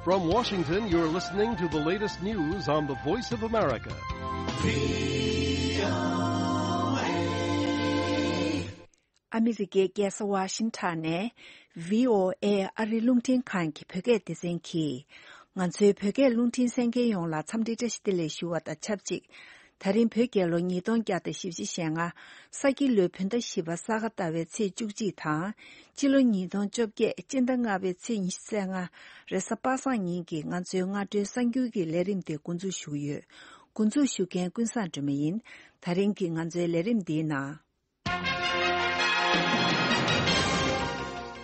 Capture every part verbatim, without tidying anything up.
From Washington, you're listening to the latest news on the Voice of America. ཨ་མི་རི་ཀའི་རྒྱལ་ས་ཝ་ཤིང་ཊོན་ནས་བྷི་ཨོ་ཨེ་ཨ་རིའི་རླུང་འཕྲིན་ཁང་གི་བོད་སྐད་སྡེ་ཚན་གྱིས། ང་ཚོའི་བོད་སྐད་རླུང་འཕྲིན་གསན་མཁན་ཡོངས་ལ་འཚམས་འདྲི་བཀྲ་ཤིས་བདེ་ལེགས་ཞུ་བ་དང་ཆབས་ཅིག་ད་རིང་བོད་རྒྱལ་ལོ་ཉིས་སྟོང་བརྒྱ་དང་བཞི་བཅུ་ཞེ་ལྔ། ས་ཁྱི་ལོའི་བོད་ཟླ་བཞི་པ་ས་ག་ཟླ་བའི་ཚེས་བཅུ་གཅིག་དང་། སྤྱི་ལོ་ཉིས་སྟོང་བཅོ་བརྒྱད་སྤྱི་ཟླ་ལྔ་པའི་ཚེས་ཉི་ཤུ་རྩ་ལྔ། རེས་གཟའ་པ་སངས་ཉིན་གྱི་ང་ཚོའི་སྔ་དྲོའི་གསར་འགྱུར་གྱི་ལས་རིམ་དེ་འགོ་འཛུགས་ཞུ་གི་ཡོད། འགོ་འཛུགས་ཞུ་མཁན་ཀུན་བཟང་སྒྲོལ་མ་ཡིན། ད་རིང་གི་ང་ཚོའི་ལས་རིམ་འདིའི་ནང་།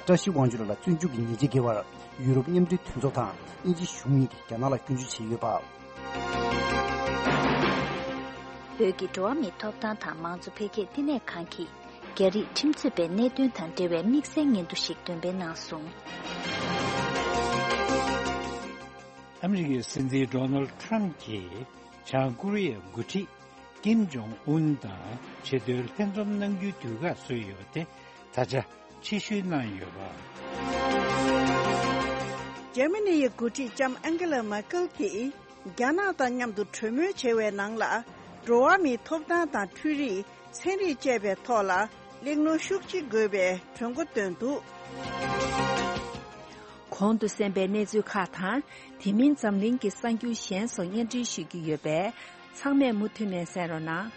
བཀྲ་ཤིས་དབང་ཕྱུག་ལགས་ལ་བཙོན་འཇུག་གི་ཉེས་ཆད་འགེལ་བར་ཡུ་རོབ་མཉམ་འབྲེལ་མཐུན་ཚོགས་དང་དབྱིན་ཇི་གཞུང་གཉིས་ཀྱིས་རྒྱ་ནག་ལ་སྐྱོན་བརྗོད་བྱས་ཡོད་པ། བོད་ཀྱི་འགྲོ་བ་མིའི་ཐོབ་ཐང་དང་མང་གཙོ་འཕེལ་རྒྱས་བསྟི་གནས་ཁང་གིས་རྒྱ་རིགས་ཁྲིམས་རྩོད་པའི་གནད་དོན་དང་འབྲེལ་བའི་དམིགས་བསལ་སྙན་ཐོ་ཞིག་འདོན་སྤེལ་གནང་སོང་། ཨ་མི་རི་ཀའི་སྲིད་འཛིན་ཌོ་ནལ་ཌི་ཊརམ་ཕི་གྱིས་བྱང་ཀོ་རི་ཡའི་འགོ་ཁྲིད་ཀིམ་ཇོང་ཨུན་དང་ཆེས་མཐོའི་ལྷན་འཛོམས་གནང་རྒྱུའི་དུས་བཀག་བཟོས་ཡོད་པ་དེ་ད་ཆ་ཕྱིར་བཤོལ་གནང་ཡོད་པ། འཇར་མ་ནི་ཡི་འགོ་ཁྲིད་ལྕམ་ཨན་གེ་ལ་མར་ཀེལ་གྱིས་རྒྱ་ནག་དང་མཉམ་དུ་གྲོས་མོལ་བྱེད་པའི་ནང་ལ་འགྲོ་བ་མིའི་ཐོབ་ཐང་དང་འཕྲུལ་རིག་ཚན་རིག་བཅས་པའི་ཐོག་ལ་གླེང་སློང་ཤུགས་ཆེ་དགོས་པའི་གྲོས་འགོ་བཏོན་འདུག། གོང་དུ་གསན་པའི་གནས་ཚུལ་ཁག་དང་། དེ་མིན་འཛམ་གླིང་གི་གསར་འགྱུར་གཞན་སོགས་སྙན་སྒྲོན་ཞུ་རྒྱུ་ཡོད་པས། ཚང་མས་མུ་མཐུད་ནས་གསན་རོགས་གནང་།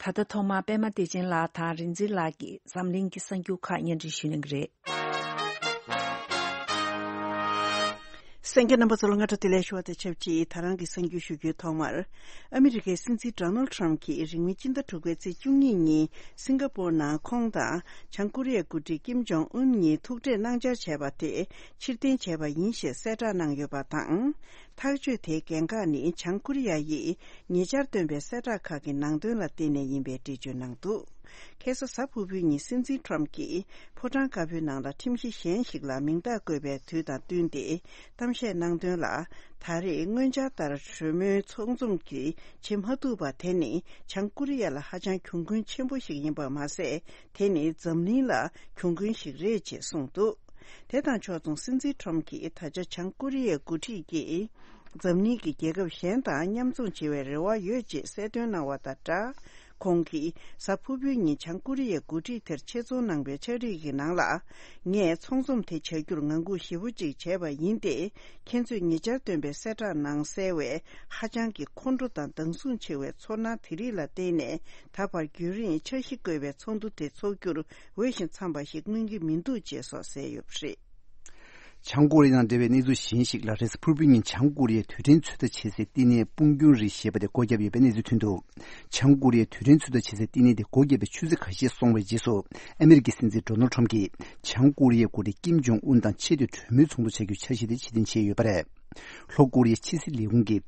ད་ལྟ་ཐོག་མར་པད་མ་བདེ་ཆེན་ལགས་དང་རིག་འཛིན་ལགས་ཀྱིས་འཛམ་གླིང་གི་གསར་འགྱུར་ཁག་སྙན་སྒྲོན་ཞུ་གནང་གི་རེད། གསན་མཁན་རྣམ་པ་ཚོ་ལ་སྔ་དྲོ་བདེ་ལེགས་ཞུ་བ་དང་ཆབས་ཅིག་ད་རང་གི་གསར་འགྱུར་ཞུ་རྒྱུའི་ཐོག་མར། ཨ་མི་རི་ཀའི་སྲིད་འཛིན་ཌོ་ནལ་ཌི་ཊརམ་ཕི་གྱིས་རིང་མིན་སྤྱི་ཟླ་དྲུག་པའི་ཚེས་བཅུ་གཉིས་ཉིན་སིང་ག་པོར་ནང་ཁོང་དང་བྱང་ཀོ་རི་ཡའི་འགོ་ཁྲིད་ཀིམ་ཇོང་ཨུན་གཉིས་ཐུག་འཕྲད་གནང་འཆར་བྱས་པ་དེ་ཕྱིར་འཐེན་བྱས་པ་ཡིན་ཞེས་གསལ་བསྒྲགས་གནང་ཡོད་པ་དང་། ཐག་གཅོད་དེའི་འགན་ཁག་ནི་བྱང་ཀོ་རི་ཡ་ཡིས་ཉེ་ཆར་བཏོན་པའི་གསལ་བསྒྲགས་ཁག་གི་ནང་དོན་ལ་བརྟེན་ནས་ཡིན་པའི་འགྲེལ་བརྗོད་གནང་འདུག། ཁ་སང་གཟའ་ཕུར་བུའི་ཉིན་སྲིད་འཛིན་ཊརམ་ཕི་གྱིས་ཕོ་བྲང་དཀར་པོའི་ནང་ལ་ཁྲིམས་གཞི་གཞན་ཞིག་ལ་མིང་རྟགས་བཀོད་པའི་དུས་དང་བསྟུན་ཏེ་གཏམ་བཤད་གནང་དོན་ལ། ད་རེས་སྔོན་འཆར་ལྟར་གྲོས་མོལ་ཚོགས་འཛོམས་ཀྱིས་བྱེད་མ་ཐུབ་པ་དེ་ནི་བྱང་ཀོ་རི་ཡ་ལ་ཧ་ཅང་གྱོང་གུན་ཆེན་པོ་ཞིག་ཡིན་པ་མ་ཟད། དེ་ནི་འཛམ་གླིང་ལ་གྱོང་གུན་ཞིག་རེད་ཅེས་གསུངས་འདུག། དེ་དང་ཕྱོགས་མཚུངས་སྲིད་འཛིན་ཊརམ་ཕི་གྱིས་ད་ཆ་བྱང་ཀོ་རི་ཡའི་འགོ་ཁྲིད་ཀྱིས་འཛམ་གླིང་གི་རྒྱལ་ཁབ་གཞན་དང་མཉམ་འཛོམས་བྱེད་པའི་རེ་བ་ཡོད་ཅེས་གསལ་སྟོན་གནང་བ་དང་སྦྲགས། ཁོང་གིས་གཟའ་ཕུར་བུའི་ཉིན་བྱང་ཀོ་རི་ཡའི་འགོ་ཁྲིད་དེར་ཆེད་རྫོང་གནང་བའི་ཕྱག་བྲིས་ཀྱི་ནང་ལ། ངས་ཚོགས་འཛོམས་དེ་བྱ་རྒྱུར་ངང་སྒུག་ཞེ་པོ་ཅིག་བྱས་པ་ཡིན་ཏེ། ཁྱེད་ཚོས་ཉེ་ཆར་བཏོན་པའི་གསལ་བསྒྲགས་ནང་གསལ་བའི་ཧ་ཅང་གི་ཁོང་ཁྲོ་དང་སྡང་ཟུག་ཆེ་བའི་ཚོར་སྣང་དེ་རིགས་ལ་བརྟེན་ནས། ད་བར་རྒྱུན་རིང་འཆར་གཞི་བཀོད་པའི་ཚོགས་འདུ་དེ་འཚོགས་རྒྱུར་འོས་ཤིང་འཚམས་པ་ཞིག་མངོན་གྱི་མི་འདུག་ཅེས་སོགས་གསལ་ཡོད་པ་རེད། བྱང་ཀོ་རི་ཡ་དང་འབྲེལ་བའི་གནས་ཚུལ་གཞན་ཞིག་ལ། རེས་གཟའ་ཕུར་བུའི་ཉིན་བྱང་ཀོ་རི་ཡའི་རྡུལ་ཕྲན་ཚོད་ལྟ་བྱེད་སའི་བསྟི་གནས་སྤུངས་རྒྱང་རི་ཞེས་པ་དེ་སྒོ་བརྒྱབ་ཡོད་པའི་གནས་ཚུལ་ཐོན་འདུག། བྱང་ཀོ་རི་ཡའི་རྡུལ་ཕྲན་ཚོད་ལྟ་བྱེད་སའི་བསྟི་གནས་དེ་སྒོ་བརྒྱབ་པའི་ཆུ་ཚོད་ཁ་ཤས་སོང་བའི་རྗེས་སུ། ཨ་མི་རི་ཀའི་སྲིད་འཛིན་ཌོ་ནལ་ཌི་ཊརམ་ཕི་གྱིས་བྱང་ཀོ་རི་ཡའི་འགོ་ཁྲིད་ཀིམ་ཇོང་ཨུན་དང་ཆེས་མཐོའི་གྲོས་མོལ་ཚོགས་འདུ་བྱ་རྒྱུའི་འཆར་གཞི་དེ་ཕྱིར་འཐེན་བྱས་ཡོད་པ་རེད། ལྷོ་ཀོ་རི་ཡའི་ཕྱི་སྲིད་ལས་ཁུངས་ཀྱིས།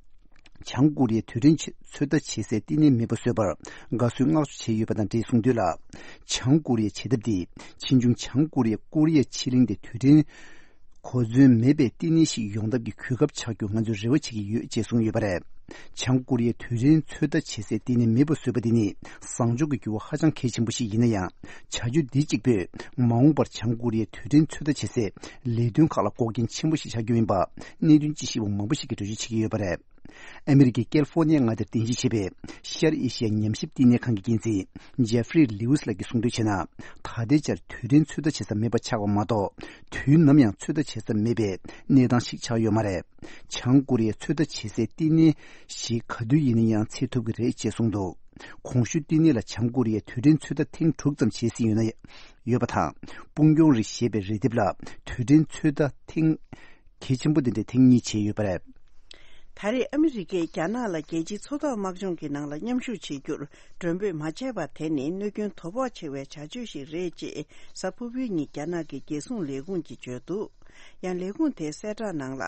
བྱང་ཀོ་རི་ཡའི་རྡུལ་ཕྲན་ཚོད་ལྟ་བྱེད་སའི་བསྟི་གནས་མེད་པ་བཟོས་པར་དགའ་བསུའི་བསྔགས་བརྗོད་བྱས་ཡོད་པ་དང་འབྲེལ་གསུངས་དོན་ལ། བྱང་ཀོ་རི་ཡའི་བྱེད་ཐབས་འདིས་ཕྱིས་འབྱུང་བྱང་ཀོ་རི་ཡ་ཀོ་རི་ཡའི་ཕྱེད་གླིང་དེ་རྡུལ་ཕྲན་གོ་མཚོན་མེད་པའི་བསྟི་གནས་ཤིག་ཡོང་ཐབས་ཀྱི་གོ་སྐབས་ཆགས་རྒྱུ་ང་ཚོས་རེ་བ་བྱེད་ཀྱི་ཡོད་ཅེས་གསུངས་ཡོད་པ་རེད། བྱང་ཀོ་རི་ཡའི་རྡུལ་ཕྲན་ཚོད་ལྟ་བྱེད་སའི་བསྟི་གནས་མེད་པ་བཟོས་པ་འདི་ནི་བཟང་ཕྱོགས་ཀྱི་འགྱུར་བ་ཧ་ཅང་གལ་ཆེན་པོ་ཞིག་ཡིན་ན་ཡང་། བྱ་སྤྱོད་འདི་གཅིག་པུས་མ་འོངས་པར་བྱང་ཀོ་རི་ཡའི་རྡུལ་ཕྲན་ཚོད་ལྟ་བྱེད་སའི་ལས་དོན་ཁག་ལ་འགོག་རྐྱེན་ཆེན་པོ་ཞིག་ཆགས་རྒྱུ་ཡིན་པ་གནད་དོན་དཔྱད་ཞིབ་པ་མང་པོ་ཞིག་གིས་འགྲེལ་བརྗོད་བྱེད་ཀྱི་ཡོད་པ་རེད། ཨ་མི་རི་ཀའི་ཀལ་ཧྥོ་ནི་ཡའི་མངའ་སྡེར་རྟེན་གཞི་བྱས་པའི་ཤར་ཨེ་ཤི་ཡ་ཉམས་ཞིབ་བསྟི་གནས་ཁང་གི་འགན་འཛིན་ཇེ་ཧྥི་རི་ལིའུ་སི་ལགས་ཀྱིས་གསུངས་དོན་བྱས་ན། ད་ལྟའི་ཆར་རྡུལ་ཕྲན་ཚོད་ལྟ་བྱེད་ས་མེད་པ་ཆགས་པ་མ་གཏོགས། དུས་ནམ་ཡང་ཚོད་ལྟ་བྱེད་ས་མེད་པའི་གནས་སྟངས་ཤིག་ཆགས་ཡོད་མ་རེད། བྱང་ཀོ་རི་ཡའི་ཚོད་ལྟ་བྱེད་སའི་བསྟི་གནས་ཤིག་ག་དུས་ཡིན་ན་ཡང་འཚོལ་ཐུབ་ཀྱི་རེད་ཅེས་གསུངས་འདུག། གོང་ཞུས་བསྟི་གནས་ལ་བྱང་ཀོ་རི་ཡས་རྡུལ་ཕྲན་ཚོད་ལྟ་ཐེངས་དྲུག་ཙམ་བྱས་ཟིན་ཡོད་ན་ཡོད་པ་དང་། སྤུངས་རྒྱང་རི་ཞེས་པའི་རི་ལྡེབས་ལ་རྡུལ་ཕྲན་ཚོད་ལྟ་ཐེངས་གལ་ཆེན་པོ་འདི་འདྲའི་ཐེངས་གཉིས་བྱས་ཡོད་པ་རེད། ད་རེས་ཨ་མི་རི་ཀས་རྒྱ་ནག་ལ་རྒྱལ་སྤྱིའི་མཚོ་ཐོག་དམག་སྦྱོང་གི་ནང་ལ་མཉམ་ཞུགས་བྱེད་རྒྱུར་མགྲོན་འབོད་མ་བྱས་པ་དེ་ནི་གནོད་སྐྱོན་དོ་ཕོག་ཆེ་བའི་བྱ་སྤྱོད་ཞིག་རེད་ཅེས་གཟའ་ཕུར་བུའི་ཉིན་རྒྱ་ནག་གི་རྒྱལ་སྲུང་ལས་ཁུངས་ཀྱིས་བརྗོད་འདུག། ཡང་ལས་ཁུངས་དེའི་གསལ་བསྒྲགས་ནང་ལ།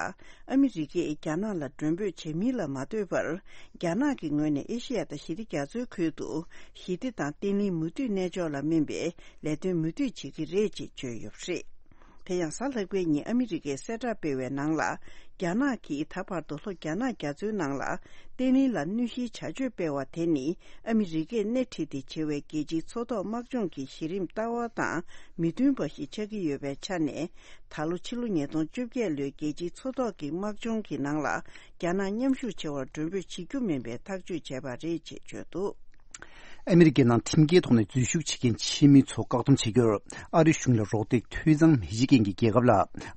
ཨ་མི་རི་ཀས་རྒྱ་ནག་ལ་མགྲོན་འབོད་བྱེད་མིན་ལ་མ་ལྟོས་པར། རྒྱ་ནག་གི་ངོས་ནས་ཨེ་ཤེ་ཡ་དང་ཞི་བདེ་རྒྱ་མཚོའི་ཁུལ་དུ་ཞི་བདེ་དང་བརྟན་ལྷིང་མུ་མཐུད་གནས་ཕྱོགས་ལ་སྨིན་པའི་ལས་དོན་མུ་མཐུད་བྱེད་ཀྱི་རེད་ཅེས་བརྗོད་ཡོད་པ་རེད། དེ་ཡང་གཟའ་ལྷག་པའི་ཉིན་ཨ་མི་རི་ཀས་གསལ་བསྒྲགས་སྤེལ་བའི་ནང་ལ། རྒྱ་ནག་གིས་ད་བར་དུ་ལྷོ་རྒྱ་ནག་རྒྱ་མཚོའི་ནང་ལ་བརྟན་ལྷིང་ལ་གནོད་གཞིའི་བྱ་སྤྱོད་སྤེལ་བ་དེ་ནི་ཨ་མི་རི་ཀས་སྣེ་ཁྲིད་དེ་བྱེད་པའི་རྒྱལ་སྤྱིའི་མཚོ་ཐོག་དམག་སྦྱོང་གི་གཞི་རིམ་ལྟ་བ་དང་མི་མཐུན་པ་ཞིག་ཆགས་ཀྱི་ཡོད་པའི་ཆ་ནས། ད་ལོ་ཕྱི་ལོ་ཉིས་སྟོང་བཅོ་བརྒྱད་ལོའི་རྒྱལ་སྤྱིའི་མཚོ་ཐོག་གི་དམག་སྦྱོང་གི་ནང་ལ་རྒྱ་ནག་མཉམ་ཞུགས་བྱེད་པར་མགྲོན་འབོད་བྱེད་རྒྱུ་མིན་པའི་ཐག་གཅོད་བྱས་པ་རེད་ཅེས་བརྗོད་འདུག། ཨ་མི་རི་ཀའི་ནང་ཁྲིམས་འགལ་ཐོག་ནས་འཛུལ་ཞུགས་བྱེད་མཁན་ཕྱི་མི་ཚོ་བཀག་སྡོམ་བྱེད་རྒྱུར། ཨ་རི་གཞུང་ལ་རོགས་འདེགས་འཐུས་ཚང་མི་བྱེད་མཁན་གྱི་རྒྱལ་ཁབ་ལ།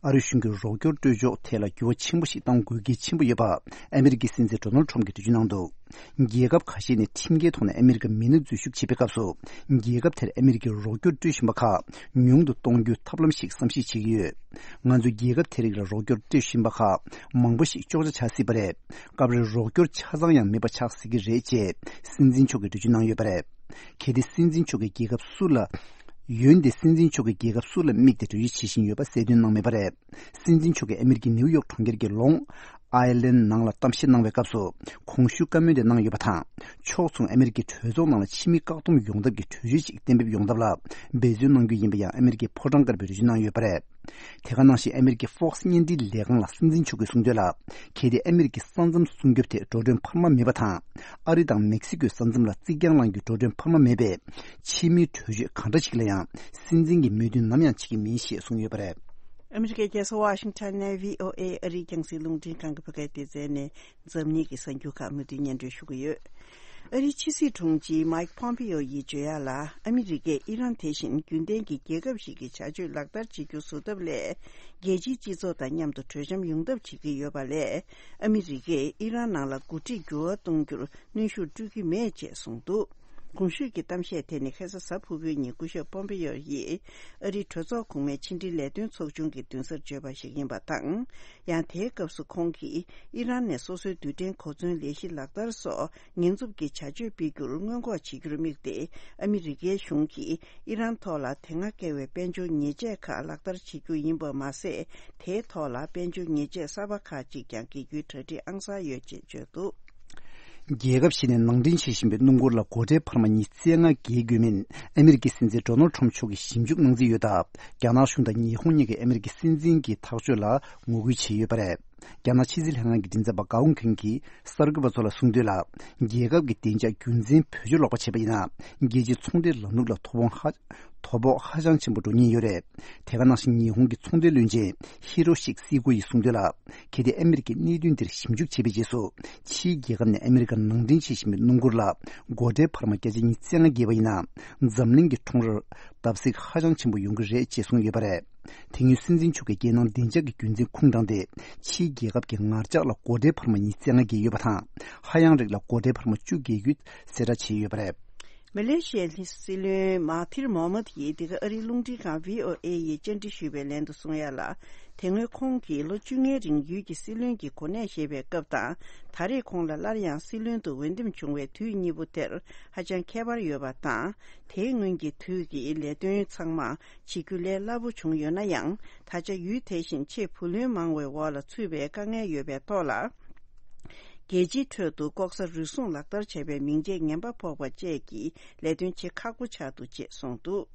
ཨ་རི་གཞུང་གིས་རོགས་སྐྱོར་སྤྲོད་ཕྱོགས་ཐད་ལ་འགྱུར་བ་ཆེན་པོ་ཞིག་གཏང་དགོས་གལ་ཆེན་པོ་ཡོད་པ། ཨ་མི་རི་ཀའི་སྲིད་འཛིན་ཌོ་ནལ་ཁྲོམ་གྱིས་འགྲེལ་བརྗོད་གནང་འདུག། རྒྱལ་ཁབ་ཁ་ཤས་ནས་ཁྲིམས་འགལ་ཐོག་ནས་ཨ་མི་རི་ཀར་མི་སྣ་འཛུལ་ཞུགས་བྱེད་པའི་སྐབས་སུ། རྒྱལ་ཁབ་དེར་ཨ་མི་རི་ཀས་རོགས་སྐྱོར་སྤྲོད་བཞིན་པ་ཁག་ཉུང་དུ་གཏོང་རྒྱུའི་ཐབས་ལམ་ཞིག་བསམ་གཞིག་བྱེད་ཀྱི་ཡོད། ང་ཚོས་རྒྱལ་ཁབ་དེ་རིགས་ལ་རོགས་སྐྱོར་སྤྲོད་བཞིན་པ་ཁག་མང་པོ་ཞིག་གཅོག་ཆ་ཆགས་སྲིད་པ་རེད། སྐབས་རེར་རོགས་སྐྱོར་ཆ་ཚང་ཡང་མེད་པ་ཆགས་སྲིད་ཀྱི་རེད་ཅེས་སྲིད་འཛིན་མཆོག་གིས་འགྲེལ་བརྗོད་གནང་ཡོད་པ་རེད། གལ་ཏེ་སྲིད་འཛིན་མཆོག་གིས་རྒྱལ་ཁབ་སུ་ལ། འོན་ཏེ་སྲིད་འཛིན་མཆོག་གིས་རྒྱལ་ཁབ་སུ་ལ་དམིགས་ཏེ་གྲོས་གཞི་བྱེད་བཞིན་ཡོད་པ་གསལ་སྟོན་གནང་མེད་པ་རེད། སྲིད་འཛིན་མཆོག་གིས་ཨ་མི་རི་ཀའི་ནེའུ་ཡོག་གྲོང་ཁྱེར་གྱི་ལོང་ཨའི་ལན་ནང་ལ་གཏམ་བཤད་གནང་བའི་སྐབས་སུ། གོང་ཞུས་བཀའ་མོལ་དེ་གནང་ཡོད་པ་དང་། ཕྱོགས་མཚུངས་ཨ་མི་རི་ཀའི་གྲོས་ཚོགས་ནང་ལ་ཕྱི་མི་བཀག་སྡོམ་ཡོང་ཐབས་ཀྱི་གྲོས་ཆོད་ཅིག་གཏན་འབེབས་ཡོང་ཐབས་ལ་འབད་བརྩོན་གནང་རྒྱུ་ཡིན་པ་ཡང་ཨ་མི་རི་ཀའི་ཕོ་བྲང་དཀར་པོས་འགྲེལ་བརྗོད་གནང་ཡོད་པ་རེད། དེ་ག་ནང་བཞིན་ཨ་མི་རི་ཀའི་Fox་བརྙན་འཕྲིན་ལས་ཁང་ལ་སྲིད་འཛིན་མཆོག་གིས་གསུངས་དོན་ལ། གལ་ཏེ་ཨ་མི་རི་ཀའི་ས་མཚམས་སྲུང་སྐྱོབ་ཐད་འགྲོ་གྲོན་འཕར་མ་མེད་པ་དང་། ཨ་རི་དང་མེག་སི་ཀོའི་ས་མཚམས་ལ་རྩིག་གྱང་ལངས་རྒྱུའི་འགྲོ་གྲོན་འཕར་མ་མེད་པས། ཕྱི་མིའི་གྲོས་ཆོད་གང་འདྲ་ཞིག་ལ་ཡང་སྲིད་འཛིན་གྱིས་མོས་མཐུན་ནམ་ཡང་བྱེད་ཀྱི་མིན་ཞེས་གསུངས་ཡོད་པ་རེད། ཨ་མི་རི་ཀའི་རྒྱལ་ས་ཝ་ཤིང་ཊོན་ནས་བྷི་ཨོ་ཨེ་ཨ་རིའི་རྒྱང་སྲིང་རླུང་འཕྲིན་ཁང་གི་བོད་སྐད་སྡེ་ཚན་ནས། འཛམ་གླིང་གི་གསར་འགྱུར་ཁག་མུ་མཐུད་སྙན་སྒྲོན་ཞུ་གི་ཡོད། ཨ་རིའི་ཕྱི་སྲིད་དྲུང་ཆེ་མཱིག་ཕོམ་པེ་ཡོ་ཡིས་བརྗོད་ཡག་ལ། ཨ་མི་རི་ཀས་ཨི་རན་དེ་བཞིན་རྒྱུན་ལྡན་གྱི་རྒྱལ་ཁབ་ཞིག་གི་བྱ་སྤྱོད་ལག་བསྟར་བྱེད་རྒྱུ་བཟོ་ཐབས་ལས། རྒྱལ་སྤྱིའི་སྤྱི་ཚོགས་དང་མཉམ་དུ་གྲོས་འཆམ་ཡོང་ཐབས་བྱེད་ཀྱི་ཡོད་པ་ལས། ཨ་མི་རི་ཀས་ཨི་རན་ནང་ལ་འགོ་ཁྲིད་འགྱུར་བ་གཏོང་རྒྱུར་གནོན་ཤུགས་སྤྲོད་ཀྱི་མེད་ཅེས་གསུངས་འདུག། གོང་ཞུས་ཀྱི་གཏམ་བཤད་དེ་ནི་ཁ་སང་གཟའ་ཕུར་བུའི་ཉིན་སྐུ་ཞབས་པོམ་པེ་ཡོ་ཡིས་ཨ་རིའི་གྲོས་ཚོགས་གོང་མའི་ཕྱི་འབྲེལ་ལས་དོན་ཚོགས་ཆུང་གི་མདུན་སར་བརྗོད་པ་ཞིག་ཡིན་པ་དང་། ཡང་དེའི་སྐབས་སུ་ཁོང་གིས་ཨི་རན་ནས་སོ་སོའི་རྡུལ་ཕྲན་གོ་མཚོན་ལས་གཞི་ལག་བསྟར་སོགས་ཉེན་འཚུབ་ཀྱི་བྱ་སྤྱོད་སྤེལ་རྒྱུར་སྔོན་འགོག་བྱེད་རྒྱུར་དམིགས་ཏེ། ཨ་མི་རི་ཀའི་གཞུང་གིས་ཨི་རན་ཐོག་ལ་དེ་སྔ་བཀལ་བའི་དཔལ་འབྱོར་ཉེས་ཆད་ཁག་ལག་བསྟར་བྱེད་རྒྱུ་ཡིན་པ་མ་ཟད། དེའི་ཐོག་ལ་དཔལ་འབྱོར་ཉེས་ཆད་གསར་པ་ཁག་ཅིག་ཀྱང་འགེལ་རྒྱུའི་གྲ་སྒྲིག་ཨང་གསར་ཡོད་ཅེས་བརྗོད་འདུག། རྒྱལ་ཁབ་ཞིག་ནས་ནང་འདྲེན་བྱེད་བཞིན་པའི་སྣུམ་འཁོར་ལ་སྒོ་ཁྲལ་འཕར་མ་ཉིས་རྩ་ལྔ་འགེལ་དགོས་མིན། ཨ་མི་རི་ཀའི་སྲིད་འཛིན་ཌོ་ནལ་ཁྲོམ་མཆོག་གིས་ཞིབ་འཇུག་གནང་རྩིས་ཡོད་སྟབས། རྒྱ་ནག་གཞུང་དང་ཉི་ཧོང་གཉིས་ཀས་ཨ་མི་རི་ཀའི་སྲིད་འཛིན་གྱི་ཐག་གཅོད་ལ་ངོ་རྒོལ་བྱས་ཡོད་པ་རེད། རྒྱ་ནག་ཕྱི་སྲིད་ལྷན་ཁང་གི་མགྲིན་ཚབ་པ་ཀའོ་ཁུན་གྱིས་གསར་འགོད་པ་ཚོ་ལ་གསུངས་དོན་ལ། རྒྱལ་ཁབ་ཀྱི་བདེ་འཇགས་རྒྱུ་མཚན་བེད་སྤྱོད་ལོག་པ་བྱས་པ་ཡིན་ན། རྒྱལ་སྤྱིའི་ཚོང་འབྲེལ་ལམ་ལུགས་ལ་དོ་ཕོག་ཧ། དོ་ཕོག་ཧ་ཅང་ཆེན་པོ་འགྲོ་ཉེན་ཡོད་རེད། དེ་ག་ནང་བཞིན་ཉི་ཧོང་གི་ཚོང་འབྲེལ་བློན་ཆེན་ཧི་རོ་ཤིག་སི་ཀོ་ཡིས་གསུངས་དོན་ལ། གལ་ཏེ་ཨ་མི་རི་ཀས་གནད་དོན་འདིར་ཞིབ་འཇུག་བྱས་པའི་རྗེས་སུ། ཕྱིའི་རྒྱལ་ཁབ་ནས་ཨ་མི་རི་ཀར་ནང་འདྲེན་བྱེད་བཞིན་པའི་སྣུམ་འཁོར་ལ་སྒོ་ཁྲལ་འཕར་མ་བརྒྱ་ཆ་ཉི་ཤུ་རྩ་ལྔ་བརྒལ་བ་ཡིན་ན། འཛམ་གླིང་གི་ཁྲོམ་རར་བརྡབ་གསིག་ཧ་ཅང་ཆེན་པོ་ཡོང་གི་རེད་ཅེས་གསུངས་ཡོད་པ་རེད། དེ་སྔོན་སྲིད་འཛིན་མཆོག་གིས་རྒྱལ་ནང་བདེ་འཇགས་ཀྱི་རྒྱུ་མཚན་ཁུངས་དྲངས་ཏེ། ཕྱིའི་རྒྱལ་ཁབ་ཀྱི་ངར་ལྕགས་ལ་སྒོ་ཁྲལ་འཕར་མ་ཉི་ཤུ་རྩ་ལྔ་བརྒལ་ཡོད་པ་དང་། ཧ་ཡང་རིགས་ལ་སྒོ་ཁྲལ་འཕར་མ་བཅུ་བརྒལ་རྒྱུ་གསལ་བསྒྲགས་བྱས་ཡོད་པ་རེད། མ་ལེ་ཤི་ཡའི་སྲིད་བློན་མ་ཐིར་མོ་མད་ཡིས་འདི་ག་ཨ་རིའི་རླུང་འཕྲིན་ཁང་བྷི་ཨོ་ཨེ་ཡིས་བཅར་འདྲི་ཞུས་པའི་ལན་དུ་གསུངས་ཡ་ལ། དེ་སྔོན་ཁོང་གིས་ལོ་བཅོ་ལྔའི་རིང་ཡུལ་གྱི་སྲིད་བློན་གྱི་གོ་གནས་བཞེས་པའི་སྐབས་དང་། ད་རེས་ཁོང་ལ་སླར་ཡང་སྲིད་བློན་དུ་འོས་འདེམས་བྱུང་བའི་དུས་གཉིས་པོ་དེར་ཧ་ཅང་ཁྱད་པར་ཡོད་པ་དང་། དེའི་སྔོན་གྱི་དུས་ཀྱི་ལས་དོན་ཚང་མ་བྱེད་རྒྱུ་ལས་སླ་པོ་བྱུང་ཡོད་ན་ཡང་། ད་ཆ་ཡུལ་དེ་བཞིན་ཆེས་བུ་ལོན་མང་བའི་འོག་ལ་ཚུད་པའི་དཀའ་ངལ་ཡོད་པའི་ཐོག་ལ། རྒྱལ་སྤྱིའི་ཁྲོད་དུ་ལྐོག་ཟ་རུལ་སུངས་ལག་བསྟར་བྱས་པའི་མིང་ཆད་ངན་པ་ཕོག་པ་བཅས་ཀྱི་ལས་དོན་བྱེད་ཁག་པོ་ཆགས་འདུག་ཅེས་གསུངས་འདུག།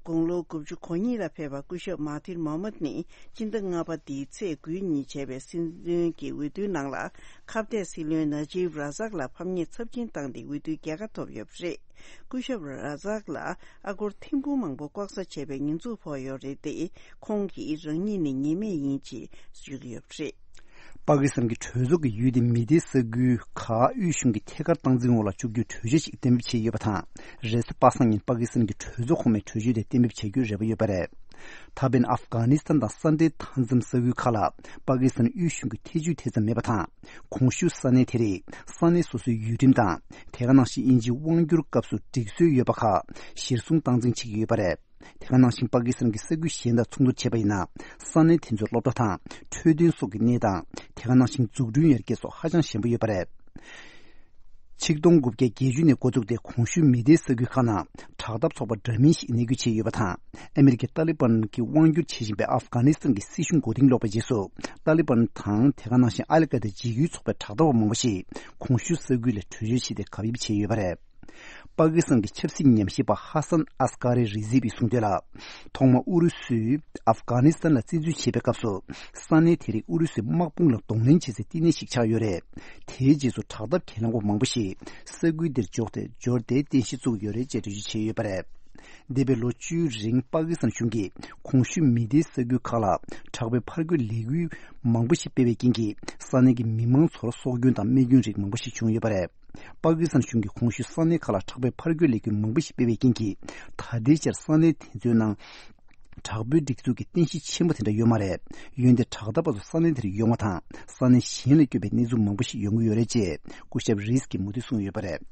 དགུང་ལོ་དགུ་བཅུ་གོ་གཉིས་ལ་ཕེབས་པ་སྐུ་ཞབས་མ་ཐིར་མོ་མད་ནི་སྤྱི་ཟླ་ལྔ་པ་འདིའི་ཚེས་དགུའི་ཉིན་བྱས་པའི་སྲིད་བློན་གྱི་འོས་བསྡུའི་ནང་ལ། ཁ་གཏད་སྲིད་བློན་ན་ཇིབ་ར་ཟག་ལ་ཕམ་ཉེས་ཚབས་ཆེན་བཏང་སྟེ་འོས་བསྡུའི་རྒྱལ་ཁ་ཐོབ་ཡོད་པ་རེད། སྐུ་ཞབས་ར་ཟག་ལ་ཨ་སྒོར་ཐེར་འབུམ་མང་པོ་ལྐོག་ཟ་བྱས་པའི་ཉེས་འཛུགས་ཕོག་ཡོད་རེད་དེ། ཁོང་གིས་རང་ཉིད་ནི་ཉེས་མེད་ཡིན་ཅེས་བརྗོད་ཀྱི་ཡོད་པ་རེད། པ་ཀི་སི་ཐན་གྱི་གྲོས་ཚོགས་ཀྱིས་ཡུལ་དེའི་མི་སྡེའི་ས་ཁུལ་ཁག་དབུས་གཞུང་གི་ཐད་ཀར་སྟངས་འཛིན་འོག་ལ་བཅུག་རྒྱུའི་གྲོས་ཆོད་ཅིག་གཏན་འབེབས་བྱས་ཡོད་པ་དང་། རེས་གཟའ་པ་སངས་ཉིན་པ་ཀི་སི་ཐན་གྱི་གྲོས་ཚོགས་གོང་མས་གྲོས་ཆོད་དེ་གཏན་འབེབས་བྱ་རྒྱུའི་རེ་བ་ཡོད་པ་རེད། ད་ཕན་ཨབ་གྷ་ནི་སི་ཐན་དང་ས་འབྲེལ་མཐའ་མཚམས་ས་ཁུལ་ཁག་ལ་པ་ཀི་སི་ཐན་དབུས་གཞུང་གི་ཐེ་ཇུས་དེ་ཙམ་མེད་པ་དང་། གོང་ཞུས་ས་གནས་དེ་རིགས་ས་གནས་སོ་སོའི་ཡུལ་ཁྲིམས་དང་། དེ་ག་ནང་བཞིན་དབྱིན་ཇིའི་དབང་བསྒྱུར་སྐབས་སུ་སྒྲིག་སྲོལ་ཡོད་པ་ཁག་གཞིར་བཟུང་སྟངས་འཛིན་བྱེད་ཀྱི་ཡོད་པ་རེད། དེ་ག་ནང་བཞིན་པ་ཀི་སི་ཐན་གྱི་ས་ཁུལ་གཞན་དང་མཚུངས་བསྡུར་བྱས་པ་ཡིན་ན། ས་གནས་དེ་ཚོའི་སློབ་གྲྭ་དང་འཕྲོད་བསྟེན་སོགས་ཀྱི་གནས་སྟངས། དེ་ག་ནང་བཞིན་འཛུགས་སྐྲུན་ཡར་རྒྱས་སོགས་ཧ་ཅང་ཞན་པོ་ཡོད་པ་རེད། ཆིག་སྟོང་དགུ་བརྒྱ་བརྒྱད་ཅུ་ནས་འགོ་བཙུགས་ཏེ་གོང་ཞུས་མི་སྡེའི་ས་ཁུལ་ཁག་ནང་དྲག་འཐབ་ཚོགས་པ་འདྲ་མིན་ཞིག་གནས་སྐྱོང་བྱས་ཡོད་པ་དང་། ཨ་མི་རི་ཀའི་ཏཱ་ལི་བན་གྱིས་དབང་བསྒྱུར་བྱེད་བཞིན་པའི་ཨབ་གྷ་ནི་སི་ཐན་གྱི་སྲིད་གཞུང་མགོ་རྟིང་སློག་པའི་རྗེས་སུ། ཏཱ་ལི་བན་དང་དེ་ག་ནང་བཞིན་ཨལ་ཀ་ད་འཇིགས་སྐུལ་ཚོགས་པའི་དྲག་འཐབ་པ་མང་པོ་ཞིག་གོང་ཞུས་ས་ཁུལ་ལ་བྲོས་བྱོལ་བྱས་ཏེ་གབ་ཡིབ་བྱས་ཡོད་པ་རེད། པ་ཀི་སི་ཐན་གྱི་ཆབ་སྲིད་ཉམས་ཞིབ་པ་ཧ་སན་ཨས་ཀ་རི་རི་ཟི་བིས་གསུངས་དོན་ལ། ཐོག་མར་ཨུ་རུ་སུས་ཨབ་གྷ་ནི་སི་ཐན་ལ་བཙན་འཛུལ་བྱེད་པའི་སྐབས་སུ། ས་གནས་དེ་རིགས་ཨུ་རུ་སུའི་དམག་དཔུང་ལ་གདོང་ལེན་བྱེད་སའི་བསྟི་གནས་ཤིག་ཆགས་ཡོད་རེད། དེའི་རྗེས་སུ་དྲག་འཐབ་གྱེན་ལངས་པ་མང་པོ་ཞིག་ས་ཁུལ་འདིར་འབྱོར་ཏེ་འབྱོར་ཏེ་རྟེན་གཞི་བཙུགས་ཡོད་རེད་ཅེས་འགྲེལ་བརྗོད་བྱས་ཡོད་པ་རེད། འདས་པའི་ལོ་བཅུའི་རིང་པ་ཀི་སི་ཐན་གཞུང་གིས་གོང་ཞུས་མི་སྡེའི་ས་ཁུལ་ཁག་ལ་དྲག་པོའི་ཕར་རྒོལ་ལས་འགུལ་མང་པོ་ཞིག་སྤེལ་བའི་རྐྱེན་གྱིས། ས་གནས་ཀྱི་མི་མང་ཚོར་སྲོག་སྐྱོན་དང་རྨས་སྐྱོན་རིགས་མང་པོ་ཞིག་བྱུང་ཡོད་པ་རེད། པ་ཀི་སི་ཐན་གཞུང་གིས་གོང་ཞུས་ས་གནས་ཁག་ལ་དྲག་པོའི་ཕར་རྒོལ་ལས་འགུལ་མང་པོ་ཞིག་སྤེལ་བའི་རྐྱེན་གྱིས། ད་ལྟའི་ཆར་ས་གནས་དེ་ཚོའི་ནང་དྲག་པོའི་སྒྲིག་འཛུགས་ཀྱི་རྟེན་གཞི་ཆེན་པོ་དེ་འདྲ་ཡོད་མ་རེད། འོན་ཏེ་དྲག་འཐབ་པ་ཚོ་ས་གནས་དེར་ཡོང་བ་དང་། ས་གནས་གཞན་ལ་བསྐྱོད་པའི་གནས་ཚུལ་མང་པོ་ཞིག་ཡོང་གི་ཡོད་རེད་ཅེས་སྐུ་ཞབས་རིས་ཀྱིས་མུ་མཐུད་གསུངས་ཡོད་པ་རེད།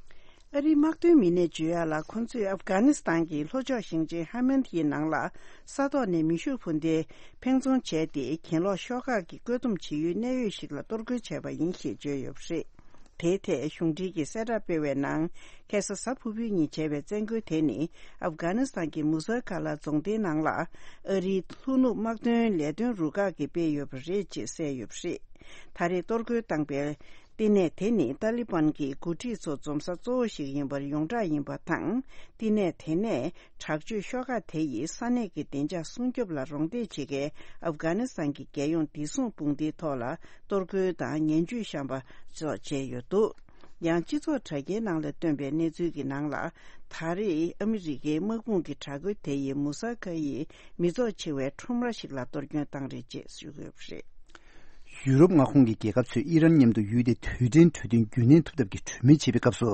ཨ་རིའི་དམག་དོན་མི་སྣས་བརྗོད་ཡག་ལ། ཁོ་ཚོས་ཨབ་གྷ་ནི་སི་ཐན་གྱི་ལྷོ་ཕྱོགས་ཞིང་ཆེན་ཧ་མན་ཐིའི་ནང་ལ་ས་ཐོག་ནས་མེ་ཤུགས་འཕུར་མདེལ་འཕེན་རྫོང་བྱས་ཏེ། གྱེན་ལོག་ཤོག་ཁག་གི་བཀོད་འདོམས་བྱེད་ཡུལ་གནས་ཡུལ་ཞིག་ལ་གཏོར་རྒོལ་བྱས་པ་ཡིན་ཞེས་བརྗོད་ཡོད་པ་རེད། དེའི་ཐད་གཞུང་འབྲེལ་གྱི་གསལ་བསྒྲགས་སྤེལ་བའི་ནང་། ཁ་སང་གཟའ་ཕུར་བུའི་ཉིན་བྱས་པའི་བཙན་རྒོལ་དེ་ནི། ཨབ་གྷ་ནི་སི་ཐན་གྱི་མུ་ས་ཁ་ལ་རྫོང་སྡེའི་ནང་ལ་ཨ་རིའི་ལྷོ་ནུབ་དམག་དོན་ལས་དོན་རུ་ཁག་གིས་སྤེལ་ཡོད་པ་རེད་ཅེས་གསལ་ཡོད་པ་རེད། ད་རེས་གཏོར་རྒོལ་བཏང་པའི་བསྟི་གནས་དེ་ནི་ཏཱ་ལི་བན་གྱི་འགོ་ཁྲིད་ཚོ་འཛོམས་ས་གཙོ་བོ་ཞིག་ཡིན་པར་ཡོངས་གྲགས་ཡིན་པ་དང་། བསྟི་གནས་དེ་ནས་དྲག་སྤྱོད་ཤོག་ཁག་དེ་ཡིས་ས་གནས་ཀྱི་བདེ་འཇགས་སྲུང་སྐྱོབ་ལ་རོགས་འདེགས་བྱེད་མཁན་ཨབ་གྷ་ནི་སི་ཐན་གྱི་རྒྱལ་ཡོངས་བདེ་སྲུང་དཔུང་སྡེའི་ཐོག་ལ་གཏོར་རྒོལ་དང་ངན་ཇུས་བཤམས་པ་སོགས་བྱས་ཡོད་འདུག། ཡང་སྤྱི་ཚོགས་དྲ་རྒྱའི་ནང་ལ་བཏོན་པའི་གནས་ཚུལ་གྱི་ནང་ལ། ད་རེས་ཨ་མི་རི་ཀའི་དམག་དཔུང་གི་དྲག་རྒོལ་དེ་ཡིས་མུ་ས་ཁ་ཡི་མི་ཚོགས་ཆེ་བའི་ཁྲོམ་ར་ཞིག་ལ་གཏོར་སྐྱོན་བཏང་རེད་ཅེས་ཞུ་གི་ཡོད་པ་རེད། ཡུ་རོབ་མངའ་ཁོངས་ཀྱི་རྒྱལ་ཁབ་ཚོས་ཨི་རན་མཉམ་དུ་ཡུལ་དེའི་རྡུལ་ཕྲན་གྲོས་མཐུན་རྒྱུན་གནས་ཐུབ་ཐབས་ཀྱི་གྲོས་མོལ་བྱེད་པའི་སྐབས་སུ།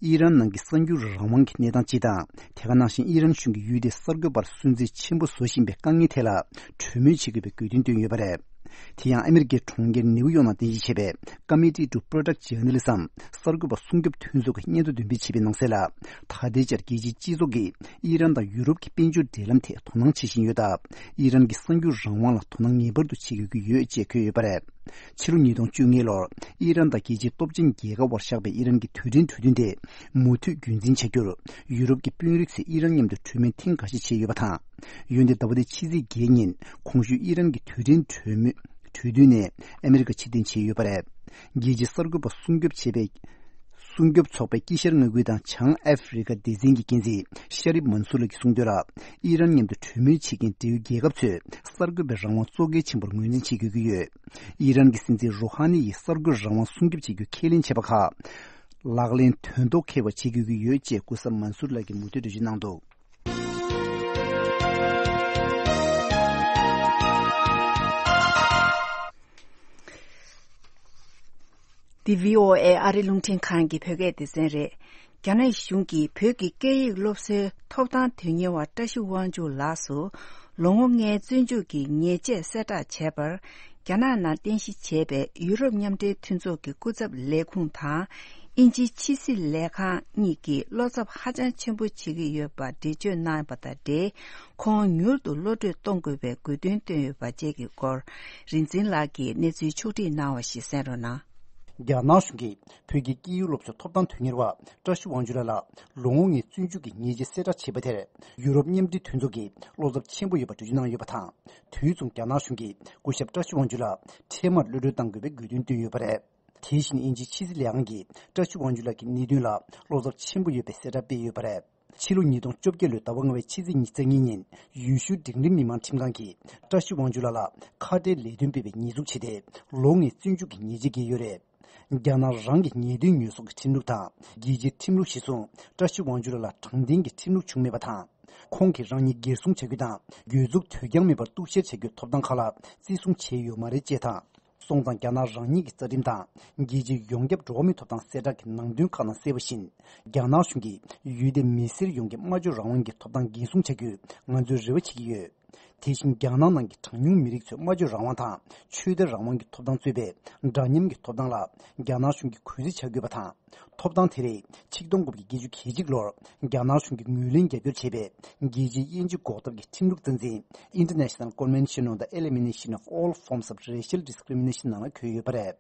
ཨི་རན་ནང་གི་གསར་འགྱུར་རང་དབང་གི་གནས་སྟངས་སྤྱི་དང་། དེ་ག་ནང་བཞིན་ཨི་རན་གཞུང་གིས་ཡུལ་དེའི་གསར་འགོད་པར་སུན་གཙེར་ཆེན་པོ་བཟོ་བཞིན་པའི་དཀའ་ངལ་ཐད་ལ་གྲོས་མོལ་བྱེད་དགོས་པའི་དགོས་འདུན་བཏོན་ཡོད་པ་རེད། དེ་ཡང་ཨ་མི་རི་ཀའི་གྲོང་ཁྱེར་ནེའུ་ཡོག་ནང་རྟེན་གཞི་བྱས་པའི་Committee to Protect Journalism གསར་འགོད་པ་སྲུང་སྐྱོབ་མཐུན་ཚོགས་ཀྱི་སྙན་ཐོ་འདོན་སྤེལ་བྱས་པའི་ནང་གསལ་ལ། ད་ལྟའི་ཆར་རྒྱལ་སྤྱིའི་སྤྱི་ཚོགས་ཀྱིས་ཨི་རན་དང་ཡུ་རོབ་ཀྱི་དཔལ་འབྱོར་འབྲེལ་ལམ་ཐད་དོ་སྣང་བྱེད་བཞིན་ཡོད་སྟབས། ཨི་རན་གྱི་གསར་འགྱུར་རང་དབང་ལ་དོ་སྣང་ངེས་པར་དུ་བྱེད་དགོས་ཀྱི་ཡོད་ཅེས་འཁོད་ཡོད་པ་རེད། ཕྱི་ལོ་ཉིས་སྟོང་བཅོ་ལྔ་ལོར་ཨི་རན་དང་རྒྱལ་སྤྱིའི་སྟོབས་ཆེན་རྒྱལ་ཁབ་དབར་བཞག་པའི་ཨི་རན་གྱི་རྡུལ་ཕྲན་གྲོས་མཐུན་དེ་མུ་མཐུད་རྒྱུན་འཛིན་བྱ་རྒྱུར། ཡུ་རོབ་ཀྱི་དཔོན་རིགས་ཚོས་ཨི་རན་མཉམ་དུ་གྲོས་མོལ་ཐེངས་འགའ་ཤས་བྱས་ཡོད་པ་དང་། འོན་ཏེ་ཟླ་བ་འདིའི་ཕྱི་ཚེས་བརྒྱད་ཉིན་གོང་ཞུས་ཨི་རན་གྱི་རྡུལ་ཕྲན་གྲོས་མོལ་གྲོས་མཐུན་ནས་ཨ་མི་རི་ཀ་ཕྱིར་འཐེན་བྱས་ཡོད་པ་རེད། རྒྱལ་སྤྱིའི་གསར་འགོད་པ་སྲུང་སྐྱོབ་བྱེད་པའི་སྲུང་སྐྱོབ་ཚོགས་པའི་དཀྱིལ་ཤར་མངའ་ཁུལ་དང་བྱང་ཨ་ཧྥེ་རི་ཁ་སྡེ་ཚན་གྱི་འགན་འཛིན་ཤ་རིབ་མན་སུར་ལགས་ཀྱིས་གསུངས་དོན་ལ། ཨི་རན་མཉམ་དུ་གྲོས་མོལ་བྱེད་མཁན་འབྲེལ་ཡོད་རྒྱལ་ཁབ་ཚོས་གསར་འགོད་པའི་རང་དབང་གཙོ་གལ་ཆེན་པོར་ངོས་འཛིན་བྱེད་དགོས་ཀྱི་ཡོད། ཨི་རན་གྱི་སྲིད་འཛིན་རུ་ཧ་ནི་ཡིས་གསར་འགོད་རང་དབང་སྲུང་སྐྱོབ་བྱེད་རྒྱུ་ཁས་ལེན་བྱས་པ་ཁག་ལག་ལེན་དོན་ཐོག་འཁེལ་བ་བྱེད་དགོས་ཀྱི་ཡོད་ཅེས་སྐུ་ཞབས་མན་སུར་ལགས་ཀྱིས་མུ་མཐུད་འགྲེལ་བརྗོད་གནང་འདུག། འདི་བྷི་ཨོ་ཨེ་ཨ་རི་རླུང་འཕྲིན་ཁང་གི་བོད་སྐད་སྡེ་ཚན་རེད། རྒྱ་ནག་གཞུང་གིས་བོད་ཀྱི་སྐད་ཡིག་སློབ་གསོའི་ཐོབ་ཐང་དོན་གཉེར་བ་བཀྲ་ཤིས་དབང་ཕྱུག་ལགས་སུ་ལོ་ངོ་ལྔའི་བཙོན་འཇུག་གི་ཉེས་ཆད་གསལ་བསྒྲགས་བྱས་པར། རྒྱ་ནག་ནང་རྟེན་གཞི་བྱས་པའི་ཡུ་རོབ་མཉམ་འབྲེལ་མཐུན་ཚོགས་ཀྱི་སྐུ་ཚབ་ལས་ཁུངས་དང་། དབྱིན་ཇིའི་ཕྱི་སྲིད་ལས་ཁང་གཉིས་ཀྱིས་བློ་འཚབ་ཧ་ཅང་ཆེན་པོ་བྱེད་ཀྱི་ཡོད་པ་འགྲེལ་བརྗོད་གནང་བ་དང་འབྲེལ། ཁོང་མྱུར་དུ་གློད་གྲོལ་གཏོང་དགོས་པའི་དགོས་འདུན་བཏོན་ཡོད་པ་བཅས་ཀྱི་སྐོར། རིག་འཛིན་ལགས་ཀྱིས་གནས་ཚུལ་ཕྱོགས་བསྒྲིགས་གནང་བ་ཞིག་གསན་རོགས་གནང་། རྒྱ་ནག་གཞུང་གིས་བོད་ཀྱི་སྐད་ཡིག་སློབ་གསོའི་ཐོབ་ཐང་དོན་གཉེར་བ་བཀྲ་ཤིས་དབང་ཕྱུག་ལགས་ལ་ལོ་ངོ་ལྔའི་བཙོན་འཇུག་གི་ཉེས་ཆད་གསལ་བསྒྲགས་བྱས་པ་དེར། ཡུ་རོབ་མཉམ་འབྲེལ་མཐུན་ཚོགས་ཀྱིས་བློ་འཚབ་ཆེན་པོ་ཡོད་པ་འགྲེལ་བརྗོད་གནང་ཡོད་པ་དང་། དུས་མཚུངས་རྒྱ་ནག་གཞུང་གིས་སྐུ་ཞབས་བཀྲ་ཤིས་དབང་ཕྱུག་ལགས་འཕྲལ་མར་གློད་གྲོལ་གཏང་དགོས་པའི་དགོས་འདུན་བཏོན་ཡོད་པ་རེད། དེ་བཞིན་དབྱིན་ཇིའི་ཕྱི་སྲིད་ལས་ཁང་གིས་བཀྲ་ཤིས་དབང་ཕྱུག་ལགས་ཀྱི་གནད་དོན་ལ་བློ་འཚབ་ཆེན་པོ་ཡོད་པའི་གསལ་བསྒྲགས་སྤེལ་ཡོད་པ་རེད། ཕྱི་ལོ་ཉིས་སྟོང་བཅོ་བརྒྱད་ལོའི་ཟླ་བ་ལྔ་པའི་ཕྱི་ཚེས་ཉེར་གཉིས་ཉིན་ཡུལ་ཤུལ་འབྲིང་རིམ་མི་མང་ཁྲིམས་ཁང་གིས་བཀྲ་ཤིས་དབང་ཕྱུག་ལགས་ལ་ཁ་བྲལ་ལས་དོན་སྤེལ་བའི་ཉེས་འཛུགས་བྱས་ཏེ། ལོ་ལྔའི་བཙོན་འཇུག་གི་ཉེས་ཆད་བཀལ་ཡོད་རེད། རྒྱ་ནག་རང་གི་ཉེས་དོན་ཉེས་གསོག་གི་ཁྲིམས་ལུགས་དང་། རྒྱལ་སྤྱིའི་ཁྲིམས་ལུགས་གཞིར་བཟུང་བཀྲ་ཤིས་དབང་ཕྱུག་ལགས་ལ་དྲང་བདེན་གྱི་ཁྲིམས་ལུགས་བྱུང་མེད་པ་དང་། ཁོང་གིས་རང་ཉིད་འགན་སྲུང་བྱ་རྒྱུ་དང་། གྱོད་འཛུགས་དུས་འགྱངས་མེད་པར་གཏུག་བཤེར་བྱ་རྒྱུའི་ཐོབ་ཐང་ཁག་ལ་བརྩི་སྲུང་བྱས་ཡོད་མ་རེད་ཅེས་དང་། སོང་ཙང་རྒྱ་ནག་རང་ཉིད་ཀྱི་རྩ་ཁྲིམས་དང་། རྒྱལ་སྤྱིའི་ཡོངས་ཁྱབ་འགྲོ་བ་མིའི་ཐོབ་ཐང་གསལ་བསྒྲགས་ཀྱི་ནང་དོན་ཁག་ནང་གསལ་བ་བཞིན། རྒྱ་ནག་གཞུང་གིས་ཡུལ་དེའི་མི་སེར་ཡོངས་ཀྱི་སྨྲ་བརྗོད་རང་དབང་གི་ཐོབ་ཐང་འགན་སྲུང་བྱ་རྒྱུའི་ང་ཚོས་རེ་བ་བྱེད་ཀྱི་ཡོད། དེ་བཞིན་རྒྱ་ནག་ནང་གི་གྲངས་ཉུང་མི་རིགས་ཚོའི་སྨྲ་བརྗོད་རང་དབང་དང་ཆོས་དད་རང་དབང་གི་ཐོབ་ཐང་གཙོས་པའི་འདྲ་མཉམ་གྱི་ཐོབ་ཐང་ལ་རྒྱ་ནག་གཞུང་གིས་གུས་བརྩི་བྱ་དགོས་པ་དང་། ཐོབ་ཐང་དེ་རིགས་ཆིག་སྟོང་དགུ་བརྒྱ་བརྒྱད་ཅུ་གྱ་གཅིག་ལོར་རྒྱ་ནག་གཞུང་གིས་ངོས་ལེན་རྒྱབ་སྐྱོར་བྱས་པའི་རྒྱལ་སྤྱིའི་དབྱེ་འབྱེད་འགོག་ཐབས་ཀྱི་ཁྲིམས་ལུགས་རྩ་འཛིན། International Convention on the Elimination of All Forms of Racial Discrimination ནང་ལ་འཁོད་ཡོད་པ་རེད།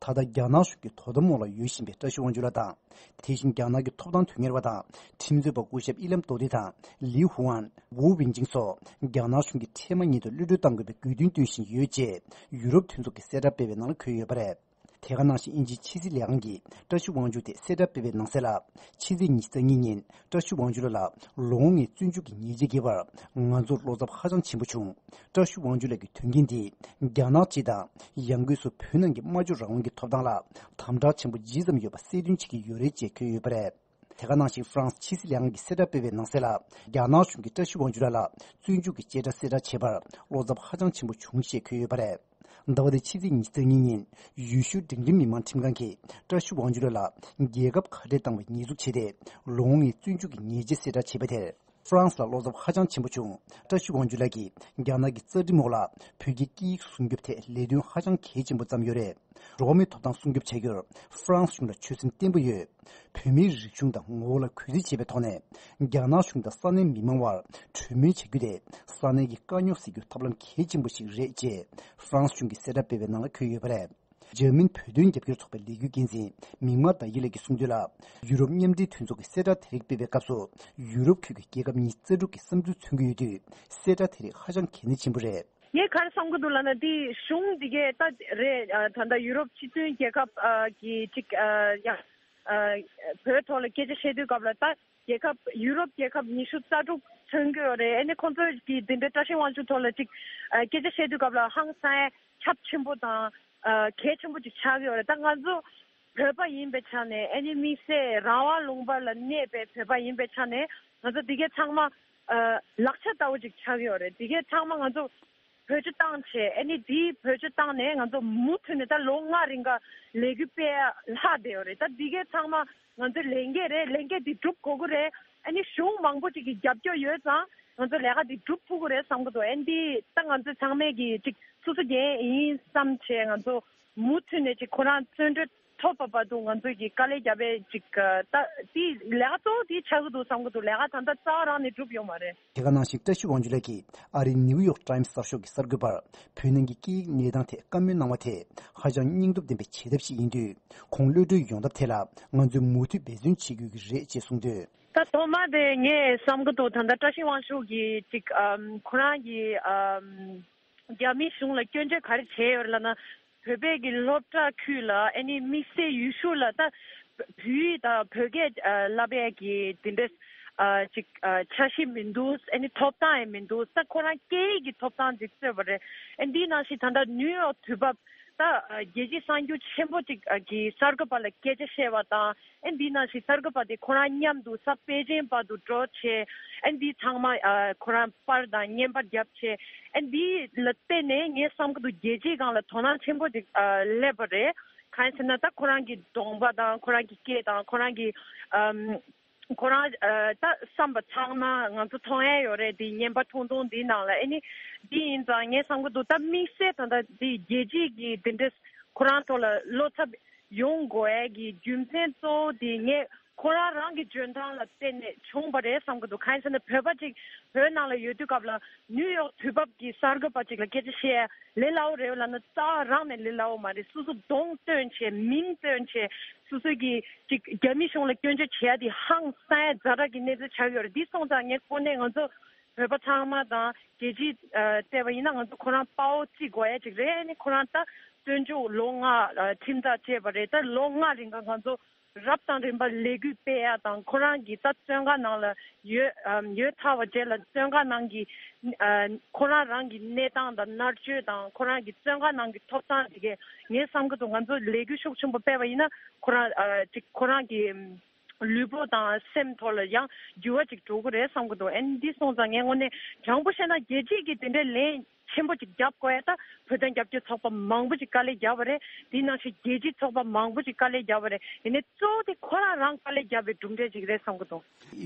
ད་ལྟ་རྒྱ་ནག་གཞུང་གི་དོ་དམ་འོག་ལ་ཡོད་བཞིན་པའི་བཀྲ་ཤིས་དབང་ཕྱུག་ལགས་དང་། དེ་བཞིན་རྒྱ་ནག་གི་ཐོབ་ཐང་དོན་གཉེར་བ་དང་ཁྲིམས་རྩོད་པ་སྐུ་ཞབས་ཨི་ལམ་རྡོ་ཏི་དང་ལི་ཧུའུ་ཨན། ཝུའུ་ཝིན་ཅིང་སོགས་རྒྱ་ནག་གཞུང་གིས་འཕྲལ་མ་ཉིད་དུ་གློད་གྲོལ་གཏང་དགོས་པའི་དགོས་འདུན་བཏོན་བཞིན་ཡོད་ཅེས་ཡུ་རོབ་མཐུན་ཚོགས་ཀྱིས་གསལ་བསྒྲགས་སྤེལ་བའི་ནང་ལ་འཁོད་ཡོད་པ་རེད། དེ་ག་ནང་བཞིན་དབྱིན་ཇིའི་ཕྱི་སྲིད་ལས་ཁང་གིས་བཀྲ་ཤིས་དབང་ཕྱུག་ཐད་གསལ་བསྒྲགས་སྤེལ་བའི་ནང་གསལ་ལ། ཕྱི་ཚེས་ཉི་ཤུ་རྩ་གཉིས་ཉིན་བཀྲ་ཤིས་དབང་ཕྱུག་ལགས་ལ་ལོ་ངོ་ལྔའི་བཙོན་འཇུག་གི་ཉེས་ཆད་འགེལ་བར་ང་ཚོར་བློ་འཚབ་ཧ་ཅང་ཆེན་པོ་བྱུང་། བཀྲ་ཤིས་དབང་ཕྱུག་ལགས་ཀྱི་དོན་རྐྱེན་འདིས་རྒྱ་ནག་སྤྱི་དང་ཡང་སྒོས་སུ་བོད་ནང་གི་སྨྲ་བརྗོད་རང་དབང་གི་ཐོབ་ཐང་ལ་དམ་དྲག་ཆེན་པོ་ཇི་ཙམ་ཡོད་པ་གསལ་སྟོན་བྱེད་ཀྱི་ཡོད་རེད་ཅེས་འཁོད་ཡོད་པ་རེད། དེ་ག་ནང་བཞིན་ཧྥ་རན་སི་ཕྱི་སྲིད་ལས་ཁང་གིས་གསལ་བསྒྲགས་སྤེལ་བའི་ནང་གསལ་ལ། རྒྱ་ནག་གཞུང་གིས་བཀྲ་ཤིས་དབང་ཕྱུག་ལགས་ལ་བཙོན་འཇུག་གི་བཅད་ཁྲ་གསལ་བསྒྲགས་བྱས་པར་བློ་འཚབ་ཧ་ཅང་ཆེན་པོ་བྱུང་ཞེས་འཁོད་ཡོད་པ་རེད། ཟླ་བ་འདིའི་ཕྱི་ཚེས་ཉི་ཤུ་རྩ་གཉིས་ཉིན་ཡུལ་ཤུལ་འབྲིང་རིམ་མི་མང་ཁྲིམས་ཁང་གིས་བཀྲ་ཤིས་དབང་ཕྱུག་ལགས་ལ་རྒྱལ་ཁབ་ག་རེ་བཏང་བའི་ཉེས་འཛུགས་བྱས་ཏེ། ལོ་ངོ་ལྔའི་བཙོན་འཇུག་གི་ཉེས་ཆད་གསལ་བསྒྲགས་བྱས་པ་དེར། ཧྥ་རན་སི་ལ་བློ་འཚབ་ཧ་ཅང་ཆེན་པོ་བྱུང་། བཀྲ་ཤིས་དབང་ཕྱུག་ལགས་ཀྱིས་རྒྱ་ནག་གི་རྩ་ཁྲིམས་འོག་ལ་བོད་ཀྱི་སྐད་ཡིག་སྲུང་སྐྱོབ་ཐད་ལས་དོན་ཧ་ཅང་གལ་ཆེན་པོ་བརྩམས་ཡོད་རེད། འགྲོ་བ་མིའི་ཐོབ་ཐང་སྲུང་སྐྱོབ་བྱ་རྒྱུར་ཧྥ་རན་སི་གཞུང་ལ་ཆོད་སེམས་བརྟན་པོ་ཡོད། བོད་མིའི་རིག་གཞུང་དང་ངོ་བོ་ལ་གུས་བརྩི་བྱེད་པའི་ཐོག་ནས། རྒྱ་ནག་གཞུང་དང་ས་གནས་མི་མང་དབར་གྲོས་མོལ་བྱ་རྒྱུ་དེ་ས་གནས་ཀྱི་དཀའ་རྙོག་སེལ་རྒྱུའི་ཐབས་ལམ་གལ་ཆེན་པོ་ཞིག་རེད་ཅེས་ཧྥ་རན་སི་གཞུང་གི་གསལ་བསྒྲགས་སྤེལ་བའི་ནང་ལ་འཁོད་ཡོད་པ་རེད། འཇར་མན་བོད་དོན་རྒྱབ་སྐྱོར་ཚོགས་པའི་ལས་འགུལ་འགན་འཛིན་མིག་དམར་ཟླ་ཡེ་ལགས་ཀྱིས་གསུངས་དོན་ལ། ཡུ་རོབ་མཉམ་འབྲེལ་མཐུན་ཚོགས་ཀྱིས་གསལ་བསྒྲགས་དེ་རིགས་སྤེལ་བའི་སྐབས་སུ། ཡུ་རོབ་ཁུལ་གྱི་རྒྱལ་ཁབ་ཉེར་བརྒྱད་ཀྱི་བསམ་ཚུལ་མཚོན་གྱི་ཡོད་དུས། གསལ་བསྒྲགས་དེ་རིགས་ཧ་ཅང་གལ་གནད་ཆེན་པོ་རེད། ངས་ག་རེ་བསམ་གྱི་འདུག་ལབ་ན། དེ་གཞུང་འདི་གས་ད་རེད། ཨ། ད་ལྟ་ཡུ་རོབ་སྤྱི་མཐུན་རྒྱལ་ཁབ་ཨ་གི་ཅིག་ཨ་ཡ་ཨ་བོད་ཐོག་ལ་སྐད་ཆ་བཤད་དུས་སྐབས་ལ། ད་རྒྱལ་ཁབ་ཡུ་རོབ་རྒྱལ་ཁབ་ཉི་ཤུ་རྩ་དྲུག་མཚོན་གྱི་ཡོད་རེད། ཨ་ནི་ཁོང་ཚོས་ཀྱི་འདི་འདྲའི་བཀྲ་ཤིས་དབང་ཕྱུག་ཐོག་ལ་ཅིག་ཨ་སྐད་ཆ་བཤད་དུས་སྐབས་ལ་ཧང་སང་ཁྱབ་ཆེན་པོ་དང་ཨ་གལ་ཆེན་པོ་ཅིག་ཆགས་ཀྱི་ཡོད་རེད། ད་ང་ཚོ་བོད་པ་ཡིན་པའི་ཆ་ནས། ཨ་ནི་དམིགས་བསལ་རང་དབང་ལུང་པ་ལ་གནས་པའི་བོད་པ་ཡིན་པའི་ཆ་ནས། ང་ཚོ་འདི་གས་ཚང་མ་ཨ་ལག་ཆ་ལྟ་བུ་ཅིག་ཆགས་ཀྱི་ཡོད་རེད། འདི་གས་ཚང་མ་ང་ཚོ་བེད་སྤྱོད་བཏང་བྱས། ཨ་ནི་དེའི་བེད་སྤྱོད་བཏང་ནས་ང་ཚོ་མུ་མཐུད་ནས་ད་ལོ་ལྔ་རིང་ག་ལས་འགུལ་སྤེལ་ཡ་ལྷག་བསྡད་ཡོད་རེད། ད་འདི་གས་ཚང་མ་ང་ཚོའི་ལས་འགན་རེད། ལས་འགན་འདི་སྒྲུབ་དགོས་ཀྱི་རེད། ཨ་ནི་གཞུང་མང་པོ་ཅིག་གི་རྒྱབ་སྐྱོར་ཡོད་ཙང་ང་ཚོ་ལས་ཀ་འདི་སྒྲུབ་ཐུབ་ཀྱི་རེད་བསམ་གྱི་འདུག་ཨ་ནི་འདི་ད་ང་ཚོ་ཚང་མས་ཀྱི་ཅིག་སོ་སོ་འགན་ཡིན་བསམ་བྱས། ང་ཚོ་མུ་མཐུད་ནས་ཅིག་ཁོ་རང་བཙོན་གྲོལ་ཐོབ་པ་བར་དུ་ང་ཚོས་ཀྱི་དཀའ་ལས་རྒྱབ་པའི་ཅིག་ད་དེ་ལས་ཀ་གཙོ་བོ་དེ་ཆགས་ཀྱི་འདུག་བསམ་གྱི་འདུག་ལས་ཀ་ད་ལྟ་རྩ་བ་རང་ནས་གྲུབ་ཡོད་མ་རེད། དེ་ག་ནང་བཞིན་བཀྲ་ཤིས་དབང་ཕྱུག་ལགས་ཀྱིས་ཨ་རིའི་ནིའུ་ཡོག་ཊའིམ་གསར་ཤོག་གི་གསར་འགོད་པར་བོད་ནང་གི་སྐད་ཡིག་གནས་སྟངས་ཐད་བཀའ་མོལ་གནང་བ་དེ་ཧ་ཅང་སྙིང་སྟོབས་ལྡན་པའི་བྱེད་ཐབས་ཤིག་ཡིན་དུས། ཁོང་གློད་གྲོལ་ཡོང་ཐབས་ཐད་ལ་ང་ཚོས་མུ་མཐུད་འབད་བརྩོན་བྱེད་དགོས་ཀྱི་རེད་ཅེས་གསུངས་དོན། ད་ཐོག་མ་དེ་ངས་བསམ་གྱི་འདུག་ད་ལྟ་བཀྲ་ཤིས་དབང་ཕྱུག་གིས་ཅིག་ཨམ་ཁོ་རང་གིས་ཨམ་རྒྱ་མི་གཞུང་ལ་སྐྱོན་བརྗོད་ག་རེ་བྱས་ཡོད་རེད་ལབ་ན། བོད་པའི་གི་སློབ་གྲྭ་ཁུལ་ལ། ཨ་ནི་དམིགས་བསལ་ཡུལ་ཤུལ་ལ་ད་བོད་ཡིག་དང་བོད་སྐད་ཨ་བསླབ་ཡས་ཀྱི་དེ་འདྲས་ཨ་ཅིག་ཨ་འཆར་གཞི་མི་འདུག་ཨ་ནི་ཐོབ་ཐང་ཡང་མི་འདུག་ད་ཁོ་རང་སྐད་ཡིག་གི་ཐོབ་ཐང་ཅིག་རྩོད་པ་རེད། ཨ་འདིའི་ནང་བཞིན་ད་ལྟ་ནིའུ་ཡོག་དུས་བབ་ད་ཨ་རྒྱལ་སྤྱིའི་གསར་འགྱུར་ཆེན་པོ་ཅིག་ཨ་གི་གསར་འགོད་པ་ལ་སྐད་ཆ་བཤད་པ་དང་། ཨ་འདིའི་ནང་བཞིན་གསར་འགོད་པ་དེ་ཁོ་རང་མཉམ་དུ་ས་པེ་ཅིན་བར་དུ་འགྲོ་བྱས། ཨ་འདི་ཚང་མ་ཨ་ཁོ་རང་པར་དང་བརྙན་པར་བརྒྱབ་བྱས། ཨ་འདི་ལ་བརྟེན་ནས་ངས་བསམ་གྱི་འདུག་རྒྱལ་སྤྱིའི་སྒང་ལ་དོ་སྣང་ཆེན་པོ་ཅིག་ཨ་སླེབས་པ་རེད། གང་ཡིན་ཟེར་ན་ད་ཁོ་རང་གི་གདོང་པ་དང་ཁོ་རང་གི་སྐད་དང་ཁོ་རང་གི་ཨམ་ཁོ་རང་ཨ་ད་བསམ་པ་ཚང་མ་ང་ཚོ་མཐོང་ཡ་ཡོད་རེད། འདི་བརྙན་པར་ཐུང་ཐུང་འདི་ནང་ལ། ཨ་ནི་འདི་ཡིན་ཙང་ངས་བསམ་གྱི་འདུག་ད་དམིགས་བསལ་ད་ལྟ་འདི་རྒྱལ་སྤྱིའི་གི་འདི་འདྲས་ཁོ་རང་ཐོག་ལ་བློ་འཚབ་ཡོང་དགོས་ཡ་གི་རྒྱུ་མཚན་གཙོ་བོ་དེ་ངས་ཁོ་རང་རང་གི་འཇོན་ཐང་ལ་བརྟེན་ནས་བྱུང་བ་རེད་བསམ་གྱི་འདུག་གང་ཡིན་ཟེར་ན་བོད་པ་ཅིག་བོད་ནང་ལ་ཡོད་དུས་སྐབས་ལ་ནིའུ་ཡོག་དུས་བབ་ཀྱི་གསར་འགོད་པ་ཅིག་ལ་སྐད་ཆ་བཤད་ལས་སླ་བོ་རེད་ལབ་ན་རྩ་བ་རང་ནས་ལས་སླ་བོ་མ་རེད། སོ་སོ་གདོང་སྟོན་བྱས་མིང་སྟོན་བྱས་སོ་སོ་གི་ཅིག་རྒྱ་མི་གཞུང་ལ་སྐྱོན་བརྗོད་བྱེད་ཡ་དེ་ཧང་སང་ཡ་ཛ་དྲག་གི་གནས་ཚུལ་ཆགས་ཡོད་རེད། འདི་སོང་ཙང་ངས་དངོས་གནས་ང་ཚོ་བོད་པ་ཚང་མ་དང་རྒྱལ་སྤྱི་ཨ་བལྟས་པ་ཡིན་ན་ང་ཚོ་ཁོ་རང་དཔའ་བོ་བརྩི་དགོས་ཡ་ཅིག་རེད། ཨ་ནི་ཁོ་རང་ད་བཙོན་འཇུག་ལོ་ལྔ་ཨ་ཁྲིམས་ཐག་བཅད་པ་རེད། ད་ལོ་ལྔ་རིང་ག་ང་ཚོ་རབ་དང་རིམ་པ་ལས་འགུལ་སྤེལ་ཡ་དང་། ཁོ་རང་གིས་ད་བཙོན་ཁང་ནང་ལ་ཡོད་ཨམ་ཡོད་ཚར་བ་རྗེས་ལ་བཙོན་ཁང་ནང་གི་ཨ་ཁོ་རང་རང་གི་གནས་སྟངས་དང་མནར་གཅོད་དང་ཁོ་རང་གི་བཙོན་ཁང་ནང་གི་ཐོབ་ཐང་དེ་གས་ངས་བསམ་གྱི་འདུག་ང་ཚོ་ལས་འགུལ་ཤུགས་ཆེན་པོ་སྤེལ་བ་ཡིན་ན་ཁོ་རང་ཨ་ཅིག་ཁོ་རང་གི་ལུས་པོ་དང་སེམས་ཐོག་ལ་ཡང་འགྱུར་བ་ཅིག་འགྲོ་གི་རེད་བསམ་གྱི་འདུག་ཨ་ནི་འདི་སོང་ཙང་ངས་དངོས་གནས་དྲང་པོ་བཤད་ན་རྒྱལ་སྤྱིའི་གི་དེ་འདྲའི་ལན་ཆེན་པོ་ཅིག་རྒྱབ་དགོས་ཡ། ད་བོད་དོན་རྒྱབ་སྐྱོར་ཚོགས་པ་མང་པོ་ཅིག་དཀའ་ལས་བརྒྱབ་པ་རེད། དེ་ནང་བཞིན་རྒྱལ་སྤྱིའི་ཚོགས་པ་མང་པོ་ཅིག་དཀའ་ལས་བརྒྱབ་པ་རེད། ཡིན་ནའི་གཙོ་བོ་དེ་ཁོ་རང་རང་དཀའ་ལས་བརྒྱབ་པའི་གྲུབ་འབྲས་ཅིག་རེད་བསམ་གྱི་འདུག་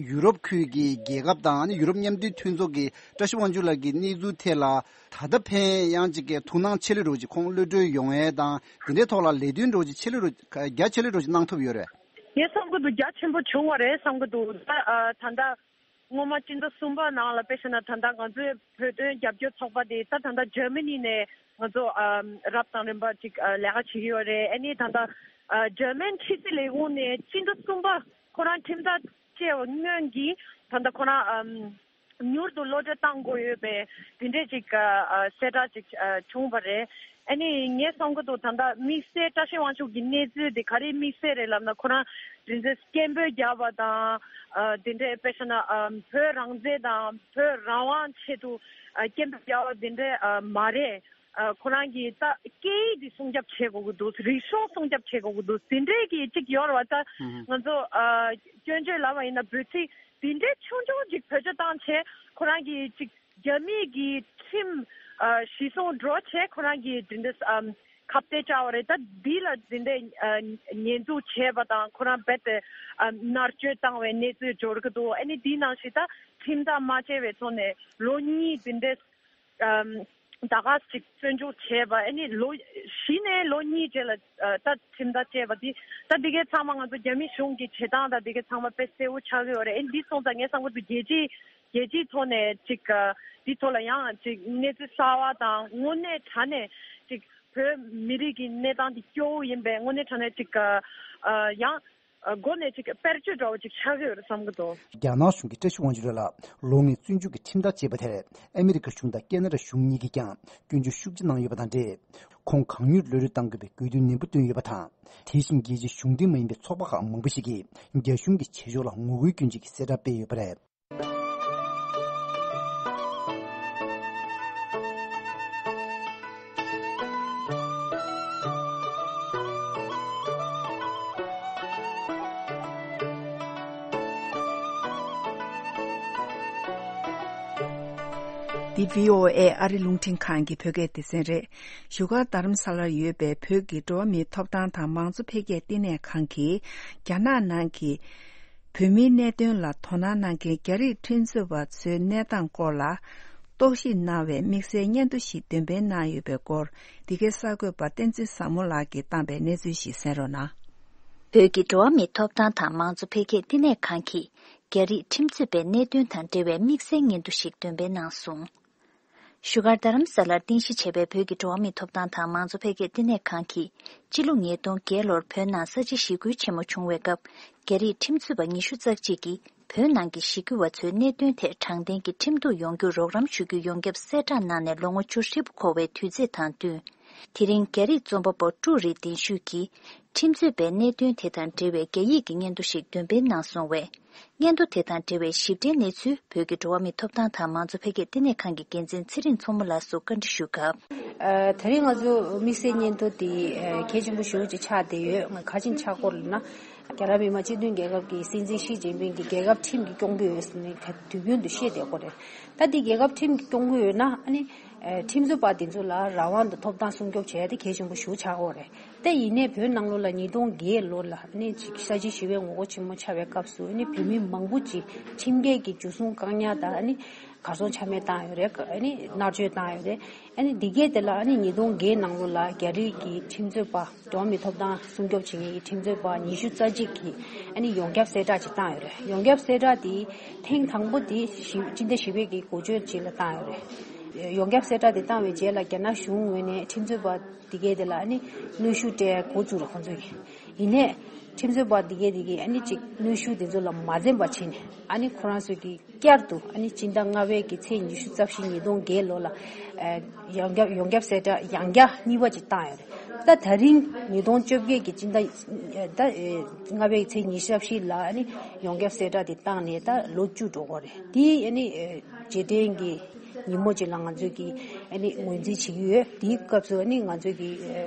ཡུ་རོབ་ཁུལ་གྱི་རྒྱལ་ཁབ་དང་ཨ་ནི་ཡུ་རོབ་མཉམ་འབྲེལ་མཐུན་ཚོགས་ཀྱིས་བཀྲ་ཤིས་དབང་ཕྱུག་ལགས་ཀྱི་གནས་ཚུལ་ཐད་ལ་ད་ལྟ་ཕན་ཡང་ཅིག་གི་ཐུགས་སྣང་ཆེ་ལོས་འགྲོ་ཅིག་ཁོང་གློད་གྲོལ་ཡོང་ཡས་དང་དེ་འདྲའི་ཐོག་ལ་ལས་དོན་འགྲོ་ཅིག་ཆེ་ལོས་འགྲོ་རྒྱ་ཆེ་ལོས་འགྲོ་ཅིག་གནང་ཐུབ་ཡོད་རེད། ངས་བསམ་གྱི་འདུག་རྒྱ་ཆེན་པོ་བྱུང་བ་རེད་བསམ་གྱི་འདུག་ད་ཨ་ད་ལྟ་སྔོན་མ་སྤྱི་ཟླ་གསུམ་པ་ནང་ལ་དཔེ་བཞག་ན་ད་ལྟ་ང་ཚོའི་བོད་དོན་རྒྱབ་སྐྱོར་ཚོགས་པ་དེ་ད་ད་ལྟ་འཇར་མ་ནི་ནས་ང་ཚོ་ཨ་རབ་དང་རིམ་པ་ཅིག་ཨ་ལས་ཀ་བྱེད་ཀྱི་ཡོད་རེད། ཨ་ནི་ད་ལྟ་ཨ་འཇར་མན་ཕྱི་སྲིད་ལས་ཁུངས་ནས་སྤྱི་ཟླ་གསུམ་པ་ཁོ་རང་ཁྲིམས་ཐག་བཅད་པ་སྔོན་གྱི་ད་ལྟ་ཁོ་རང་ཨམ་ མྱུར་དུ་གློད་གྲོལ་བཏང་དགོས་ཡོད་པའི་དེ་འདྲས་ཅིག་ཨ་ཨ་གསལ་བསྒྲགས་ཅིག་ཨ་བྱུང་བ་རེད། ཨ་ནི་ངས་བསམ་གྱི་འདུག་ད་ལྟ་དམིགས་བསལ་བཀྲ་ཤིས་དབང་ཕྱུག་གི་གནས་ཚུལ་དེ་ག་རེ་དམིགས་བསལ་རེད་ལབ་ན། ཁོ་རང་དེ་འདྲས་སྐད་འབོད་རྒྱག་པ་དང་ཨ་དེ་འདྲས་དཔེ་བཞག་ན་ཨ་བོད་རང་བཙན་དང་བོད་རང་དབང་ཆེད་དུ་ཨ་སྐད་འབོད་རྒྱག་པ་དེ་འདྲས་ཨ་མ་རེད། ཨ་ཁོ་རང་གིས་ད་སྐད་ཡིག་འདི་སྲུང་སྐྱོབ་བྱེད་དགོས་ཀྱི་འདུག་རིག་གཞུང་སྲུང་སྐྱོབ་བྱེད་དགོས་ཀྱི་འདུག་དེ་འདྲས་ཀྱི་གཅིག་ཡོད་རེད་བ། ད་ང་ཚོ་ཨ་སྐྱོན་བརྗོད་ལབ་པ་ཡིན་ན་འབོད་ཚིག་དེ་འདྲས་ཆུང་ཆུང་ཅིག་བེད་སྤྱོད་བཏང་བྱས་ཁོ་རང་གིས་ཅིག་རྒྱ་མི་གི་ཁྲིམས་ཨ་གཞི་བཟུང་འགྲོ་བྱས་ཁོ་རང་གིས་དེ་འདྲས་ཨམ་ཁ་གཏད་བཅག་པ་རེད། ད་འདི་ལ་དེ་འདྲས་ཨ་ཉེས་འཛུགས་བྱས་པ་དང་ཁོ་རང་རྦད་དེ་ཨ་མནར་གཅོད་བཏང་བའི་གནས་ཚུལ་འབྱོར་གྱི་འདུག་ཨ་ནི་འདི་ནང་བཞིན་ད་ཁྲིམས་ཐག་མ་བཅད་པའི་ཐོག་ནས་ལོ་གཉིས་དེ་འདྲས་ཨམ་ད་ག་ཅིག་བཙོན་འཇུག་བྱས་པ། ཨ་ནི་ལོ་བཞི་ནས་ལོ་གཉིས་རྗེས་ལ་ཨ་ད་ཁྲིམས་ཐག་བཅད་པ་འདི། ད་འདི་གའི་ཚང་མ་ང་ཚོ་རྒྱ་མི་གཞུང་གི་བྱེད་སྟངས་དང་འདི་གའི་ཚང་མ་དཔེ་གསལ་བོ་ཆགས་ཀྱི་ཡོད་རེད། ཨ་ནི་འདི་སོང་ཙང་ངས་བསམ་གྱི་འདུག་རྒྱལ་སྤྱིའི་རྒྱལ་སྤྱིའི་ཐོག་ནས་ཅིག་ཨ་འདི་ཐོག་ལ་ཡང་ཅིག་གནས་ཚུལ་གསར་བ་དང་དངོས་གནས་དྲང་གནས་ཅིག་བོད་མི་རིགས་ཀྱི་གནས་སྟངས་འདི་སྐྱོ་བོ་ཡིན་པས་དངོས་གནས་དྲང་གནས་ཅིག་ཨ་ཡང་སྒོ་ནས་ཅིག་དཔེར་བརྗོད་འདྲ་བོ་ཅིག་ཆགས་ཀྱི་ཡོད་རེད་བསམ་གྱི་འདུག་རྒྱ་ནག་གཞུང་གིས་བཀྲ་ཤིས་དབང་ཕྱུག་ལགས་ལ་ལོ་ལྔའི་བཙོན་འཇུག་གི་ཁྲིམས་ཐག་བཅད་པ་དེར་ཨ་མི་རི་ཀ་གཞུང་དང་ཁེ་ན་ཌ་གཞུང་གཉིས་ཀྱིས་ཀྱང་སྐྱོན་བརྗོད་ཤུགས་ཆེ་གནང་ཡོད་པ་དང་འབྲེལ། ཁོང་གང་མྱུར་གློད་གྲོལ་གཏང་དགོས་པའི་དགོས་འདུན་ནན་པོ་བཏོན་ཡོད་པ་དང་། དེ་བཞིན་རྒྱལ་སྤྱིའི་གཞུང་འབྲེལ་མ་ཡིན་པའི་ཚོགས་པ་ཁག་མང་པོ་ཞིག་གིས་རྒྱ་གཞུང་གི་བྱེད་ཕྱོགས་ལ་ངོ་རྒོལ་སྐྱོན་ཅིག་གསལ་བསྒྲགས་སྤེལ་ཡོད་པ་རེད། འདི་བྷི་ཨོ་ཨེ་ཨ་རི་རླུང་འཕྲིན་ཁང་གི་བོད་སྐད་སྡེ་ཚན་རེད། བཞུགས་སྒར་རྡ་རམ་ས་ལར་ཡོད་པའི་བོད་ཀྱི་འགྲོ་བ་མིའི་ཐོབ་ཐང་དང་མང་གཙོ་འཕེལ་རྒྱས་བསྟི་གནས་ཁང་གིས་རྒྱ་ནག་ནང་གི་བོད་མིའི་གནད་དོན་ལ་དོ་སྣང་གནང་མཁན་རྒྱ་རིགས་ཁྲིམས་རྩོད་པ་ཚོའི་གནས་སྟངས་སྐོར་ལ་རྟོག་ཞིབ་གནང་བའི་དམིགས་བསལ་སྙན་ཐོ་ཞིག་འདོན་སྤེལ་གནང་ཡོད་པའི་སྐོར། འདི་གའི་གསར་འགོད་པ་བསྟན་འཛིན་བཟང་མོ་ལགས་ཀྱིས་བཏང་པའི་གནས་ཚུལ་ཞིག་གསན་རོགས་གནང་། བོད་ཀྱི་འགྲོ་བ་མིའི་ཐོབ་ཐང་དང་མང་གཙོ་འཕེལ་རྒྱས་བསྟི་གནས་ཁང་གིས་རྒྱ་རིགས་ཁྲིམས་རྩོད་པའི་གནད་དོན་དང་འབྲེལ་བའི་དམིགས་བསལ་སྙན་ཐོ་ཞིག་འདོན་སྤེལ་གནང་སོང་། བཞུགས་སྒར་རྡ་རམ་ས་ལར་རྟེན་གཞི་བྱས་པའི་བོད་ཀྱི་འགྲོ་བ་མིའི་ཐོབ་ཐང་དང་མང་གཙོ་འཕེལ་རྒྱས་བསྟི་གནས་ཁང་གིས་སྤྱི་ལོ་ཉིས་སྟོང་བརྒྱད་ལོར་བོད་ནང་ས་བྱི་ཞི་རྒོལ་ཆེན་མོ་བྱུང་བའི་སྐབས་རྒྱ་རིགས་ཁྲིམས་རྩོད་པ་ཉི་ཤུ་རྩ་གཅིག་གིས་བོད་ནང་གི་ཞི་རྒོལ་བ་ཚོའི་གནད་དོན་ཐད་དྲང་བདེན་གྱི་ཁྲིམས་གཏུག་ཡོང་རྒྱུར་རོགས་རམ་ཞུ་རྒྱུའི་ཡོངས་ཁྱབ་གསལ་བསྒྲགས་གནང་ནས་ལོ་ངོ་བཅུ་ཧྲིལ་པོ་འཁོར་བའི་དུས་ཚིགས་དང་བསྟུན། དེ་རིང་རྒྱ་རིགས་རྩོམ་པ་པོ་ཀྲུའུ་རི་ཏིན་ཤུས་ཀྱིས་ཁྲིམས་རྩོད་པའི་གནད་དོན་དེ་དང་འབྲེལ་བའི་རྒྱ་ཡིག་གི་སྙན་ཐོ་ཞིག་འདོན་སྤེལ་གནང་སོང་བས། སྙན་ཐོ་དེ་དང་འབྲེལ་བའི་ཞིབ་ཕྲའི་གནས་ཚུལ་བོད་ཀྱི་འགྲོ་བ་མིའི་ཐོབ་ཐང་དང་མང་གཙོ་འཕེལ་རྒྱས་བསྟི་གནས་ཁང་གི་འགན་འཛིན་ཚེ་རིང་མཚོ་མོ་ལགས་སུ་བཀའ་འདྲི་ཞུས་སྐབས། ཨ། དེ་རིང་ང་ཚོ་དམིགས་བསལ་སྙན་ཐོ་དེ་ཨ་གལ་ཆེན་པོ་ཞེ་པོ་ཅིག་ཆགས་བསྡད་ཡོད། ང་ག་རེ་བྱས་ནས་ཆགས་ཀྱི་ཡོད་ལབ་ན། རྒྱ་ནག་མི་དམངས་སྤྱི་མཐུན་རྒྱལ་ཁབ་ཀྱི་སྲིད་འཛིན་ཞི་ཅིན་ཕིང་གིས་རྒྱལ་ཁབ་ཁྲིམས་ཀྱིས་སྐྱོང་གི་ཡོད་ཟེར་ནས་དུས་རྒྱུན་དུ་བཤད་བསྡད་ཡོད་རེད། ད་དེ་རྒྱལ་ཁབ་ཁྲིམས་ཀྱིས་སྐྱོང་གི་ཡོད་ན་ཨ་ནི་ཨ་ཁྲིམས་རྩོད་པ་དེ་ཚོ་ལ་རང་དབང་དང་ཐོབ་ཐང་སྲུང་སྐྱོབ་བྱེད་ཡ་དེ་གལ་ཆེན་པོ་ཞེ་པོ་ཆགས་ཀྱི་ཡོད་རེད། དེ་ཡིན་ནའི་བོད་ནང་ལོགས་ལ་ཉིས་སྟོང་བརྒྱད་ལོ་ལ་ཨ་ནི་ཅིག་ས་བྱི་ཞི་བའི་ངོ་རྒོལ་ཆེན་མོ་ཆགས་པའི་སྐབས་སུ་ཨ་ནི་བོད་མི་མང་པོ་ཅིག་ཁྲིམས་འགལ་གྱི་འཇུ་བཟུང་བཀག་ཉར་དང་ཨ་ནི་གར་སོང་ཆ་མེད་བཏང་ཡོད་རེད། ཨ་ནི་མནར་གཅོད་བཏང་ཡོད་རེད། ཨ་ནི་འདི་གས་དེ་ལ་ཨ་ནི་ཉིས་སྟོང་བརྒྱད་ནང་ལོགས་ལ་རྒྱ་རིགས་ཀྱི་ཁྲིམས་རྩོད་པ་འགྲོ་བ་མིའི་ཐོབ་ཐང་སྲུང་སྐྱོབ་བྱེད་མཁན་གྱི་ཁྲིམས་རྩོད་པ་ཉི་ཤུ་རྩ་གཅིག་གིས་ཨ་ནི་ཡོངས་ཁྱབ་གསལ་བསྒྲགས་ཅིག་བཏང་ཡོད་རེད། ཡོངས་ཁྱབ་གསལ་བསྒྲགས་དེ་ཐེངས་དང་པོ་དེ་ཞི་སྤྱི་ཟླ་བཞི་པའི་གི་འགོ་སྤྱོད་ཅིག་ལ་བཏང་ཡོད་རེད། ཡོངས་ཁྱབ་གསལ་བསྒྲགས་དེ་བཏང་བའི་རྗེས་ལ་རྒྱ་ནག་གཞུང་ངོས་ནས་ཁྲིམས་རྩོད་པ་འདི་གས་དེ་ལ་ཨ་ནི་གནོན་ཤུགས་སྤྲད་འགོ་བཙུགས་རེད་ཁོང་ཚོ་གིས། ཡིན་ནའི་ཁྲིམས་རྩོད་པ་འདི་གས་དེ་གིས་ཨ་ནི་ཅིག་གནོན་ཤུགས་དེ་ཚོ་ལ་མ་འཛེམས་པ་བྱས་ནས་ཨ་ནི་ཁོ་རང་ཚོ་གིས་བསྐྱར་དུ་ཨ་ནི་སྤྱི་ཟླ་ལྔ་པའི་གི་ཚེས་ཉི་ཤུ་རྩ་བཞི་ཉིས་སྟོང་བརྒྱད་ལོ་ལ་ཨ་ཡོངས་ཁྱབ་ཡོངས་ཁྱབ་གསལ་བསྒྲགས་ཡང་བསྐྱར་གཉིས་པ་ཅིག་བཏང་ཡོད་རེད། ད་ད་རིང་ཉིས་སྟོང་བཅོ་བརྒྱད་ཀྱི་སྤྱི་ཟླ་ད་ལྔ་པའི་ཚེས་ཉི་ཤུ་རྩ་བཞི་ལ་ཨ་ནི་ཡོངས་ཁྱབ་གསལ་བསྒྲགས་དེ་བཏང་ནས་ད་ལོ་བཅུ་འགྲོ་གི་རེད། དེ་ཨ་ནི་རྗེས་དྲན་གྱི་ཉིན་མོ་ཅིག་ལ་ང་ཚོས་ཀྱིས་ཨ་ནི་ངོས་འཛིན་བྱེད་ཀྱི་ཡོད། དེའི་སྐབས་སུ་ཨ་ནི་ང་ཚོས་ཀྱིས་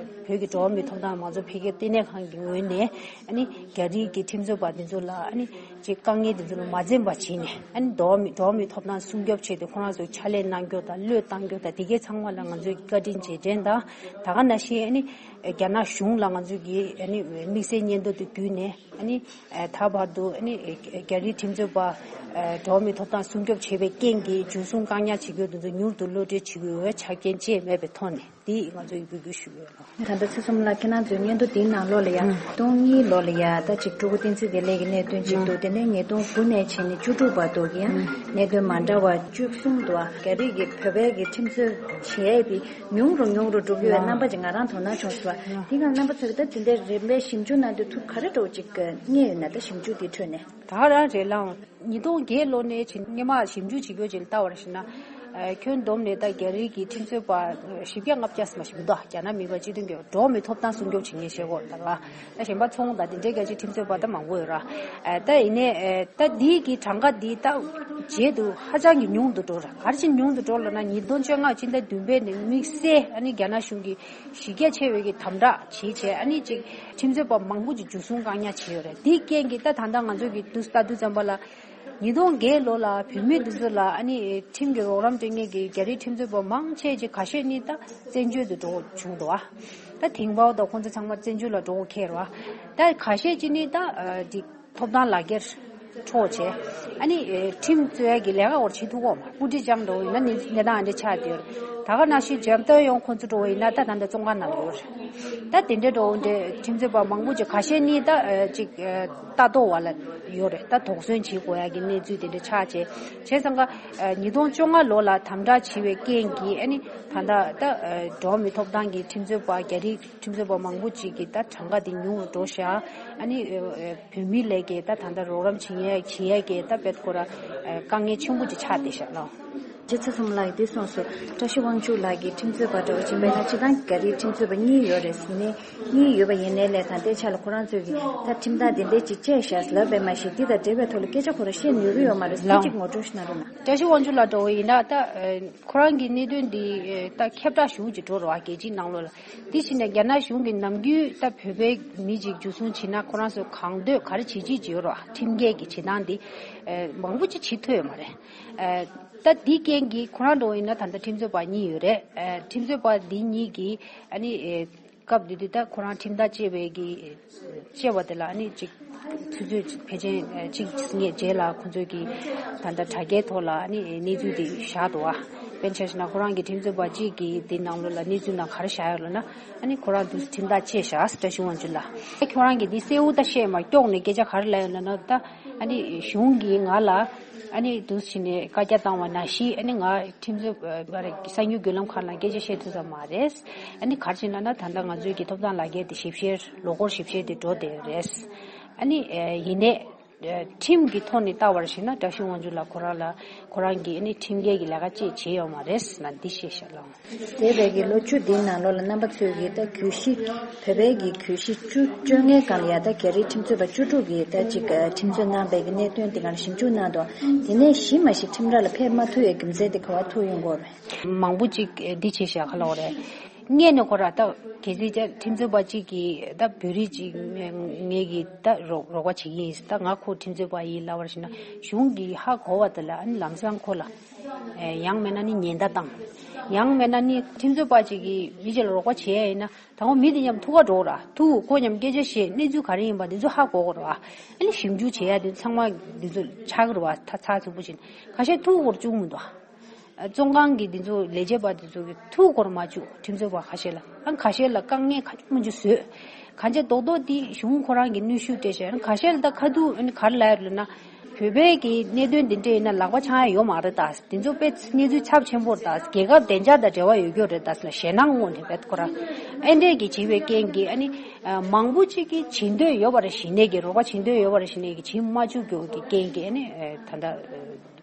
བོད་ཀྱི་འགྲོ་བ་མིའི་ཐོབ་ཐང་མང་གཙོ་འཕེལ་རྒྱས་ལྟེ་གནས་ཁང་གི་ངོས་ནས་ཨ་ནི་རྒྱ་རིགས་ཀྱི་ཁྲིམས་རྩོད་པ་དེ་ཚོ་ལ་ཨ་ནི་ཅིག་དཀའ་ངལ་དེ་ཚོ་ལ་མ་འཛེམས་པ་བྱས་ནས་ཨ་ནི་འགྲོ་བ་མི་འགྲོ་བ་མིའི་ཐོབ་ཐང་སྲུང་སྐྱོབ་ཆེད་དུ་ཁོ་རང་ཚོ་ཕྱག་ལས་གནང་རྒྱུ་དང་བློས་བཏང་རྒྱུ་དང་དེ་གའི་ཚང་མ་ལ་ང་ཚོས་བཀའ་དྲིན་རྗེས་དྲན་དང་ད་ག་ནང་བཞིན་ཨ་ནི་རྒྱ་ནག་གཞུང་ལ་ང་ཚོས་ཀྱིས་ཨ་ནི་དམིགས་བསལ་སྙན་ཐོ་དེ་བརྒྱུད་ནས་ཨ་ནི་ད་བར་དུ་ཨ་ནི་རྒྱ་རིགས་ཁྲིམས་རྩོད་པ་འགྲོ་བ་མིའི་ཐོབ་ཐང་སྲུང་སྐྱོབ་བྱེད་པའི་རྐྱེན་གྱིས་འཇུ་བཟུང་བཀག་ཉར་བྱེད་རྒྱུ་དེ་ཚོ་མྱུར་དུ་གློད་གྲོལ་བྱེད་དགོས་པའི་ཆ་རྐྱེན་བཅས་མེད་པའི་ཐོག་ནས། དེ་ང་ཚོ་ཡིས་འབོད་སྐུལ་ཞུ་གི་ཡོད་ལགས། ད་ལྟ་ཚེ་ཚོམ་ལགས་ཁྱེད་རང་ཚོའི་སྙན་ཐོ་དེའི་ནང་ལོགས་ལ་ཡ་ཨང་། སྟོང་གཉིས་ལོ་ལ་ཡ་ད་ཅིག་སྤྲུལ་སྐུ་བསྟན་འཛིན་བདེ་ལེགས་ཀྱི་གནད་དོན་ཅིག་ཨང་། འདུག་དེ་ ལས་ཉིས་སྟོང་དགུ་ནས་བྱས་ནས་བཅུ་དྲུག་བར་དུ་གི་ཡང་གནད་དོན་མ་འདྲ་བ་བཅུ་གསུམ་འདུག་ཨ། རྒྱ་རིགས་ཀྱི་བོད་པའི་གི་ཁྲིམས་རྩོད་བྱེད་ཡས་དེ་ཉུང་རུ་ཉུང་རུ་འགྲོ་གི་ཡོད་རྣམ་པ་ཅིག་ང་རང་དོ་སྣང་བྱུང་སོང་། དེ་གང་རྣམ་པ་ཚོས་ད་དེ་འདྲའི་རིམ་པས་ཞིབ་འཇུག་གནང་དུས་ཐུགས་ག་རེ་འདྲ་བོ་ཅིག་རྙེད་ཡོད་ན། ད་ཞིབ་འཇུག་དེ་ཁྲོད་ནས། ད་རང་རེད་ལགས། ཉིས་སྟོང་བརྒྱད་ལོ་ནས་བྱས་སྔོན་མ་ཞིབ་འཇུག་བྱེད་རྒྱུ་ཅིག་ལ་ལྟ་བར་ཞིག་ན། ཨ། ཁྱོན་བསྡོམས་ནས་ད་རྒྱ་རིགས་ཀྱི་ཁྲིམས་རྩོད་པ་བཞི་བརྒྱ་ལྔ་བརྒྱ་ཙམ་ཞིག་མི་འདུག་རྒྱ་ནག་མི་པ་སྤྱི་མཐུན་གྱི་འགྲོ་བ་མིའི་ཐོབ་ཐང་སྲུང་སྐྱོབ་བྱེད་མཁན་བྱེད་དགོས་ད་ལ། ད་གཞན་པ་ཚོང་དང་དེ་འདྲའི་རྒྱལ་སྤྱིའི་ཁྲིམས་རྩོད་པ་ད་མང་པོ་ཡོད་ར། ཨ། ད་ཡིན་ནའི་ཨ། ད་འདིའི་གི་གྲངས་ཀ་འདི་ད་རྗེས་སུ་ཧ་ཅང་གི་ཉུང་དུ་འགྲོ་ར། ག་རེ་བྱས་ཉུང་དུ་འགྲོ་ལབ་ན། ཉིས་སྟོང་བཅོ་ལྔ་སྤྱི་ཟླ་བདུན་པའི་ནས་དམིགས་བསལ་ཨ་ནི་རྒྱ་ནག་གཞུང་གིས་གཞི་རྒྱ་ཆེ་བའི་གི་དམ་དྲག་བྱེད་བྱས་ཨ་ནི་ཅིག་ཁྲིམས་རྩོད་པ་མང་པོ་ཅིག་འཇུ་བཟུང་བཀག་ཉར་བྱས་ཡོད་རེད། དེའི་རྐྱེན་གྱིས་ད་ད་ལྟ་ང་ཚོ་གི་དུས་ལྟ་དུས་ཙམ་པ་ལ་ཉིས་སྟོང་བརྒྱད་ལོ་ལ་བོད་མི་འདི་ཚོ་ལ་ཨ་ནི་ཁྲིམས་ཀྱི་རོགས་རམ་སྤྲད་མཁན་གྱི་རྒྱ་རིགས་ཁྲིམས་རྩོད་པ་མང་ཆེ་ཅིག་ཁ་ཤས་ནི་ད་བཙན་བྱོལ་དུ་འགྲོ་བྱུང་འདུག་བ། ད་དིང་པའོ་དང་ཁོང་ཚོ་ཚང་མ་བཙན་བྱོལ་ལ་འགྲོ་འཁེལ་བ། ད་ཁ་ཤས་ཅིག་ནི་ད་ཨ། འདི་ཐོབ་ཐང་ལག་འཁྱེར་འཕྲོག་བྱས། ཨ་ནི་ཨེ། ཁྲིམས་རྩོད་ཡ་གི་ལས་ཀ་འོར་བྱེད་ཐུབ་གོ་མ། སྤུ་གྲི་བཅངས་འགྲོ་ཡིན་ན་ནི་གནས་སྟངས་ཨ་འདྲ་ཆགས་བསྡད་ཡོད་རེད། ད་ག་ནང་བཞིན་འཇམ་ཐོས་ཡོང་ཁོ་ཚོ་འགྲོ་ཡིན་ན་ད་ད་ལྟ་བཙོན་ཁང་ནང་ཡོད་རེད། ད་དེ་འདྲའི་འགྲོ་འདྲའི་ཁྲིམས་རྩོད་པ་མང་པོ་ཅིག་ཁ་ཤས་ནི་ད་ཨེ། ཅིག་ཨེ། ལྟ་རྟོག་བ་ལ་ཡོད་རེད། ད་དོགས་ཟོན་བྱེད་དགོས་ཡ་གི་གནས་ཚུལ་དེ་འདྲ་ཆགས་བྱས། བྱས་ཙང་ཀ་ཨེ། ཉིས་སྟོང་བཅོ་ལྔ་ལོ་ལ་དམ་དྲག་བྱས་པའི་རྐྱེན་གྱིས་ཨ་ནི་ད་ལྟ་ད་ཨེ། འགྲོ་བ་མིའི་ཐོབ་ཐང་གི་ཁྲིམས་རྩོད་པ་རྒྱ་རིགས་ཁྲིམས་རྩོད་པ་མང་པོ་ཅིག་གི་ད་གྲངས་ཀ་དེ་ཉུང་རུ་འགྲོ་ཤག་ཨ་ནི་ཨེ། བོད་མི་ལས་ཀྱི་ད་ད་ལྟ་རོགས་རམ་བྱེད་ཡས་བྱེད་ཡས་ཀྱི་ད་དཔེ་ཁོ་ར་དཀའ་ངལ་ཆེན་པོ་ཅིག་ཆགས་བསྡད་ཤག་ལགས། རྗེ་ཚེ་བཙུན་ལགས་ཀྱིས་འདི་གསུངས་སོང་། བཀྲ་ཤིས་དབང་ཕྱུག་ལགས་ཀྱིས་ཁྲིམས་རྩོད་པ་འདྲ་བོ་ཅིག་ཡིན་པས་ན་སྤྱིར་བཏང་རྒྱ་རིགས་ཁྲིམས་རྩོད་པ་གཉིས་ཡོད་རེད་ཟེར་ནས། གཉིས་ཡོད་པ་ཡིན་ནའི་ལས་དང་དེའི་ཆ་ལ་ཁོ་རང་ཚོས་ཀྱིས་ད་ཁྲིམས་ཐག་དེ་འདྲའི་ཅིག་བཅད་ཤག་ལབ་པས་མ་གཞི་འདི་དང་འབྲེལ་བའི་ཐོག་ལ་སྐད་ཆ་ཁོ་རང་བཤད་ནུས་ཀྱི་ཡོད་མ་རེད། ལགས། ཅིག་ངོ་སྤྲོད་ཞིག་གནང་རོགས་གནང་། བཀྲ་ཤིས་དབང་ཕྱུག་ལགས་འདྲ་བོ་ཡིན་ན་ད་ཨ། ཁོ་རང་གི་གནད་དོན་འདི་ཨ། ད་ཁྱབ་བསྒྲགས་ཞེ་པོ་ཅིག་འགྲོ་རེད་བ་རྒྱལ་སྤྱིའི་ནང་ལོགས་ལ། དེ་བཞིན་ནས་རྒྱ་ནག་གཞུང་གིས་ནམ་རྒྱུན་ད་བོད་པའི་མི་ཅིག་འཇུ་བཟུང་བྱེད་ན་ཁོ་རང་ཚོས་གང་འདོད་ག་རེ་བྱེད་ཅིག་ཅིག་ཡོད་རེད་བ། ཁྲིམས་འགལ་གྱི་བྱེད་སྟངས་འདི་ཨ། མང་པོ་ཅིག་བྱེད་ཐུབ་ཡོད་མ་རེད། ཨ། ད་འདི་རྐྱེན་གྱིས་ཁོ་རང་འདྲ་བོ་ཡིན་ན་ད་ལྟ་ཁྲིམས་རྩོད་པ་གཉིས་ཡོད་རེད། ཨ། ཁྲིམས་རྩོད་པ་འདི་གཉིས་ཀྱིས་ཨ་ནི་ཨ། སྐབས་དེ་དུས་ད་ཁོ་རང་ཁྲིམས་ཐག་བཅད་པའི་གི་བཅད་པ་དེ་ལ་ཨ་ནི་ཅིག་ཆུ་ཚོད་ཕལ་ཆེར་གཅིག་ལྔའི་རྗེས་ལ་ཁོ་ཚོས་ཀྱི་ད་ལྟ་དྲ་རྒྱའི་ཐོག་ལ་ཨ་ནི་གནས་ཚུལ་དེ་བཞག་འདུག་བ། དཔེར་ན་ཆ་བཞག་ན་ཁོ་རང་གི་ཁྲིམས་རྩོད་པ་གཅིག་གི་དེ་ནང་ལོགས་ལ་གནས་ཚུལ་ནང་ག་རེ་བཞག་ཡོད་ལབ་ན། ཨ་ནི་ཁོ་རང་དུས་ཁྲིམས་ཐག་བཅད་བཞག་བཀྲ་ཤིས་དབང་ཕྱུག་ལགས། ཁྱོད་རང་གིས་འདི་གསལ་བོ་ད་བཤད་མ། སྐྱོག་ནས་སྐད་ཆ་ག་རེ་ལབ་ཡོད་ལབ་ན་ད་ཨ་ནི་གཞུང་གིས་ང་ལ་ཨ་ནི་དུས་ཕྱིན་ནས་བཀའ་རྒྱ་བཏང་བ་ནང་བཞིན་ཨ་ནི་ང་ཁྲིམས་རྩོད་པ་རེད། གསར་འགྱུར་བརྒྱུད་ལམ་ཁག་ནང་སྐད་ཆ་བཤད་ཐུབ་ས་མ་རེད། ཨ་ནི་ག་རེ་བྱས་ན་ན་ད་ལྟ་ང་ཚོའི་གི་ཐོབ་ཐང་ལག་འཁྱེར་དེ་ཞིབ་བཤེར་ལོ་འཁོར་ཞིབ་བཤེར་དེ་འགྲོ་བསྡད་ཡོད་རེད། ཨ་ནི་ཡིན་ནའི་ཁྲིམས་ཀྱི་ཐོག་ནས་ལྟ་བར་ཞིག་ན་བཀྲ་ཤིས་དབང་ཕྱུག་ལགས་ཁོ་རང་ལ་ཁོ་རང་གིས་ཨ་ནི་ཁྲིམས་འགལ་གྱི་ལས་ཀ་ཅིག་བྱས་ཡོད་མ་རེད་ཟེར་ན་འདི་བཤད་ཤག་ལགས། འདས་པའི་གི་ལོ་བཅུ་འདིའི་ནང་ལོགས་ལ་རྣམ་པ་ཚོས་ཀྱིས་ད་གྱོད་གཞི་བོད་པའི་གི་གྱོད་གཞི་བཅུ་བཅོ་ལྔའི་སྒང་ལ་ཡ་ད་རྒྱ་རིགས་ཁྲིམས་རྩོད་པ་བཅུ་དྲུག་གིས་ད་ཅིག་ཁྲིམས་རྩོད་གནང་པའི་གི་གནད་དོན་དེ་སྒང་ལ་ཞིབ་འཇུག་གནང་འདུག་དེ་ནས་གཞི་མ་གཞི་ཁྲིམས་ར་ལ་ཕེབས་མ་ཐུབ་པའི་རྒྱུ་མཚན་དེ་ག་བ་ཐུག་ཡོང་གི་ཡོད་རེད། མང་པོ་ཅིག་འདི་བྱས་བཞག་ག་ལ་འོ་རེད། སྔོན་ནས་ཁོ་ར་ད་གལ་སྲིད་ཅིག་ཁྲིམས་རྩོད་པ་གཅིག་གིས་ད་བོད་རིགས་ཅིག་ངས་ངས་ཀྱིས་ད་རོགས་རོགས་པ་བྱེད་ཀྱི་ཡིན། ད་ང་ཁོ་ཁྲིམས་རྩོད་པ་ཡིན་ལབ་པར་ཞིག་ན་གཞུང་གིས་ཧ་གོ་བ་དེ་ལ་ཨ་ནི་ལམ་སང་ཁོ་ལ་ཡང་མིན་ན་ནི་ཉེན་བརྡ་བཏང་། ཡང་མིན་ན་ནི་ཁྲིམས་རྩོད་པ་ཅིག་གིས་མི་གཅིག་ལ་རོགས་པ་བྱེད་ཡ་ཡིན་ན། དང་པོ་མི་དེ་མཉམ་ཐུག་ག་འགྲོ་ར། ཐུག་ཁོ་མཉམ་སྐད་ཆ་བཤད། གནས་ཚུལ་ག་རེ་ཡིན་པ་འདི་ཚོ་ཧ་གོ་དགོས་ར། ཨ་ནི་ཞིབ་འཇུག་བྱེད་ཡ་འདི་ཚང་མ་འདི་ཚོ་ཆགས་ཀྱི་རེད་བ། ད་ཚགས་ཚུད་པོ་བྱས་ནས་ཁ་ཤས་ཐུག་གོ་ར་བཅུག་མི་འདུག་ཨ། བཙོན་ཁང་གི་འདི་ཚོ་ལས་བྱེད་པ་འདི་ཚོ་གི་ཐུག་གོ་ར་མ་བཅུག་ཁྲིམས་རྩོད་པ་ཁ་ཤས་ལ། ཨ་ཁ་ཤས་ལ་དཀའ་ངལ་ཁ་ཆུང་མ་ཆུང་བཟོས། གང་ཅི་རྡོག་རྡོག་འདི་གཞུང་ཁོ་རང་གི་གནོན་ཤུགས་སྤྲད་བྱས། ཨ་ཁ་ཤས་ལ་ད་ཁ་ཐུག་ཨ་ནི་ག་རེ་ལབ་ཡོད་ལབ་ན། བོད་པའི་གི་གནད་དོན་འདི་འདྲ་ཡིན་ན་ལག་པ་འཆང་ཡ་ཡོད་མ་རེད་ད། འདི་ཚོ་དཔེ་གནས་ཚུལ་ཚབས་ཆེན་པོ་རེད་ད། རྒྱལ་ཁབ་བདེ་འཇགས་དང་འབྲེལ་བ་ཡོད་རྒྱུ་རེད་ད་ཟེར་ན་ཞེད་སྣང་ངོ་ནས་བེད་ཁོ་ར། ཨེ་འདྲས་ཀྱི་བྱེད་པའི་རྐྱེན་གྱིས་ཨ་ནི་མང་པོ་ཅིག་གིས་བྱེད་འདོད་ཡོད་པ་རེད། གཞི་ནས་ཀྱི་རོགས་པ་བྱེད་འདོད་ཡོད་པ་རེད། གཞི་ནས་ཀྱི་བྱེད་མ་བཅུག་རྒྱུ་གི་རྐྱེན་གྱིས་ཨ་ནི་ད་ལྟ་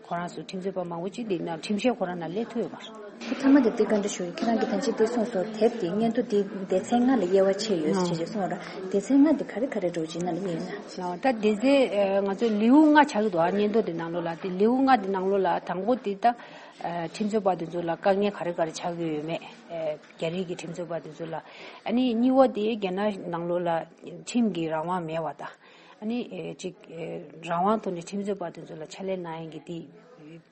ཁོ་རང་ཚོ་ཁྲིམས་རྩོད་པ་མང་པོ་ཅིག་འདི་ན་ཁྲིམས་བཤེར་ཁོ་རང་ན་སླེབས་ཐུབ་ཡོད་པ་རེད། ཁོ་ཚང་མ་དེ་དེ་ག་འདྲ་ཞུ་ཡིན། ཁྱེད་རང་གིས་ད་ཅི་དེ་གསུངས་སོང་། དེབ་དེ་སྙན་ཐོ་དེ་སྡེ་ཚན་ལྔ་ལ་དབྱེ་བ་ཕྱེ་ཡོད་ཟེར་ཅེས་གསུངས་ར། སྡེ་ཚན་ལྔ་དེ་ག་རེ་ག་རེ་འདྲ་བོ་ཅིག་ནང་ལ་དབྱེ་ཡོད་ན། ལགས། ད་སྡེ་ཚན་ང་ཚོས་ལེའུ་ལྔ་ཆགས་ཀྱི་འདུག་ཨ། སྙན་ཐོ་དེ་ནང་ལོགས་ལ་དེ་ལེའུ་ལྔ་དེ་ནང་ལོགས་ལ་དང་པོ་དེ་ད་ཁྲིམས་རྩོད་པ་དེ་ཚོ་ལ་དཀའ་ངལ་ག་རེ་ག་རེ་ཆགས་ཀྱི་ཡོད་མེད། རྒྱ་རིགས་ཀྱི་ཁྲིམས་རྩོད་པ་དེ་ཚོ་ལ། ཨ་ནི་གཉིས་པ་དེ་རྒྱ་ནག་ནང་ལོགས་ལ་ཁྲིམས་ཀྱི་རང་དབང་མེད་པ་དང་། ཨ་ནི་ཨེ་ཅིག་ཨེ་རང་དབང་ཐོག་ནས་ཁྲིམས་རྩོད་པ་དེ་ཚོ་ལ་ཕྱག་ལས་གནང་ཡས་ཀྱི་དེ་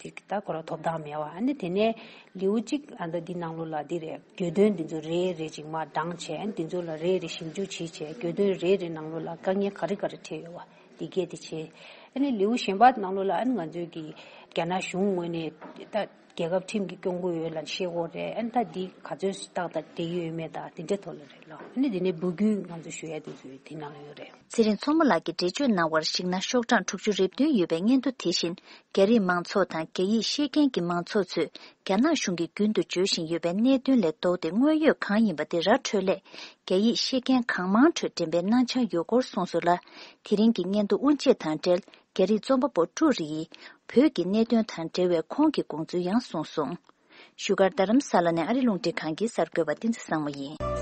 དེ་ད་ཁོ་རང་ཐོབ་ཐང་མེད་པ། ཨ་ནི་དེ་ནས་ལེའུ་གཅིག་ཨ་ད་འདི་ནང་ལོགས་ལ་འདི་རེད། གྱོད་དོན་འདི་ཚོ་རེ་རེ་ཅིག་མར་བགྲངས་བྱས། ཨ་ནི་དེ་ཚོ་ལ་རེ་རེ་ཞིབ་འཇུག་བྱས་བྱས། གྱོད་དོན་རེ་རེ་ནང་ལོགས་ལ་དཀའ་ངལ་ག་རེ་ག་རེ་འཕྲད་ཡོད་པ་འདི་གས་དེ་བྱས། ཨ་ནི་ལེའུ་གཞན་པ་ནང་ལོགས་ལ་ཨ་ནི་ང་ཚོའི་གི་ རྒྱ་ནག་གཞུང་ངོས་ནས་ད་རྒྱལ་ཁབ་ཁྲིམས་ཀྱིས་སྐྱོང་གི་ཡོད་ལབ་བཤད་ཀྱི་ཡོད་རེད། ཨ་ནི་ད་འདི་ག་ཚོད་ཏག་ཏག་བསྡད་ཀྱི་ཡོད་མེད་ད་དེ་འདྲའི་ཐོག་ལ་རེད་ལ། ཨ་ནི་དེ་ནས་འབོད་སྐུལ་ང་ཚོ་ཞུ་ཡ་དེ་ཚོ་དེ་ནང་ཡོད་རེད། ཚེ་རིང་མཚོ་མོ་ལགས་ཀྱིས་འགྲེལ་བརྗོད་གནང་བར་གཞིགས་ན། ཤོག་གྲངས་དྲུག་ཅུ་རེ་བདུན་ཡོད་པའི་སྙན་ཐོ་དེ་བཞིན། རྒྱ་རིགས་མང་ཚོགས་དང་རྒྱ་ཡིག་ཤེས་མཁན་གྱི་མང་ཚོགས་ཚོས་རྒྱ་ནག་གཞུང་གིས་རྒྱུན་དུ་བརྗོད་བཞིན་ཡོད་པའི་གནད་དོན་ལས་ལྡོག་སྟེ་དངོས་ཡོད་གང་ཡིན་པ་དེ་ར་འཕྲོད་སླད། རྒྱ་ཡིག་ཤེས་མཁན་གང་མང་ཁྲོད་འགྲེམས་སྤེལ་གནང་འཆར་ཡོད་སྐོར་གསུངས་སོང་ལ། དེ་རིང་གི་སྙན་ཐོ་དབུ་འབྱེད་དང་འབྲེལ། རྒྱ་རིགས་རྩོམ་པ་པོ་ཀྲུའུ་རི་ཡིས་བོད་ཀྱི་གནད་དོན་དང་འབྲེལ་བའི་ཁོང་གི་དགོངས་ཚུལ་ཡང་གསུངས་སོང་། བཞུགས་སྒར་རྡ་རམ་ས་ལ་ནས་ཨ་རི་རླུང་འཕྲིན་ཁང་གི་གསར་འགོད་པ་བསྟན་འཛིན་བཟང་མོ་ཡིན།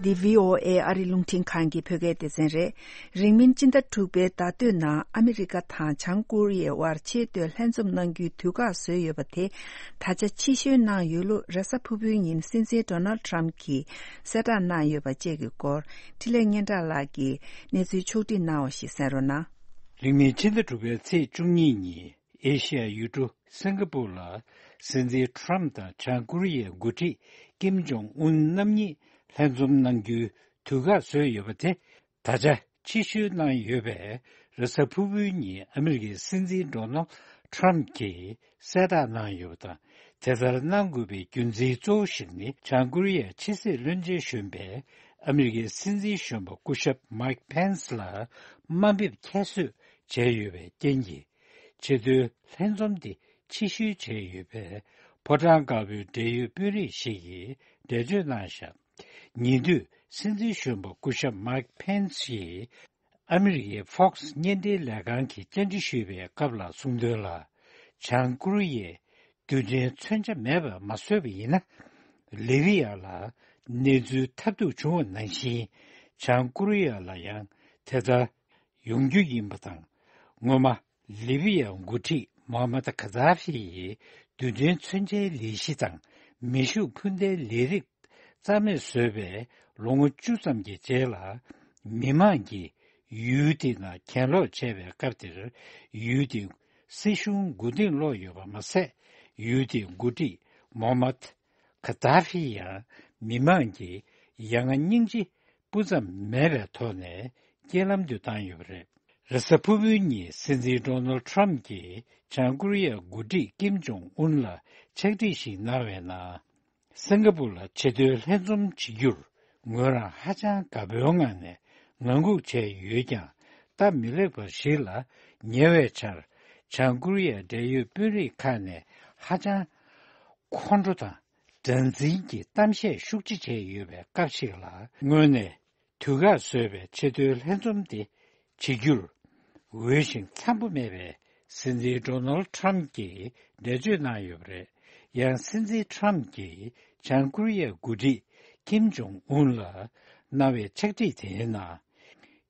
འདི་བྷི་ཨོ་ཨེ་ཨ་རི་རླུང་འཕྲིན་ཁང་གི་བོད་སྐད་སྡེ་ཚན་རེད། རིང་མིན་སྤྱི་ཟླ་དྲུག་པའི་ཟླ་སྟོད་ནང་ཨ་མི་རི་ཀ་དང་བྱང་ཀོ་རི་ཡའི་དབར་ཆེས་མཐོའི་ལྷན་འཛོམས་གནང་རྒྱུའི་དུས་བཀག་བཟོས་ཡོད་པ་དེ། ད་ཆ་ཕྱི་བཤོལ་གནང་ཡོད་ལུགས་རེས་གཟའ་ཕུར་བུའི་ཉིན་སྲིད་འཛིན་ཌོ་ནལ་ཌི་ཊརམ་གྱིས་གསལ་བསྒྲགས་གནང་ཡོད་པ་བཅས་ཀྱི་སྐོར། འཕྲིན་ལས་སྙན་གྲགས་ལགས་ཀྱིས་གནས་ཚུལ་ཕྱོགས་བསྒྲིགས་གནང་བ་ཞིག་གསན་རོགས་གནང་། རིང་མིན་ཕྱི་ཟླ་དྲུག་པའི་ཚེས་བཅུ་གཉིས་ཉིན། ཨེ་ཤི་ཡ་ཡུལ་གྲུ་སིང་ག་པུར་ལ་སྲིད་འཛིན་ཊརམ་དང་བྱང་ཀོ་རི་ཡའི་འགོ་ཁྲིད་ཀིམ་ཇོང་ཨུན་རྣམ་གཉིས་ལྷན་འཛོམས་གནང་རྒྱུའི་དུས་བཀག་བཟོས་ཡོད་པ་དེ། ད་ཆ་ཕྱིར་བཤོལ་གནང་ཡོད་པའི་རེས་གཟའ་ཕུར་བུའི་ཉིན་ཨ་མི་རི་ཀའི་སྲིད་འཛིན་ཌོ་ནལ་ཊརམ་གྱིས་གསལ་བསྒྲགས་གནང་ཡོད་པ་དང་། དེ་ལྟར་གནང་དགོས་པའི་རྒྱུ་མཚན་གཙོ་བོ་ཞིག་ནི། བྱང་ཀོ་རི་ཡའི་ཕྱི་སྲིད་བློན་ཆེན་གཞོན་པས་ཨ་མི་རི་ཀའི་སྲིད་འཛིན་གཞོན་པ་སྐུ་ཞབས་མའིག་ཕེན་སི་ལ་དམའ་འབེབས་ཁྱད་གསོད་བྱས་ཡོད་པའི་རྐྱེན་གྱིས། ཆེས་མཐོའི་ལྷན་འཛོམས་དེ་ཕྱིར་བཤོལ་བྱས་ཡོད་པས། ཕོ་བྲང་དཀར་པོའི་འབྲེལ་ཡོད་དཔོན་རིགས་ཤིག་གིས་འགྲེལ་བརྗོད་གནང་བཞག་ཉེ་དུས་སྲིད་འཛིན་གཞོན་པ་སྐུ་ཞབས་མའིག་ཕེན་སི་ཡིས་ཨ་མི་རི་ཀའི་ཕོག་སི་བརྙན་འཕྲིན་ལས་ཁང་གིས་བཅར་འདྲི་ཞུས་པའི་སྐབས་ལ་གསུངས་དོན་ལ། བྱང་ཀོ་རི་ཡས་རྡུལ་ཕྲན་མཚོན་ཆ་མེད་པ་མ་བཟོས་པ་ཡིན་ན། ལི་བི་ཡ་ལ་གནས་ཚུལ་ཐབས་སྡུག་བྱུང་བ་ནང་བཞིན། བྱང་ཀོ་རི་ཡ་ལ་ཡང་དེ་ལྟར་ཡོང་རྒྱུ་ཡིན་པ་དང་། སྔོན་མ། ལི་བི་ཡའི་འགོ་ཁྲིད་མོ་ཧ་མད་ཁ་ཛ་ཧྥི་ཡིས་རྡུལ་ཕྲན་མཚོན་ཆའི་ལས་གཞི་དང་མེ་ཤུགས་འཕུར་མདའི་ལས་རིགས་རྩ་མེད་བཟོས་པའི་ལོ་ངོ་བཅུ་ཙམ་གྱི་རྗེས་ལ། མི་མང་གིས་ཡུལ་དེ་ནང་གྱེན་ལོག་བྱས་པའི་སྐབས་དེར། ཡུལ་དེའི་སྲིད་གཞུང་མགོ་རྟིང་སློག་ཡོད་པ་མ་ཟད། ཡུལ་དེའི་འགོ་ཁྲིད་མོ་ཧ་མད་ཁ་ཛ་ཧྥི་ཡང་མི་མང་གིས་ཡ་ང་སྙིང་རྗེ་སྤུ་ཙམ་མེད་པའི་ཐོག་ནས་རྐྱེན་ལམ་དུ་བཏང་ཡོད་པ་རེད། རེས་གཟའ་ཕུར་བུའི་ཉིན་སྲིད་འཛིན་ཌོ་ནལ་ཊརམ་གྱིས་བྱང་ཀོ་རི་ཡའི་འགོ་ཁྲིད་ཀིམ་ཇོང་ཨུན་ལ་ཕྱག་བྲིས་ཤིག་གནང་བའི་ནང་། སིང་ག་པུར་ལ་ཆེས་མཐོའི་ལྷན་འཛོམས་བྱེད་རྒྱུར་ངོས་རང་ཧ་ཅང་དགའ་པོའི་ངང་ནས་ངང་སྒུག་བྱས་ཡོད་ཀྱང་། སྟབས་མི་ལེགས་པ་ཞིག་ལ་ཉེ་བའི་ཆར་བྱང་ཀོ་རི་ཡའི་འབྲེལ་ཡོད་དཔོན་རིགས་ཁག་ནས་ཧ་ཅང་ཁོང་ཁྲོ་དང་། དགྲར་འཛིན་གྱི་གཏམ་བཤད་ཤུགས་ཆེ་བྱས་ཡོད་པའི་སྐབས་ཤིག་ལ། དངོས་གནས་དུས་བཀག་བཟོས་པའི་ཆེས་མཐོའི་ལྷན་འཛོམས་དེ་བྱེད་རྒྱུར་འོས་ཤིང་འཚམ་པོ་མེད་པའི་སྲིད་འཛིན་ཌོ་ནལ་ཊརམ་གྱིས་འགྲེལ་བརྗོད་གནང་ཡོད་པ་རེད། ཡང་སྲིད་འཛིན་ཊརམ་གྱིས་བྱང་ཀོ་རི་ཡའི་འགོ་ཁྲིད་ཀིམ་ཇོང་ཨུན་ལ་གནང་བའི་ཕྱག་བྲིས་དེའི་ནང་།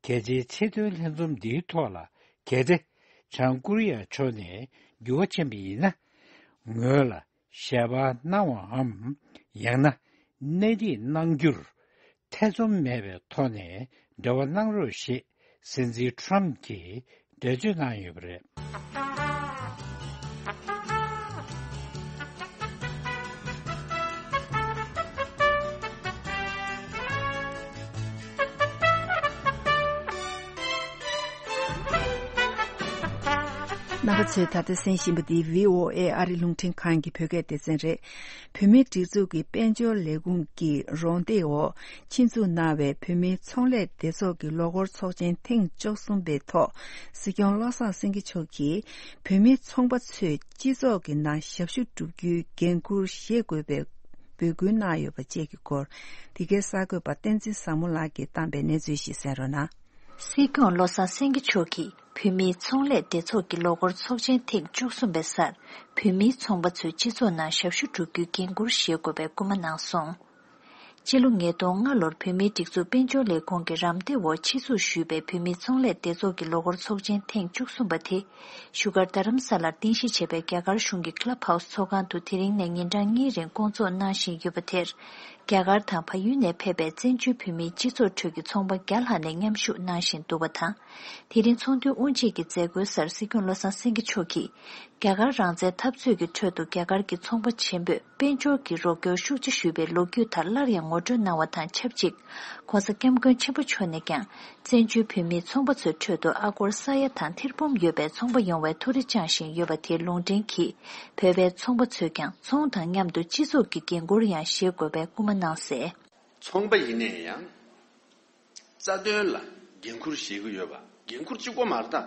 གལ་ཆེའི་ཆེས་མཐོའི་ལྷན་འཛོམས་འདིའི་ཐོག་ལ། གལ་ཏེ་བྱང་ཀོ་རི་ཡ་ཕྱོགས་ནས་འགྱུར་བ་ཕྱིན་པ་ཡིན་ན། ངོས་ལ། ཞལ་པར་གནང་བའམ། ཡང་ན། གནས་འདྲི་གནང་རྒྱུར་ཐེ་ཚོམ་མེད་པའི་ཐོག་ནས་འབྲེལ་བ་གནང་རོགས་ཞེས་སྲིད་འཛིན་ཊརམ་གྱིས་འགྲེལ་བརྗོད་གནང་ཡོད་པ་རེད། རྣམ་པ་ཚོས་ད་ལྟ་གསན་བཞིན་པ་འདི་བྷི་ཨོ་ཨེ་ཨ་རི་རླུང་འཕྲིན་ཁང་གི་བོད་སྐད་སྡེ་ཚན་རེད། བོད་མིའི་སྒྲིག་འཛུགས་ཀྱི་དཔལ་འབྱོར་ལས་ཁུངས་ཀྱི་རོགས་འདེགས་འོག་ཆེད་འཛུགས་གནང་བའི་བོད་མིའི་ཚོང་ལས་སྡེ་ཚོགས་ཀྱི་ལོ་འཁོར་ཚོགས་ཆེན་ཐེངས་བཅུ་གསུམ་པའི་ཐོག་སྲིད་སྐྱོང་བློ་བཟང་སེང་གེ་མཆོག་གིས་བོད་མིའི་ཚོང་པ་ཚོས་སྤྱི་ཚོགས་ཀྱི་ནང་ཞབས་ཞུ་བསྒྲུབ་རྒྱུའི་འགན་འཁུར་བཞེས་དགོས་པའི་འབོད་སྐུལ་གནང་ཡོད་པ་བཅས་ཀྱི་སྐོར། འདི་གའི་གསར་འགོད་པ་བསྟན་འཛིན་བཟང་མོ་ལགས་ཀྱིས་བཏང་པའི་གནས་ཚུལ་ཞིག་གསན་རོགས་གནང་། སྲིད་སྐྱོང་བློ་བཟང་སེང་གེ་མཆོག་གིས་བོད་མིའི་ཚོང་ལས་སྡེ་ཚོགས་ཀྱི་ལོ་འཁོར་ཚོགས་ཆེན་ཐེངས་བཅུ་གསུམ་པའི་སར། བོད་མིའི་ཚོང་པ་ཚོས་སྤྱི་ཚོགས་ནང་ཞབས་ཞུ་བསྒྲུབ་རྒྱུའི་འགན་འཁུར་བཞེས་དགོས་པའི་སྐུལ་མ་གནང་སོང་། སྤྱི་ལོ་ཉིས་སྟོང་ལྔ་ལོར་བོད་མིའི་སྒྲིག་འཛུགས་དཔལ་འབྱོར་ལས་ཁུངས་ཀྱི་རམ་འདེགས་འོག་ཆེད་འཛུགས་ཞུས་པའི་བོད་མིའི་ཚོང་ལས་སྡེ་ཚོགས་ཀྱི་ལོ་འཁོར་ཚོགས་ཆེན་ཐེངས་བཅུ་གསུམ་པ་དེ། བཞུགས་སྒར་རྡ་རམ་ས་ལར་རྟེན་གཞི་བྱས་པའི་རྒྱ་གར་གཞུང་གི་Club House་ཚོགས་ཁང་དུ་དེ་རིང་ནས་ཉིན་གྲངས་གཉིས་རིང་བསྐོང་ཚོགས་གནང་བཞིན་ཡོད་པ་དེར། རྒྱ་གར་དང་བལ་ཡུལ་ནས་ཕེབས་པའི་བཙན་བྱོལ་བོད་མིའི་སྤྱི་ཚོགས་ཁྲོད་ཀྱི་ཚོང་པ་བརྒྱ་ལྷག་ནས་མཉམ་ཞུགས་གནང་བཞིན་འདུག་པ་དང་། དེ་རིང་ཚོགས་འདུའི་དབུ་འབྱེད་ཀྱི་མཛད་སྒོའི་སར་སྲིད་སྐྱོང་བློ་བཟང་སེང་གེ་མཆོག་གིས། རྒྱ་གར་རང་བཙན་འཐབ་རྩོད་ཀྱི་ཁྲོད་དུ་རྒྱ་གར་གྱི་ཚོང་པ་ཆེན་པོས་དཔལ་འབྱོར་གྱི་རོགས་སྐྱོར་ཤུགས་ཆེ་ཞུས་པའི་ལོ་རྒྱུས་དག་སླར་ཡང་ངོ་སྤྲོད་གནང་བ་དང་ཆབས་ཅིག ྋགོང་ས་ྋསྐྱབས་མགོན་ཆེན་པོ་མཆོག་ནས་ཀྱང་བཙན་བྱོལ་བོད་མིའི་ཚོང་པ་ཚོའི་ཁྲོད་དུ་ཨ་སྒོར་ས་ཡ་དང་ཐེར་འབུམ་ཡོད་པའི་ཚོང་པ་ཡོང་བའི་ཐུགས་རེ་བཅངས་བཞིན་ཡོད་པ་དེ་ལུང་འདྲེན་གྱིས། བོད་པའི་ཚོང་པ་ཚོས་ཀྱང་ཚོང་དང་མཉམ་དུ་སྤྱི་ཚོགས་ཀྱི་འགན་འཁུར་ཡང་བཞེས་དགོས་པའི་སྐུལ་མ་གནང་གསལ། ཚོང་པ་ཡིན་ནའི་ཡང་། རྩ་དོན་ལ་འགན་འཁུར་བཞེས་ཀྱི་ཡོད་པ། འགན་འཁུར་གཅིག་པོ་མ་རེད་ད།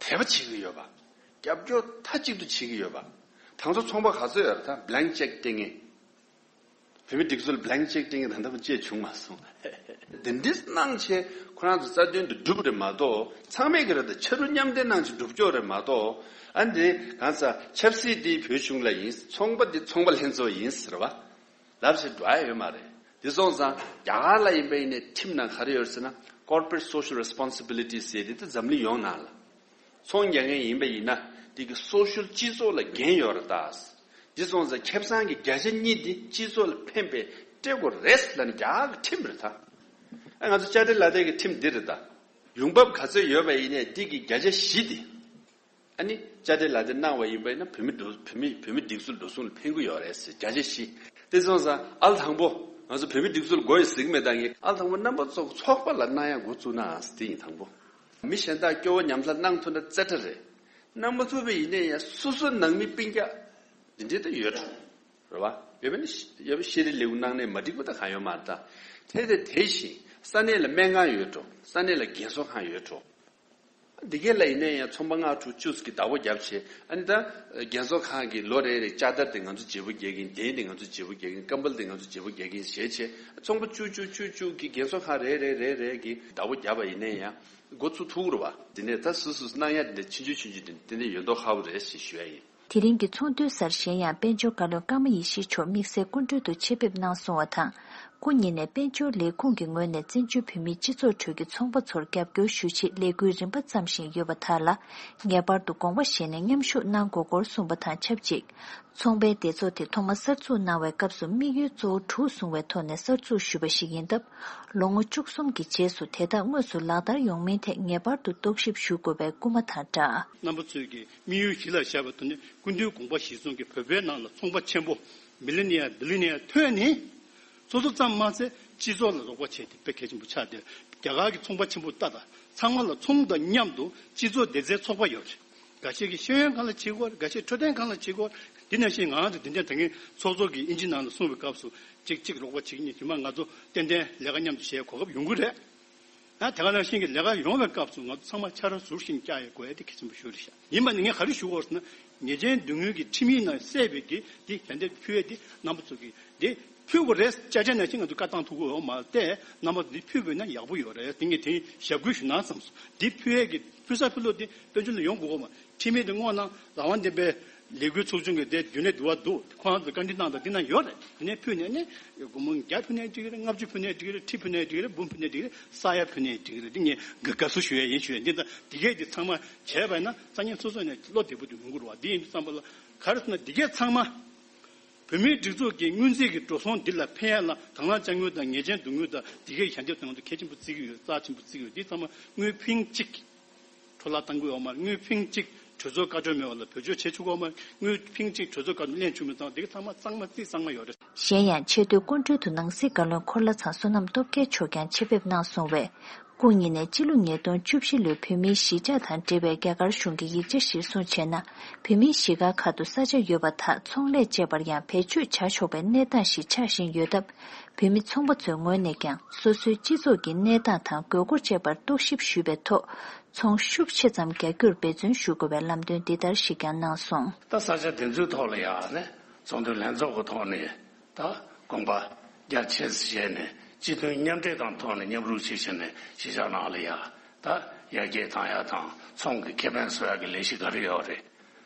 དད་པ་བྱེད་ཀྱི་ཡོད་པ། རྒྱབ་སྐྱོར་མཐའ་གཅིག་ཏུ་བྱེད་ཀྱི་ཡོད་པ། དེང་སང་ཚོང་པ་ག་ཚོད་ཡོད་རེད་ད། blank cheque སྟེར་མཁན། བོད་མི་སྒྲིག་འཛུགས་ལ་blank cheque སྟེར་མཁན་ད་ལྟ་བར་བཅད་བྱུང་མ་སོང་། འདི་འདྲ་གནང་བྱས་ཁོ་རང་ཚོ་རྩ་དོན་དེ་སྒྲུབ་རེད་མ་གཏོགས། ཚང་མས་ཀྱི་རེད་ད། ཕྱི་རུ་མཉམ་འབྲེལ་གནང་བྱས་སྒྲུབ་སྐྱོར་རེད་མ་གཏོགས། ཨ་འདི་གང་ས་ཆབ་སྲིད་འདི་བོད་གཞུང་ལ་ཡིན། ཚོང་པ་འདི་ཚོང་པ་ལྷན་ཚོགས་ཡིན་ཟེར་བ། ལབ་བྱས་འགྲོ་ཡ་ཡོད་མ་རེད། དེ་སོང་ཙང་རྒྱ་གར་ལ་ཡིན་པ་ཡིན་ནའི་ཁྲིམས་ནང་ག་རེ་ཡོད་ཟེར་ན། corporate social responsibility ཟེར་དེ་ད་འཛམ་གླིང་ཡོངས་ནང་ལ། ཚོང་རྒྱག་མཁན་ཡིན་པ་ཡིན་ན་དེ་གི་སོ་ཤལ་སྤྱི་ཚོགས་ལ་འགན་ཡོད་རེད་ད། དེ་སོང་ཙང་ཁེ་བཟང་གི་བརྒྱ་ཆ་གཉིས་དེ་སྤྱི་ཚོགས་ལ་ཕན་པའི་སྤྲད་དགོས་རེད་ལབ་ནས་རྒྱ་གར་གྱི་ཁྲིམས་རེད་ད། ཨ་ང་ཚོ་དཔྱ་ཁྲལ་ལག་དེབ་ཀྱི་ཁྲིམས་འདི་རེད་ད། ཡོང་འབབ་ག་ཚོད་ཡོད་པ་ཡིན་ནའི་དེ་གི་བརྒྱ་ཆ་བཞི་དེ། ཨ་ནི་དཔྱ་ཁྲལ་ལག་དེབ་གནང་བ་ཡིན་པ་ཡིན་ན་བོད་མི་འགྲོ་བོད་མི་བོད་མི་སྒྲིག་འཛུགས་འགྲོ་སོང་ལ་ཕན་གྱི་ཡོད་རེད་ཟེར། བརྒྱ་ཆ་བཞི། དེ་སོང་ཙང་ཨ་ལ་དང་པོ་ང་ཚོ་བོད་མི་སྒྲིག་འཛུགས་ལ་དགོས་ཡོད་ཟེར་གྱི་མེད་ད། ངས་ཨ་ལ་དང་པོ་རྣམ་པ་ཚོ་ཚོགས་པ་ལ་གནང་ཡ་འགོ་བཙུགས་ན་ཟེར། དེ་ཡིན་དང་པོ། མི་གཞན་དག་སྐྱོ་བོ་ཉམས་ལྷ་གནང་ཐུབ་ན་རྩེ་གྲ་རེད། གནང་མ་ཐུབ་པ་ཡིན་ནའི་ཡང་སོ་སོ་ནང་མི་སྤུན་ཀྱག་འདི་འདྲའི་ད་ཡོད་འགྲོ། རེད་བ། ཡོད་པ་ནི་ཤི་ཡོད་པ་ཤེས་རིག་ལས་ཁུངས་གནང་ནས་མ་འགྲིག་པ་ད་གང་ཡོད་མ་རེད་ད། དེ་དེ་དེ་བཞིན་ས་གནས་ལ་སྨན་ཁང་ཡོད་འགྲོ། ས་གནས་ལ་རྒན་གསོ་ཁང་ཡོད་འགྲོ། འདི་གས་ལ་ཡིན་ནའི་ཡང་ཚོང་པ་ལྔ་དྲུག་བཅུ་ཙམ་གྱིས་བདག་པོ་བརྒྱབ་བྱས། ཨ་ནི་ད་རྒན་གསོ་ཁང་གི་ལོ་རེ་རེ་ལྕགས་དར་དེ་ང་ཚོ་བརྗེ་པོ་རྒྱག་གིན། གདན་དེ་ང་ཚོ་བརྗེ་པོ་རྒྱག་གིན། ཀམ་པལ་དེ་ང་ཚོ་བརྗེ་པོ་རྒྱག་གིན་བྱས་བྱས། ཚོང་པ་བཅུ་བཅུ་བཅུ་བཅུ་གིས་རྒན་གསོ་ཁང་རེ་རེ་རེ་རེ་གིས་བདག་པོ་བརྒྱབ་པ་ཡིན་ནའི་ཡང་འགོ་ཚུགས་ཐུབ་ཀྱི་རེད་བ། དེ་ནས་ད་སུ་སུ་གནང་ཡ་དེ་འདྲ་ཆུང་ཆུང་ཆུང་ཆུང་དེ་དེ་འདྲ་ཡོད་མདོག་ཁ་པོ་རེད་ཞེས་ཞུ་ཡ་ཡིན། དེ་རིང་གི་ཚོགས་འདུའི་སར་གཞན་ཡང་དཔལ་འབྱོར་བཀའ་བློན་ཀརྨ་ཡེ་ཤེས་མཆོག་དམིགས་བསལ་སྐུ་མགྲོན་དུ་ཆེད་ཕེབས་གནང་སོང་བ་དང་། སྐུ་ཉིད་ནས་དཔལ་འབྱོར་ལས་ཁུངས་ཀྱི་ངོས་ནས་བཙན་བྱོལ་བོད་མིའི་སྤྱི་ཚོགས་ཁྲོད་ཀྱི་ཚོང་པ་ཚོར་རྒྱབ་སྐྱོར་ཞུ་ཆེད་ལས་འགུལ་རིམ་པ་བརྩམས་བཞིན་ཡོད་པ་དག་ལ། ངེས་པར་དུ་དགོངས་པ་བཞེས་ནས་མཉམ་ཞུགས་གནང་དགོས་སྐོར་གསུངས་པ་དང་ཆབས་ཅིག་ཚོང་པའི་སྡེ་ཚོགས་དེ་ཐོག་མ་གསར་འཛུགས་གནང་བའི་སྐབས་སུ་དམིགས་ཡུལ་གཙོ་བོ་དྲུག་བཟུང་བའི་ཐོག་ནས་གསར་འཛུགས་ཞུས་པ་ཞིག་ཡིན་སྟབས། ལོ་ངོ་བཅུ་གསུམ་གྱི་རྗེས་སུ་དེ་དག་དངོས་སུ་ལག་བསྟར་ཡོང་མིན་ཐད་ངེས་པར་དུ་རྟོག་ཞིབ་ཞུ་དགོས་པའི་སྐུལ་མ་དང་སྦྲགས། རྣམ་པ་ཚོས་ཀྱི་དམིགས་ཡུལ་གཞི་ལ་བཞག་པའི་ཐོག་ནས་སྐུ་མདུན་དགོངས་པ་གཞིར་བཟུང་གིས་བོད་པའི་ནང་ལ་ཚོང་པ་ཆེན་པོ་མི་ལི་ནི་ཡར་བི་ལི་ནི་ཡར་ཐོན་ནས། སོ་སོ་ཙམ་མ་ཟད་སྤྱི་ཚོགས་ལ་རོགས་པ་བྱས་ཏེ་དཔེ་གལ་ཆེན་པོ་ཆགས་ཏེ། རྒྱ་གར་གྱི་ཚོང་པ་ཆེན་པོ་ལྟ་དང་ཚང་མ་ལ་ཚོང་དང་མཉམ་དུ་སྤྱི་ཚོགས་སྡེ་ཚན་ཚོགས་པ་ཡོད་རེད། འགའ་ཤས་ཀྱིས་ཤེས་ཡོན་སྒང་ལ་བྱེད་ཀྱི་ཡོད་རེད། འགའ་ཤས་འཕྲོད་བསྟེན་སྒང་ལ་བྱེད་ཀྱི་ཡོད་རེད། འདི་ནང་བཞིན་ང་རང་ཚོ་འདི་འདྲ་ད་གིན་ཚོགས་གཙོ་གིས་དབྱིན་ཇི་ནང་ལ་གསུངས་པའི་སྐབས་སུ་གཅིག་གཅིག་རོགས་པ་བྱེད་ཀྱི་ཡིན། རྗེས་མ་ང་ཚོ་ཏན་ཏན་ལས་ཀ་མཉམ་དུ་བྱེད་གོ་སྐབས་ཡོང་གི་རེད། ཡང་དེ་ག་ནང་བཞིན་གྱི་ལས་ཀ་ཡོང་བའི་སྐབས་སུ་ང་ཚོ་ཚང་མ་ཕྱར་ཟུར་བཞིན་བཀྱག་ཡས་དགོས་ཡས་དེ་གལ་ཆེན་པོ་ཤོས་རེད་ཤག་ཡིན་པ་ནི་ངས་ག་རེ་ཞུ་དགོས་ཟེར་ན། ཉེས་ཅན་སྡུག་བསྔལ་གྱི་ཁྲིམས་ཡིག་ནང་གསལ་བའི་གི་འདི་ཞལ་འདེབས་ཕུལ་ཡས་འདི་རྣམ་པ་ཚོ་གིས་འདི་ཕུལ་དགོས་རེད། ཅ་ཅ་ནང་བཞིན་ང་ཚོ་བཀའ་བཏང་ཐུབ་ཀྱི་ཡོད་མ་རེད་དེ། རྣམ་པ་ཚོ་འདི་ཕུལ་དགོས་ན་ཡག་པོ་ཡོད་རེད། དེ་ངས་དེ་ཞབས་སྐུལ་ཞུ་ན་བསམ་སོང་། འདི་ཕུལ་ཡས་ཀྱི་ཕུལ་ས་ཕུལ་ལོ་འདི་དཔལ་འབྱོར་ལ་ཡོང་དགོས་གོ་མ། ཁྲིམས་ཡིག་འདི་སྔོན་ན་རང་དབང་ལྡན་པའི་ལས་འགུལ་ཚོགས་ཆུང་གི་དེ་རྒྱུན་ལས་འདུ་བ་འདུག་ཁོ་རང་ཚོ་བཀའ་འདྲི་གནང་དང་འདི་ན་ཡོད་རེད། དེ་ནས་ཕུལ་ནས་ནི་སྒོར་མོ་བརྒྱ་ཕུལ་ནས་འགྲིག་གི་རེད། ལྔ་བཅུ་ཕུལ་ནས་འགྲིག་གི་རེད། ཁྲི་ཕུལ་ནས་འགྲིག་གི་རེད། འབུམ་ཕུལ་ནས་འགྲིག་གི་རེད། ས་ཡ་ཕུལ་ནས་འགྲིག་གི་རེད། འདི་ངས་དགའ་དགའ་བསུ་ཞུ་ཡ་ཡིན་ཞུ་ཡ། འདི་ད་འདི་གས་འདི་ཚང་མ་བྱས་པ་ཡིན་ན་ས་གནས་སོ་སོ་ནས་བློ་བདེ་པོ་དེ་ཡོང་གི་རེད་བ། འདི་ཡིན་དུས་ཙམ་པ་ལ་ག་རེ་ཟེར་ན་འདི་གས་ཚང་མ་བོད་མིའི་སྒྲིག་འཛུགས་ཀྱི་སྔོན་རྩིས་ཀྱི་འགྲོ་སོང་འདི་ལ་ཕན་ཡ་ལ་དང་བླངས་དཔྱ་དངུལ་དང་ཉེས་ཅན་སྡུག་བསྔལ་དང་འདི་གས་ཞལ་འདེབས་དང་ང་ཚོ་གལ་ཆེན་པོ་བརྩི་གི་ཡོད། རྩ་ཆེན་པོ་བརྩི་གི་ཡོད། འདི་ཚང་མ་དངུལ་ཕིང་གཅིག་འཕྲོ་བརླག་བཏང་གི་ཡོད་མ་རེད། དངུལ་ཕིང་གཅིག་གྲོས་ཚོགས་བཀའ་ཆོས་མེད་པ་ལ་བེད་སྤྱོད་བྱེད་ཆོག་གི་ཡོད་མ་རེད། དངུལ་ཕིང་གཅིག་གྲོས་ཚོགས་བཀའ་ཆོས་ལེན་ཆོག་མི་ཚང་འདི་ག་ཚང་མ་གཙང་མ་རྩིས་གཙང་མ་ཡོད་རེད། གཞན་ཡང་ཆེས་མཐོའི་སྐུ་མགྲོན་དུ་ནང་སྲིད་བཀའ་བློན་འཁོར་ལྷ་ཚང་བསོད་ནམས་སྟོབས་རྒྱལ་མཆོག་ཀྱང་ཆེད་ཕེབས་གནང་སོང་བས། སྐུ་ཉིད་ནས་སྤྱི་ལོ་ཉིས་སྟོང་བཅུ་བཞི་ལོའི་བོད་མིའི་གཞིས་ཆགས་དང་འབྲེལ་བའི་རྒྱ་གར་གཞུང་གི་ཡིག་ཆ་གཞིར་བཟུང་བྱས་ན། བོད་མིའི་གཞིས་སྒར་ཁག་ཏུ་ས་ཆ་ཡོད་པ་དག་ཚོང་ལས་བཅས་པར་ཡང་བེད་སྤྱོད་བྱ་ཆོག་པའི་གནས་སྟངས་ཤིག་ཆགས་བཞིན་ཡོད་སྟབས། བོད་མི་ཚོང་པ་ཚོའི་ངོས་ནས་ཀྱང་སོ་སོའི་སྤྱི་ཚོགས་ཀྱི་གནས་སྟངས་དང་དགོས་མཁོ་བཅས་པར་རྟོག་ཞིབ་ཞུས་པའི་ཐོག་ཚོང་ཤུགས་ཆེ་ཙམ་རྒྱག་རྒྱུར་འབད་བརྩོན་ཞུ་དགོས་པའི་ལམ་སྟོན་འདི་ལྟར་ཞིག་ཀྱང་གནང་སོང་། ད་ས་ཆ་དེ་ཚོའི་ཐོག་ལ་ཡང་ནས་ཚོགས་འདུ་ལྷན་ཚོགས་ཀྱི་ཐོག་ནས་ད་དགོངས་པ་རྒྱ་ཆེ་བཞེས་ནས་སྤྱི་མཐུན་མཉམ་འབྲེལ་དང་ཐོག་ནས་མཉམ་རུབ་བྱེད་བཞིན་ནས་གཞིས་ཆགས་ནང་ལ་ཡང་ད་ཡར་རྒྱས་བཏང་ཡག་དང་ཚོང་གི་ཁེ་ཕན་བཟོ་ཡག་གི་ལས་གཞི་ག་རེ་ཡོད་རེད།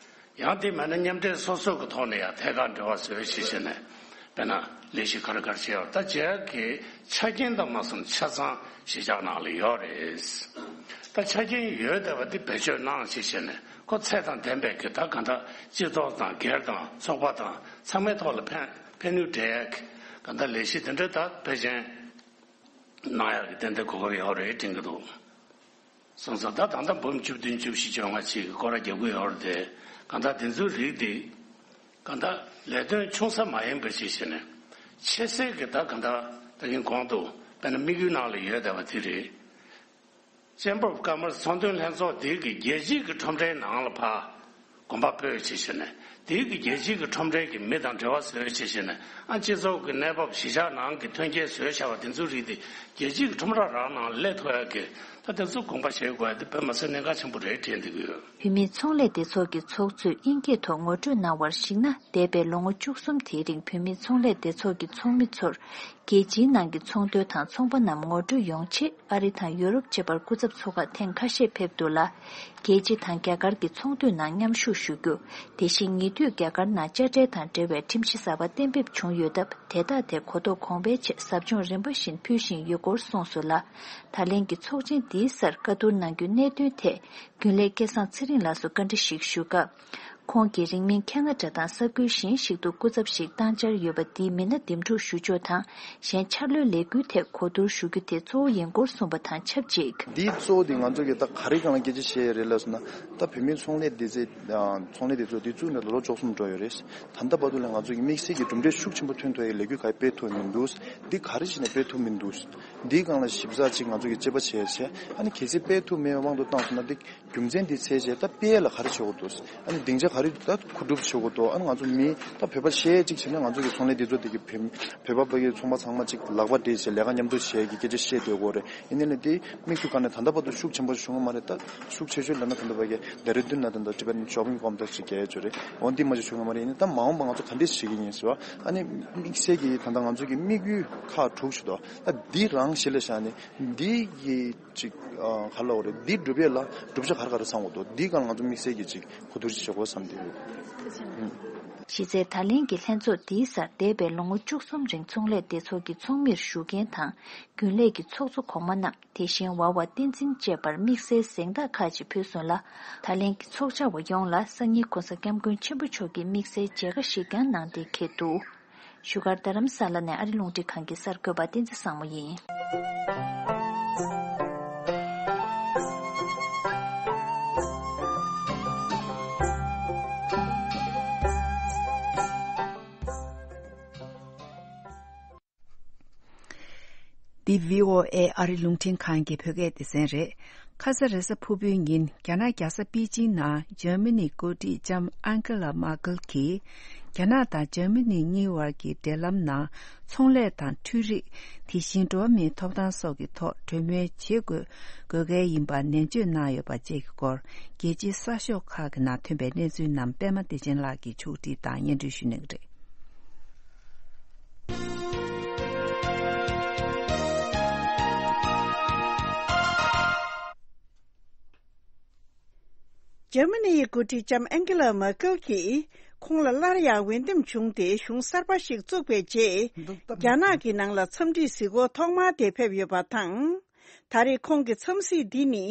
ཡང་དེ་མིན་ན་མཉམ་འབྲེལ་སོ་སོ་གི་ཐོག་ནས་ཡང་ཐད་ཀར་འབྲེལ་བ་བཟོས་བྱས་བྱས་ནས་དཔེར་ན་ལས་གཞི་ག་རེ་ག་རེ་བྱས་ཡོད། ད་རྒྱ་གི་ཆ་རྐྱེན་དང་མ་སོང་ཆ་ཚང་གཞིས་ཆགས་ནང་ལ་ཡོད་རེད། ད་ཆ་རྐྱེན་ཡོད་བསྡད་པ་འདི་བེད་སྤྱོད་གནང་བྱས་བྱས་ནས་ཁོ་ཚད་དང་ལྡན་པའི་གི་ད་ག་འདྲ་སྤྱི་ཚོགས་དང་སྒེར་དང་ཚོགས་པ་དང་ཚང་མའི་ཐོག་ལ་ཕན་ཕན་ནུས་འབྲས་གི་ ད་ལྟ་ལས་གཞི་དེ་འདྲ་ད་ཕལ་ཆེར་གནང་ཡག་གི་ཏན་ཏན་གོ་སྐབས་ཡོད་རེད་དྲན་གྱི་འདུག་སོང་ཙང་ད་ད་ལྟ་འབུམ་བཅུ་བདུན་བཅུ་བཞི་བཅོ་ལྔ་ཅིག་གི་སྐོར་ར་རྒྱག་གི་ཡོད་རེད་དེ། གང་ལྟར་དེ་ཚོའི་རིགས་དེ་གང་ལྟར་ལས་དོན་ཆུང་ས་མ་ཡིན་པ་ཞིག་བྱས་ནས་ཆེ་སའི་གི་ད་གང་ལྟར་ད་གིན་གོང་དུ་དཔེར་ན་དམིགས་ཡུལ་ནང་ལ་ཡོད་བསྡད་པ་དེ་རེད། Chamber of Commerce ཚོང་དོན་ལྷན་ཚོགས་དེ་གི་རྒྱལ་སྤྱིའི་གི་ཁྲོམ་རའི་ནང་ལ་ཕར་གོམ་པ་སྤོས་བྱས་བྱས་ནས་དེ་གི་རྒྱལ་སྤྱིའི་གི་ཁྲོམ་རའི་གི་མི་དང་འབྲེལ་བ་བཟོས་བྱས་བྱས་ནས་ཨ་སྤྱི་ཚོགས་ཀྱི་གནས་བབ་གཞིས་ཆགས་ནང་གི་ཐོན་སྐྱེད་བཟོས་བཞག་པ་དེ་ཚོའི་རིགས་དེ་རྒྱལ་སྤྱིའི་གི་ཁྲོམ་ར་རང་ནང་སླེབས་ཐུབ་ཡག་གི་ད་དེ་ཚོ་དགོངས་པ་བཞེས་དགོས་ཡག་དེ་དཔེ་མ་སྲིད་གནད་འགག་ཆེན་པོ་རེད་དྲན་བསྡད་ཀྱི་ཡོད། བོད་མིའི་ཚོང་ལས་སྡེ་ཚོགས་ཀྱི་ཚོགས་གཙོས་དབྱིན་སྐད་ཐོག་ངོ་སྤྲོད་གནང་བར་གཞིགས་ན། འདས་པའི་ལོ་ངོ་བཅུ་གསུམ་དེའི་རིང་བོད་མིའི་ཚོང་ལས་སྡེ་ཚོགས་ཀྱི་ཚོགས་མི་ཚོར་རྒྱལ་སྤྱིའི་ནང་གི་ཚོང་དོན་དང་ཚོང་པ་རྣམས་ངོ་སྤྲོད་ཡོང་ཆེད་ཨ་རི་དང་ཡུ་རོབ་བཅས་པར་སྐུ་ཚབ་ཚོགས་ཁག་ཐེངས་ཁ་ཤས་ཕེབས་འདུག་ལ། རྒྱལ་སྤྱི་དང་རྒྱ་གར་གྱི་ཚོང་དུད་ནང་མཉམ་ཞུགས་ཞུ་རྒྱུ། དེ་བཞིན་ཉེ་དུས་རྒྱ་གར་ནང་དཔྱ་ཁྲལ་དང་འབྲེལ་བའི་ཁྲིམས་གཞི་གསར་པ་གཏན་འབེབས་བྱུང་ཡོད་སྟབས། དེ་དག་དེ་གོ་རྟོགས་གོང་འཕེལ་ཆེད་ཟབ་སྦྱོང་རིམ་པ་བཞིན་ཕུལ་བཞིན་ཡོད་སྐོར་གསུངས་སོང་ལ། ད་ལན་གྱི་ཚོགས་ཆེན་འདིའི་སར་བཀའ་བསྡུར་གནང་རྒྱུའི་གནད་དོན་ཐད། རྒྱུན་ལས་སྐལ་བཟང་ཚེ་རིང་ལགས་སུ་བཀའ་འདྲི་ཞིག་ཞུས་སྐབས། ཁོང་གིས་རིང་མིན་ཁེ་ན་ཌ་དང་ས་ཁུལ་གཞན་ཞིག་ཏུ་སྐུ་ཚབ་ཞིག་བཏང་འཆར་ཡོད་པ་འདིའི་མི་སྣ་འདེམས་སྒྲུག་ཞུ་ཕྱོགས་དང་། གཞན་འཆར་ལོའི་ལས་འགུལ་ཐད་གོ་བསྡུར་ཞུ་རྒྱུ་དེ་གཙོ་བོ་ཡིན་སྐོར་གསུངས་པ་དང་ཆབས་ཅིག་འདིའི་གཙོ་བོ་དེ་ང་ཚོ་གིས་ད་ག་རེ་སྒང་ལ་སྐད་ཆ་བཤད་ཡོད་རེད་ལབ་སོང་ན། ད་བོད་མིའི་ཚོང་ལས་སྡེ་ཚན། ཚོང་ལས་སྡེ་ཚོགས་འདི་བཙུགས་ནས་ལོ་ལོ་བཅུ་གསུམ་འགྲོ་ཡོད་རེད། ད་ལྟ་བར་དུ་ལ་ང་ཚོ་གིས་དམིགས་བསལ་གྱི་གྲུབ་འབྲས་ཤུགས་ཆེན་པོ་ཐོན་ཐུབ་ཡག་ལས་འགུལ་ག་རེ་སྤེལ་ཐུབ་མི་འདུག་འདི་ག་རེ་བྱས་ནས་སྤེལ་ཐུབ་མི་འདུག་འདིའི་སྒང་ལ་ཞིབ་ཚགས་ཅིག་ང་ཚོ་གིས་དཔྱད་པ་བྱས་བྱས། ཨ་ནི་གལ་སྲིད་སྤེལ་ཐུབ་མེད་པའི་དབང་དུ་བཏང་སོང་ན། འདི་རྒྱུ་མཚན་འདི་འཚོལ་བྱས་ད་སྤེལ་ཡག་ལ་ག་རེ་བྱེད་དགོས་འདུག་ཨ་ནི་སྡིངས་ཆ་ག་རེ་ད་མཁོ་སྒྲུབ་བྱེད་དགོས་འདུག་ཨ་ནི་ང་ཚོ་མི་ད་བོད་པ་བཤད་ཅིག་བྱས་ན་ང་ཚོ་གི་ཚོང་ལས་འདི་ཚོ་དེ་གི་བོད་བོད་པ་བོད་ཀྱི་ཚོང་པ་ཚང་མ་ཅིག་ལག་པ་སྦྲེལ་བྱས་ལས་ཀ་མཉམ་དུ་བྱེད་ཀྱི་སྐད་ཆ་བཤད་སྡོད་དགོས་རེད། ཡིན་ནའི་ལས་དེ་མིག་ཐུག་ག་ནས་ད་ལྟ་བར་དུ་ཤུགས་ཆེན་པོ་བྱུང་བ་མ་རེད། ད་ཤུགས་ཆེ་ཤོས་ལབ་ན་ད་ལྟ་བར་གྱི་ལྡ་རི་ལྡུན་ན་ད་ལྟ་ཊི་བེ་ཊན་ཤོ་པིང་ཀོམ་པ་ལེགས་སི་ཅིག་རྒྱག་ཡ་ཅིག་རེད། འོ་འདི་མ་གཏོགས་བྱུང་བ་མ་རེད། ཡིན་ནའི་ད་མ་འོངས་པ་ང་ཚོ་ག་འདྲས་བྱེད་ཀྱི་ཡིན་ཟེར་བ། ཨ་ནི་དམིགས་བསལ་གྱི་ད་ལྟ་ང་ཚོ་གི་དམིགས་ཡུལ་ཁག་དྲུག་ཞིག་འདུག་ད་འདི་རང་གཞི་ལ་བཞག་ནས་འདི་གི་ཅིག་ཨ་ག་ལབ་དགོས་རེད། འདི་སྒྲུབ་ཡས་ལ་བསྒྲུབ་བྱ་ག་རེ་ག་རེ་ཚང་དགོས་འདུག་འདི་སྒང་ལ་ང་ཚོ་དམིགས་བསལ་གྱི་ཅིག་གོ་བསྡུར་ཅིག་བྱེད་དགོས་བསམ་གྱི་འདུག་གཞི་རྩའི་ད་ལན་གྱི་ལྷན་ཚོགས་འདིའི་སར་འདས་པའི་ལོ་ངོ་བཅུ་གསུམ་རིང་ཚོང་ལས་སྡེ་ཚོགས་ཀྱི་ཚོགས་མིར་ཞུགས་མཁན་དང་རྒྱུན་ལས་ཀྱི་ཚོགས་གཙོ་གོང་མ་རྣམས། དེ་བཞིན་ཝ་ཝ་བསྟན་འཛིན་བཅས་པར་དམིགས་བསལ་གཟེངས་རྟགས་ཁག་ཅིག་ཕུལ་སོང་ལ། ད་ལན་གྱི་ཚོགས་བཅར་བ་ཡོངས་ལ་སང་ཉིན་གོང་ས་སྐྱབས་མགོན་ཆེན་པོ་མཆོག་གིས་དམིགས་བསལ་མཇལ་ཁ་ཞིག་ཀྱང་གནང་སྟེ་འཁེལ་འདུག་བཞུགས་སྒར་རྡ་རམ་ས་ལ་ནས་ཨ་རི་རླུང་འཕྲིན་ཁང་གི་གསར་འགོད་པ་བསྟན་འཛིན་བཟང་མོ་ཡིན། འདི་བྷི་ཨོ་ཨེ་ཨ་རི་རླུང་འཕྲིན་ཁང་གི་བོད་སྐད་སྡེ་ཚན་རེད། ཁ་ས་རེས་གཟའ་ཕུར་བུའི་ཉིན་རྒྱ་ནག་རྒྱལ་ས་པེ་ཅིང་ནང་འཇར་མ་ནིའི་འགོ་ཁྲིད་ལྕམ་ཨན་ཀེ་ལ་མར་ཀེལ་གྱིས། རྒྱ་ནག་དང་འཇར་མ་ནི་གཉིས་བར་གྱི་འབྲེལ་ལམ་ནང་ཚོང་ལས་དང་འཕྲུལ་རིག་དེ་བཞིན་འགྲོ་བ་མིའི་ཐོབ་ཐང་སོགས་ཀྱི་ཐོག་གྲོས་མོལ་བྱེད་དགོས་དགོས་གལ་ཡིན་པ་ནན་བརྗོད་གནང་ཡོད་པ་བཅས་ཀྱི་སྐོར། རྒྱལ་སྤྱིའི་གསར་ཤོག་ཁག་གི་ནང་ཐོན་པའི་གནས་ཚུལ་རྣམས་པད་མ་བདེ་ཆེན་ལགས་ཀྱིས་ཕྱོགས་སྒྲིག་དང་སྙན་སྒྲོན་ཞུ་གནང་གི་རེད། འཇར་མ་ནི་ཡི་འགོ་ཁྲིད་ལྕམ་ཨན་ཀེ་ལ་མར་ཀེལ་གྱིས་ཁོང་ལ་སླར་ཡང་འོས་འདེམས་བྱུང་སྟེ་གཞུང་གསར་པ་ཞིག་བཙུགས་པའི་རྗེས། རྒྱ་ནག་གི་ནང་ལ་འཚམས་འདྲིའི་གཟིགས་སྐོར་ཐོག་མ་དེ་ཕེབས་ཡོད་པ་དང་། ད་རེས་ཁོང་གི་འཚམས་གཟིགས་འདི་ནི་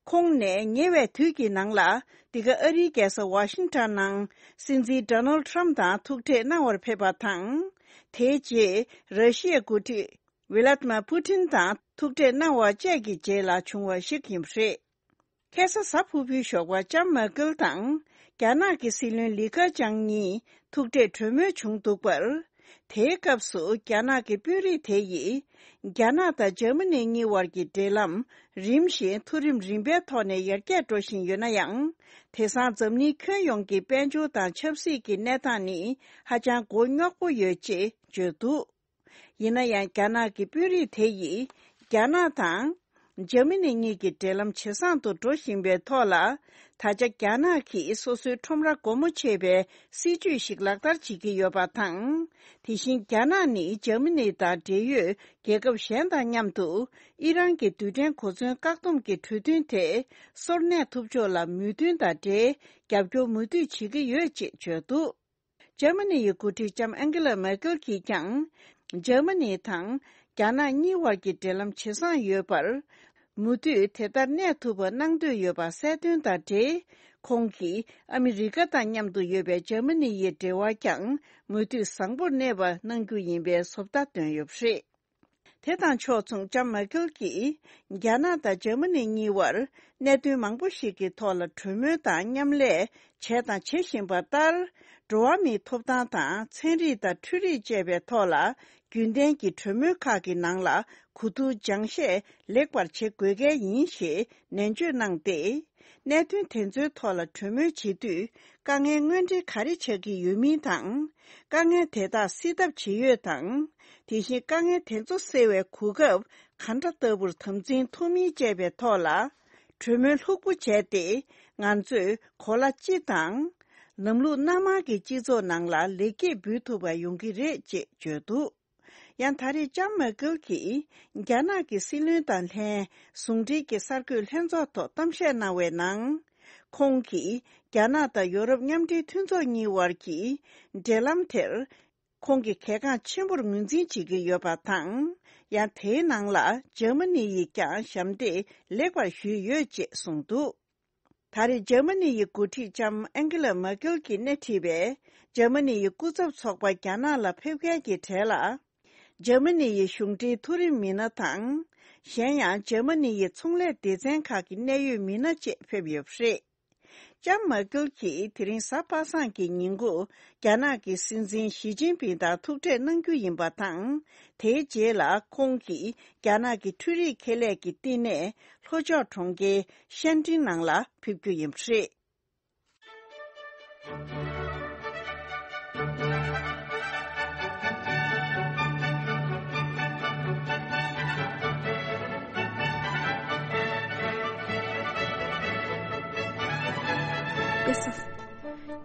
ཁོང་ནས་ཉེ་བའི་དུས་ཀྱི་ནང་ལ་འདི་ག་ཨ་རིའི་རྒྱལ་ས་ཝ་ཤིང་ཊོན་ནང་སྲིད་འཛིན་ཌོ་ནལ་ཊམ་དང་ཐུག་འཕྲད་གནང་བར་ཕེབས་པ་དང་། དེའི་རྗེས་ར་ཤི་ཡའི་འགོ་ཁྲིད་ཝི་ལ་ཏི་མ་པུ་ཊིན་དང་ཐུག་འཕྲད་གནང་བ་བཅས་ཀྱི་རྗེས་ལ་བྱུང་བ་ཞིག་ཡིན་པ་རེད། ཁ་སང་གཟའ་ཕུར་བུའི་ཞོགས་པར་ལྕམ་མར་ཀེལ་དང་རྒྱ་ནག་གི་སྲིད་བློན་ལི་ཁེ་ཆང་གཉིས་ཐུག་འཕྲད་གྲོས་མོལ་བྱུང་འདུག་པར། དེའི་སྐབས་སུ་རྒྱ་ནག་གི་དཔོན་རིགས་དེ་ཡིས་རྒྱ་ནག་དང་འཇར་མ་ནི་གཉིས་བར་གྱི་འབྲེལ་ལམ་རིམ་བཞིན་མཐོ་རིམ་རིམ་པའི་ཐོག་ནས་ཡར་རྒྱས་འགྲོ་བཞིན་ཡོད་ན་ཡང་། དེང་སང་འཛམ་གླིང་ཁྱོན་ཡོངས་ཀྱི་དཔལ་འབྱོར་དང་ཆབ་སྲིད་ཀྱི་གནས་སྟངས་ནི་ཧ་ཅང་མགོ་རྙོག་པོ་ཡོད་ཅེས་བརྗོད་འདུག་ཡིན་ན་ཡང་རྒྱ་ནག་གི་དཔོན་རིགས་དེ་ཡིས་རྒྱ་ནག་དང་འཇར་མ་ནི་གཉིས་ཀྱི་འབྲེལ་ལམ་ཇེ་བཟང་དུ་འགྲོ་བཞིན་པའི་ཐོག་ལ། ད་ཆ་རྒྱ་ནག་གིས་སོ་སོའི་ཁྲོམ་ར་སྒོ་མོ་ཕྱེ་བའི་སྲིད་ཇུས་ཤིག་ལག་བསྟར་བྱེད་ཀྱི་ཡོད་པ་དང་། དེ་བཞིན་རྒྱ་ནག་ནི་འཇར་མ་ནི་དང་འབྲེལ་ཡོད་རྒྱལ་ཁབ་གཞན་དང་མཉམ་དུ་ཨི་རན་གྱི་རྡུལ་ཕྲན་གོ་མཚོན་བཀག་སྡོམ་གྱི་གྲོས་མཐུན་དེ་སོར་གནས་ཐུབ་ཕྱོགས་ལ་མོས་མཐུན་དང་འབྲེལ་རྒྱབ་སྐྱོར་མུ་མཐུད་བྱེད་ཀྱི་ཡོད་ཅེས་བརྗོད་འདུག་འཇར་མ་ནི་ཡི་འགོ་ཁྲིད་ལྕམ་ཨན་ཀེ་ལ་མེར་ཀེལ་གྱིས་ཀྱང་། འཇར་མ་ནི་དང་རྒྱ་ནག་གཉིས་བར་གྱི་འབྲེལ་ལམ་ཇེ་བཟང་ཡོད་པར། མུ་མཐུད་དེ་ལྟར་གནས་ཐུབ་པ་གནང་འདོད་ཡོད་པ་གསལ་སྟོན་དང་འབྲེལ། ཁོང་གིས་ཨ་མི་རི་ཀ་དང་མཉམ་དུ་ཡོད་པའི་འཇར་མ་ནི་ཡི་འབྲེལ་བ་ཀྱང་མུ་མཐུད་བཟང་པོར་གནས་པ་གནང་རྒྱུ་ཡིན་པའི་བཟོ་ལྟ་བཏོན་ཡོད་པ་རེད། དེ་དང་ཕྱོགས་མཚུངས་ལྕམ་མར་ཀེལ་གྱིས། རྒྱ་ནག་དང་འཇར་མ་ནི་གཉིས་བར་གནད་དོན་མང་པོ་ཞིག་གི་ཐོག་ལ་གྲོས་མོལ་དང་མཉམ་ལས་བྱས་དང་བྱེད་བཞིན་པ་ལྟར། འགྲོ་བ་མིའི་ཐོབ་ཐང་དང་ཚན་རིག་དང་འཕྲུལ་རིག་བཅས་པའི་ཐོག་ལ། རྒྱུན་ལྡན་གྱི་གྲོས་མོལ་ཁག་གི་ནང་ལ་གོ་བསྡུར་སྦྱང་བཤད་ལེགས་པར་བྱེད་དགོས་གལ་ཡིན་ཞེས་ནན་བརྗོད་གནང་སྟེ། གནད་དོན་དེ་ཚོའི་ཐོག་ལ་གྲོས་མོལ་བྱེད་དུས། དཀའ་ངལ་དངོས་འབྲེལ་ག་རེ་ཆགས་ཀྱི་ཡོད་མིན་དང་། དཀའ་ངལ་དེ་དག་སེལ་ཐབས་ཇི་ཡོད་དང་། དེ་བཞིན་དཀའ་ངལ་དེ་ཚོ་སེལ་བའི་གོ་སྐབས་ག་འདྲ་ལྟ་བུར་དམ་འཛིན་ཐུབ་མིན་བཅས་པའི་ཐོག་ལ། གྲོས་མོལ་ལྷུག་པོ་བྱས་ཏེ། ང་ཚོས་གོ་ལ་སྤྱི་དང་། ལམ་ལུགས་སྣ་མང་གི་སྤྱི་ཚོགས་ནང་ལ་ལེགས་སྐྱེས་འབུལ་ཐུབ་པ་ཡོང་གི་རེད་ཅེས་བརྗོད་འདུག་ཡང་ད་རེས་ལྕམ་མར་ཀེལ་གྱིས་རྒྱ་ནག་གི་སྲིད་བློན་དང་ལྷན་ཟུང་འབྲེལ་གྱི་གསར་འགོད་ལྷན་ཚོགས་ཐོག་གཏམ་བཤད་གནང་བའི་ནང་། ཁོང་གིས་རྒྱ་ནག་དང་ཡོ་རོབ་མཉམ་འབྲེལ་མཐུན་ཚོགས་གཉིས་བར་གྱི་འབྲེལ་ལམ་དེར། ཁོང་གིས་གལ་འགངས་ཆེན་པོར་ངོས་འཛིན་བྱེད་ཀྱི་ཡོད་པ་དང་། ཡང་དེའི་ནང་ལ་འཇར་མ་ནི་ཡིས་ཀྱང་ཞབས་འདེགས་ལེགས་པར་ཞུས་ཡོད་ཅེས་གསུངས་འདུག་ད་རེས་འཇར་མ་ནི་ཡི་འགོ་ཁྲིད་ལྕམ་ཨན་ཀེ་ལ་མར་ཀེལ་གྱིས་སྣེ་ཁྲིད་པའི་འཇར་མ་ནི་ཡི་སྐུ་ཚབ་ཚོགས་པ་རྒྱ་ནག་ལ་ཕེབས་མཁན་གྱི་གྲས་ལ། འཇར་མ་ནི་ཡི་གཞུང་འབྲེལ་མཐོ་རིམ་མི་སྣ་དང་། གཞན་ཡང་འཇར་མ་ནི་ཡི་ཚོང་ལས་སྡེ་ཚན་ཁག་གི་གནད་ཡོད་མི་སྣ་བཅས་ཕེབས་ཡོད་པ་རེད། ལྕམ་མར་ཀེལ་གྱིས་དེ་རིང་གཟའ་པ་སངས་ཀྱི་ཉིན་གུང་རྒྱ་ནག་གི་སྲིད་འཛིན་ཞི་ཅིན་ཕིང་དང་ཐུག་འཕྲད་གནང་རྒྱུ་ཡིན་པ་དང་། དེའི་རྗེས་ལ་ཁོང་གིས་རྒྱ་ནག་གི་འཕྲུལ་རིག་ཁེ་ལས་ཀྱི་བསྟི་གནས་ལྷོ་ཕྱོགས་གྲོང་ཁྱེར་ཤན་ཀྲིན་ནང་ལ་ཕེབས་རྒྱུ་ཡིན་པ་རེད།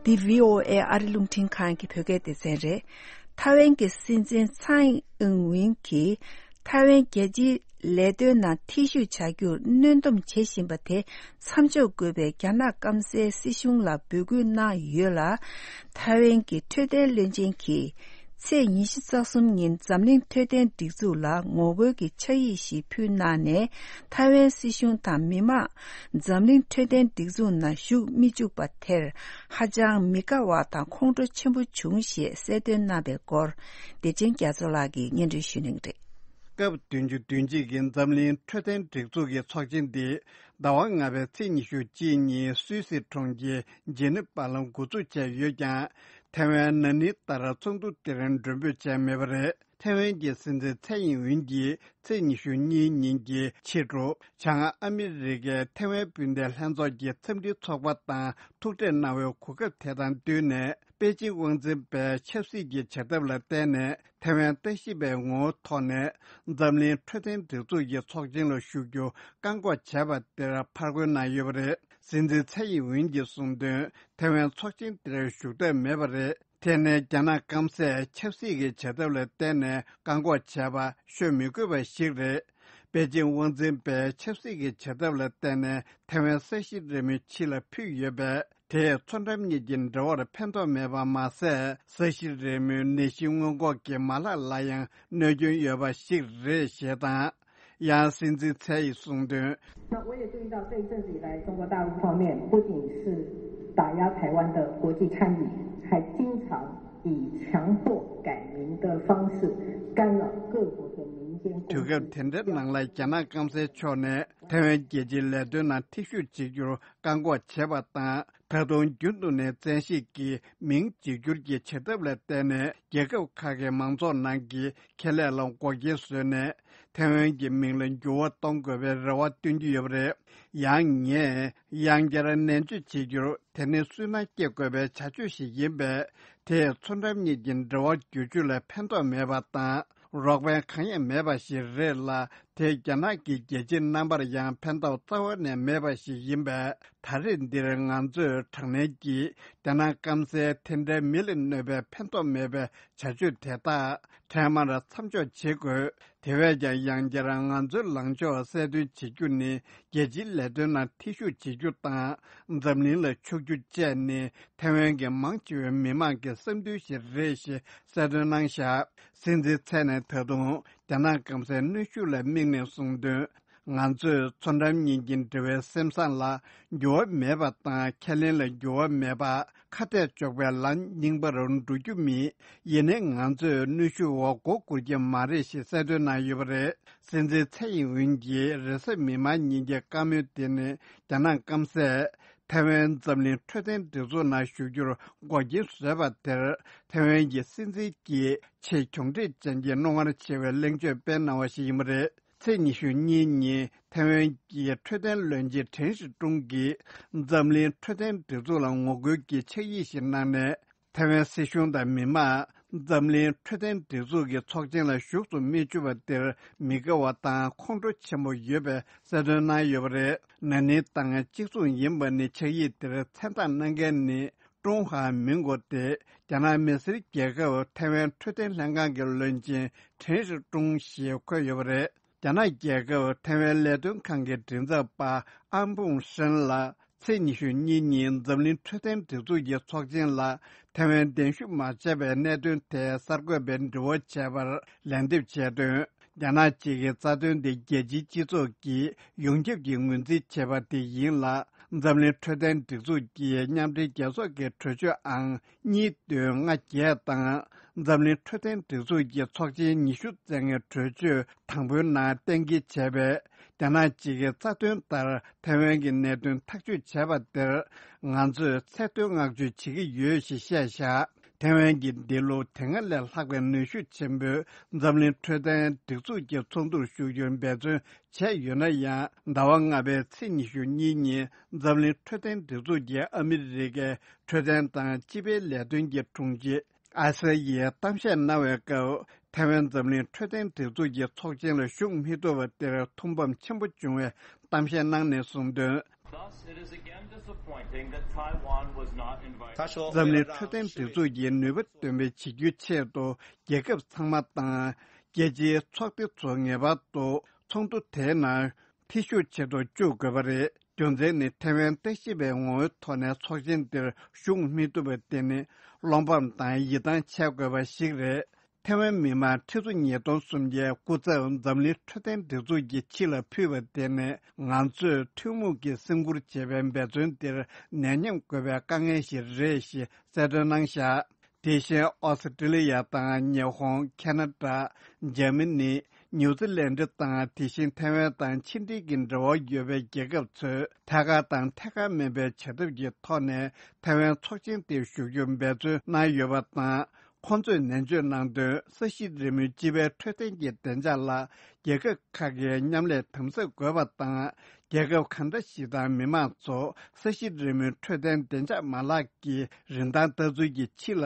འདི་བྷི་ཨོ་ཨེ་ཨ་རི་རླུང་འཕྲིན་ཁང་གི་བོད་སྐད་སྡེ་ཚན་རེད། ཐའེ་ཝན་གྱི་སྲིད་འཛིན་ཚའེ་ཨིན་ཝིན་གྱིས། ཐའེ་ཝན་རྒྱལ་སྤྱིའི་ལས་དོན་ནང་ཐེ་ཞུགས་བྱ་རྒྱུར་གནོན་སྡོམ་བྱེད་བཞིན་པ་དེ་མཚམས་འཇོག་དགོས་པའི་རྒྱ་ནག་སྐམ་སའི་སྲིད་གཞུང་ལ་འབོད་སྐུལ་གནང་ཡོད་ལ། ཐའེ་ཝན་གྱི་འཕྲོད་བསྟེན་བློན་ཆེན་གྱིས་ཚེས་ཉི་ཤུ་རྩ་གསུམ་ཉིན་འཛམ་གླིང་འཕྲོད་བསྟེན་སྒྲིག་འཛུགས་ལ་ངོ་རྒོལ་གྱི་ཕྱག་ཡིག་ཞིག་ཕུལ་གནང་ནས། ཐའེ་ཝན་སྲིད་གཞུང་དང་མི་མང་འཛམ་གླིང་འཕྲོད་བསྟེན་སྒྲིག་འཛུགས་ནང་ཞུགས་མི་བཅུག་པ་དེར་ཧ་ཅང་མི་དགའ་བ་དང་ཁོང་ཁྲོ་ཆེན་པོ་བྱུང་ཞེས་གསལ་སྟོན་གནང་བའི་སྐོར། བདེ་ཆེན་རྒྱ་མཚོ་ལགས་ཀྱིས་སྙན་སྒྲོན་ཞུ་གནང་གི་རེད། སྐབས་བདུན་ཅུ་དོན་གཅིག་གི་འཛམ་གླིང་འཕྲོད་བསྟེན་སྒྲིག་འཛུགས་ཀྱི་ཚོགས་ཆེན་འདི་ཟླ་བ་ལྔ་པའི་ཚེས་ཉི་ཤུ་གཅིག་ཉིན་སུད་སི་གྲོང་ཁྱེར་ཇི་ནི་པ་ལ་འགོ་འཛུགས་བྱས་ཡོད་ཀྱང་། ཐའེ་ཝན་ན་ནིང་ལྟར་ཚོགས་འདུ་དེ་རིང་མགྲོན་འབོད་བྱས་མེད་པ་རེད། ཐའེ་ཝན་གྱི་སྲིད་འཛིན་ཚའེ་ཡིན་ཝིན་གྱིས་ཚེས་ཉི་ཤུ་གཉིས་ཉིན་གྱི་ཕྱི་དྲོ་བྱང་ཨ་མི་རི་ཀའི་ཐའེ་ཝན་སྤུན་ཟླའི་ལྷན་ཚོགས་ཀྱི་འཚམས་འདྲིའི་ཚོགས་པ་དང་ཐུག་འཕྲད་གནང་བའི་གོ་སྐབས་དེ་དང་བསྟུན་ནས། པེ་ཅིང་དབང་འཛིན་པས་ཆབ་སྲིད་ཀྱི་བྱེད་ཐབས་ལ་བརྟེན་ནས་ཐའེ་ཝན་ལྟ་ཞིབ་པའི་ངོ་བོའི་ཐོག་ནས་འཛམ་གླིང་འཕྲོད་བསྟེན་སྒྲིག་འཛུགས་ཀྱི་ཚོགས་ཆེན་ལ་ཞུགས་རྒྱུ་བཀག་འགོག་བྱས་པ་དེར་ཕར་རྒོལ་གནང་ཡོད་པ་རེད། སྲིད་འཛིན་ཚའེ་ཡིན་ཝིན་གྱིས་གསུངས་དོན། ཐའེ་ཝན་ཚོགས་ཆེན་དེར་ཞུགས་འདོད་མེད་པ་རེད། དེ་ནི་རྒྱ་ནག་སྐམ་སས་ཆབ་སྲིད་ཀྱི་བྱེད་ཐབས་ལ་བརྟེན་ནས་བཀག་འགོག་བྱས་པ་ཤོད་མི་དགོས་པ་ཞིག་རེད། པེ་ཅིང་དབང་འཛིན་པས་ཆབ་སྲིད་ཀྱི་བྱེད་ཐབས་ལ་བརྟེན་ནས་ཐའེ་ཝན་ས་གཞི་རིལ་མོའི་ཕྱི་ལ་ཕུད་ཡོད་པས། དེས་མཚོ་འགྲམ་གཉིས་ཀྱི་འབྲེལ་བར་ཕན་ཐོགས་མེད་པ་མ་ཟད། ས་གཞི་རིལ་མོའི་ནད་གཞི་སྔོན་འགོག་གི་མ་ལག་ལ་ཡང་གནོད་སྐྱོན་ཡོད་པ་ཞིག་རེད་ཞེས་དང་། ཡང་སྲིད་འཛིན་ཚའེ་ཡིས་གསུངས་དོན། 那我也注意到，这一阵子以来，中国大陆方面不仅是打压台湾的国际倡议，还经常以强迫改名的方式干扰各国的民间公司。 དུས་སྐབས་དེ་འདྲའི་ནང་ལ་རྒྱ་ནག་སྐམ་སའི་ཕྱོགས་ནས་ཐའེ་ཝན་རྒྱལ་སྤྱིའི་ལས་དོན་ནང་ཐེ་ཞུགས་བྱེད་རྒྱུར་བཀག་འགོག་བྱས་པ་དང་། ད་དུང་རྒྱུན་དུ་ནས་བཙན་ཤེད་ཀྱིས་མིང་བརྗེ་བསྒྱུར་གྱི་བྱེད་ཐབས་ལ་བརྟེན་ནས། རྒྱལ་ཁབ་ཁག་གི་མང་ཚོགས་ནང་གི་ཁེ་ལས་ལ་འགོག་རྐྱེན་བཟོས་ནས། ཐའེ་ཝན་གྱི་མིང་ལ་འགྱུར་བ་གཏོང་དགོས་པའི་རེ་བ་བཏོན་གྱི་ཡོད་པ་རེད། ཡང་ངས་ཡང་བསྐྱར་ནན་བརྗོད་བྱེད་རྒྱུར། དེ་ནི་སུན་སྣང་སྐྱེ་དགོས་པའི་བྱ་སྤྱོད་ཞིག་ཡིན་པས། དེས་མཚོ་འགྲམ་གཉིས་ཀྱི་འབྲེལ་བ་བསྒྱུར་བཅོས་ལ་ཕན་ཐོགས་མེད་པ་དང་། རོགས་ཕན་གང་ཡང་མེད་པ་ཞིག་རེད་ལ། དེས་རྒྱ་ནག་གི་རྒྱལ་སྤྱིའི་རྣམ་པར་ཡང་ཕན་ཐོགས་རྩ་བ་ནས་མེད་པ་ཞིག་ཡིན་པས། ད་རེས་འདིར་ང་ཚོས་དྲག་གནོན་གྱིས་རྒྱ་ནག་སྐམ་སའི་དེ་འདྲའི་མི་ལ་གནོད་པའི་ཕན་ཐོགས་མེད་པའི་བྱ་སྤྱོད་དེ་དག་འཕྲལ་མར་མཚམས་འཇོག་བྱེད་དགོས། དེ་བས་ཀྱང་ཡང་བསྐྱར་ང་ཚོའི་ལངས་ཕྱོགས་གསལ་སྟོན་བྱེད་རྒྱུ་ནི། རྒྱལ་སྤྱིའི་ལས་དོན་ནང་ཐེ་ཞུགས་བྱེད་རྒྱུ་དང་། འཛམ་གླིང་ལ་ཕྱུག་རྒྱུ་བཅས་ནི་ཐའེ་ཝན་གྱི་མང་ཆེ་བའི་མི་མང་གི་བསམ་འདུན་ཞིག་རེད་ཞེས་གསལ་སྟོན་གནང་བཞག་སྲིད་འཛིན་ཚའེ་ནས་ད་དུང་རྒྱ་ནག་སྐམ་སའི་གནོན་ཤུགས་ལ་དམིགས་ནས་གསུངས་དོན། ང་ཚོས་མཚོ་འགྲམ་གཉིས་ཀྱི་འབྲེལ་བའི་སེམས་བཟང་ལ་འགྱུར་བ་མེད་པ་དང་། ཁས་ལེན་ལ་འགྱུར་བ་མེད་པ། ཁ་གཏད་གཅོག་པའི་ལམ་རྙིང་པར་འགྲོ་རྒྱུ་མེད། ཡིན་ནའི་ང་ཚོས་གནོན་ཤུགས་འོག་མགོ་སྒུར་གྱི་མ་རེད་ཞེས་གསལ་སྟོན་གནང་ཡོད་པ་རེད། སྲིད་འཛིན་ཚའེ་ཡིན་ཝིན་གྱིས་རེས་གཟའ་མིག་དམར་ཉིན་གྱི་བཀའ་མོལ་དེ་ནི་རྒྱ་ནག་སྐམ་སས། ཐའེ་ཝན་འཛམ་གླིང་འཕྲོད་བསྟེན་སྒྲིག་འཛུགས་ནང་ཞུགས་རྒྱུར་འགོག་རྐྱེན་བཟོས་པ་དེར། ཐའེ་ཝན་གྱི་སྲིད་འཛིན་གྱིས་ཆེས་གྱོང་འཕྲད་ཅན་གྱི་རྣོ་ངར་ཆེ་བའི་གླེང་བརྗོད་སྤེལ་གནང་བ་ཞིག་ཡིན་པ་རེད། ཚེས་ཉི་ཤུ་གཉིས་ཉིན་ཐའེ་ཝན་གྱི་འཕྲོད་བསྟེན་བློན་ཆེན་ཁྲེན་ཧྲི་ཀྲུང་གིས་འཛམ་གླིང་འཕྲོད་བསྟེན་སྒྲིག་འཛུགས་ལ་ངོ་རྒོལ་གྱི་ཕྱག་ཡིག་ཞིག་གནང་ནས། ཐའེ་ཝན་སྲིད་གཞུང་དང་མི་མང་འཛམ་གླིང་འཕྲོད་བསྟེན་སྒྲིག་འཛུགས་ཀྱི་ཚོགས་ཆེན་ལ་ཞུགས་སུ་མི་ཆུད་པ་དེར་མི་དགའ་བ་དང་ཁོང་ཁྲོ་ཆེན་པོ་ཡོད་པའི་གསལ་སྟོན་གནང་ཡོད་པ་རེད། ན་ནིང་དང་གཅིག་མཚུངས་ཡིན་པ་ནི། ཕྱག་ཡིག་དེར་མཚན་རྟགས་གནང་མཁན་ནི་ཀྲུང་ཧྭ་མིང་གོ་སྟེ། རྒྱ་ནག་མི་སེར་རྒྱལ་ཁབ་ཐའེ་ཝན་འཕྲོད་བསྟེན་ལྷན་ཁང་གི་བློན་ཆེན་ཁྲེན་ཧྲི་ཀྲུང་ཞེས་འཁོད་ཡོད་པ་རེད། རྒྱ་ནག་རྒྱལ་ཁབ་ཐའེ་ཝན་ལས་དོན་ཁང་གི་མགྲིན་ཚབ་པ་ཨམ་ཕུང་ཧྲན་ལ། ཚེས་ཉི་ཤུ་གཉིས་ཉིན་འཛམ་གླིང་འཕྲོད་བསྟེན་སྒྲིག་འཛུགས་ཀྱི་ཚོགས་ཆེན་ལ་ཐའེ་ཝན་གདན་ཞུ་མ་བྱས་པའི་གནད་དོན་ཐད་གསར་འགོད་པའི་འདྲི་བ་བྱས་པར་ལན་འདེབས་བྱས་དོན། རྒྱ་ནག་གཅིག་གི་རྩ་དོན་དེ་རྒྱལ་སྤྱིའི་སྤྱི་ཚོགས་ཀྱིས་ཡོངས་ཁྱབ་ཀྱིས་ངོས་འཛིན་བྱས་པ་དེ་ཡིན་ལ། འཛམ་གླིང་འཕྲོད་བསྟེན་སྒྲིག་འཛུགས་ཀྱི་མཉམ་འབྲེལ་རྒྱལ་ཚོགས་ཀྱི་གྲོས་ཆོད་ཨང་གཉིས་བདུན་ལྔ་བརྒྱད་དང་། འཛམ་གླིང་འཕྲོད་བསྟེན་སྒྲིག་འཛུགས་ཀྱི་ཚོགས་ཆེན་ཉི་ཤུ་རྩ་ལྔའི་གྲོས་ཆོད་དང་པོའི་ནང་གཏན་འཁེལ་བྱས་པའི་རྒྱ་ནག་གཅིག་གི་རྩ་དོན་ལྟར་ཐའེ་ཝན་གྱི་གནད་དོན་ཐག་གཅོད་བྱས་པ་དེར་ང་ཚོས་ཚད་མཐོའི་བསྔགས་བརྗོད་བྱེད་ཀྱི་ཡོད་ཞེས་བཤད་བཞག་ཐའེ་ཝན་གྱི་འདི་ལོ་དེ་སྔ་ལས་ལྷག་པའི་ནུས་ཤུགས་ཆེན་པོས་འཛམ་གླིང་འཕྲོད་བསྟེན་སྒྲིག་འཛུགས་ཀྱི་ཚོགས་འདུར་ཞུགས་རྒྱུར་འབད་བརྩོན་བྱས་ཡོད་ན་ཡང་། ཟླ་བ་ལྔ་པའི་ཚེས་ཉི་ཤུ་གཉིས་ཉིན་འཛམ་གླིང་འཕྲོད་བསྟེན་སྒྲིག་འཛུགས་ཀྱི་ཨ་མི་རི་ཀའི་འཕྲོད་བསྟེན་དང་སྤྱི་པའི་ལས་དོན་གྱི་དྲུང་ཆེ་ཨ་ས་ཡིས་གཏམ་བཤད་གནང་བའི་སྐབས། ཐའེ་ཝན་འཛམ་གླིང་འཕྲོད་བསྟེན་སྒྲིག་འཛུགས་ཀྱི་ཚོགས་ཆེན་ལ་ཞུགས་མི་ཐུབ་པ་དེར་ཐུགས་ཕམ་ཆེན་པོ་བྱུང་བའི་གཏམ་བཤད་གནང་ནས་གསུངས་དོན། Thus, it is again disappointing that Taiwan was not invited. འཛམ་གླིང་འཕྲོད་བསྟེན་སྒྲིག་འཛུགས་ཀྱི་ནུས་པ་འདོན་སྤེལ་བྱེད་རྒྱུའི་ཆེད་དུ། རྒྱལ་ཁབ་ཚང་མ་དང་རྒྱལ་སྤྱིའི་ཚོགས་སྡེ་ཚོ་ངེས་པར་དུ་ཚོགས་འདུ་དེའི་ནང་འཐུས་ཤོར་བྱེད་དུ་བཅུག་དགོས་པ་རེད། རྒྱུ་མཚན་ནི་ཐའེ་ཝན་ལྟ་ཞིབ་པའི་ངོ་བོའི་ཐོག་ནས་ཚོགས་ཆེན་འདིར་ཞུགས་མི་ཐུབ་པ་དེ་ནི་བློ་ཕམ་དང་ཡིད་ཐང་ཆད་དགོས་པ་ཞིག་རེད། ཐའེ་ཝན་མི་དམངས་ཁྲི་ཚོ་ཉིས་སྟོང་སུམ་བརྒྱའི་སྐུ་ཚབ་འཛམ་གླིང་འཕྲོད་བསྟེན་སྒྲིག་འཛུགས་ཀྱི་ཕྱི་ལ་ཕུལ་བ་དེ་ནི་ང་ཚོས་ཐུན་མོང་གི་སེམས་ཁུར་བྱེད་པའི་འབད་བརྩོན་འདིར་ནད་ཉམས་དགོས་པའི་དཀའ་ངལ་ཞིག་རེད་ཞེས་གསལ་སྟོན་གནང་བཞག་དེ་བཞིན་ཨོ་སི་ཀྲི་ལི་ཡ་དང་ཉི་ཧོང་། ཁེ་ན་ཌ། འཇར་མ་ནི། ནིའུ་ཛི་ལན་ཌི་དང་དེ་བཞིན་ཐའེ་ཝན་དང་ཕྱི་འབྲེལ་གྱི་འབྲེལ་བ་ཡོད་པའི་རྒྱལ་ཁབ་ཚོས་ཐད་ཀར་དང་ཐད་ཀར་མིན་པའི་བྱ་ཐབས་ཀྱི་ཐོག་ནས་ཐའེ་ཝན་ཚོགས་ཆེན་དེར་ཞུགས་རྒྱུར་འབད་བརྩོན་གནང་ཡོད་པ་དང་། ཁོང་ཚོས་ནན་བརྗོད་གནང་དོན། ས་གཞི་རིལ་མོའི་སྤྱི་པའི་འཕྲོད་བསྟེན་གྱི་བདེ་འཇགས་ལ་རྒྱལ་ཁབ་ཁག་གིས་མཉམ་ལས་དམ་ཟབ་དགོས་པ་དང་། རྒྱལ་ཁབ་གང་འདྲ་ཞིག་དང་མི་དམངས་ཚོ་ས་གཞི་རིལ་མོའི་འཕྲོད་བསྟེན་བདེ་འཇགས་མ་ལག་གི་རིན་ཐང་ལྟ་ཚུལ་གྱི་ཕྱི་ལ་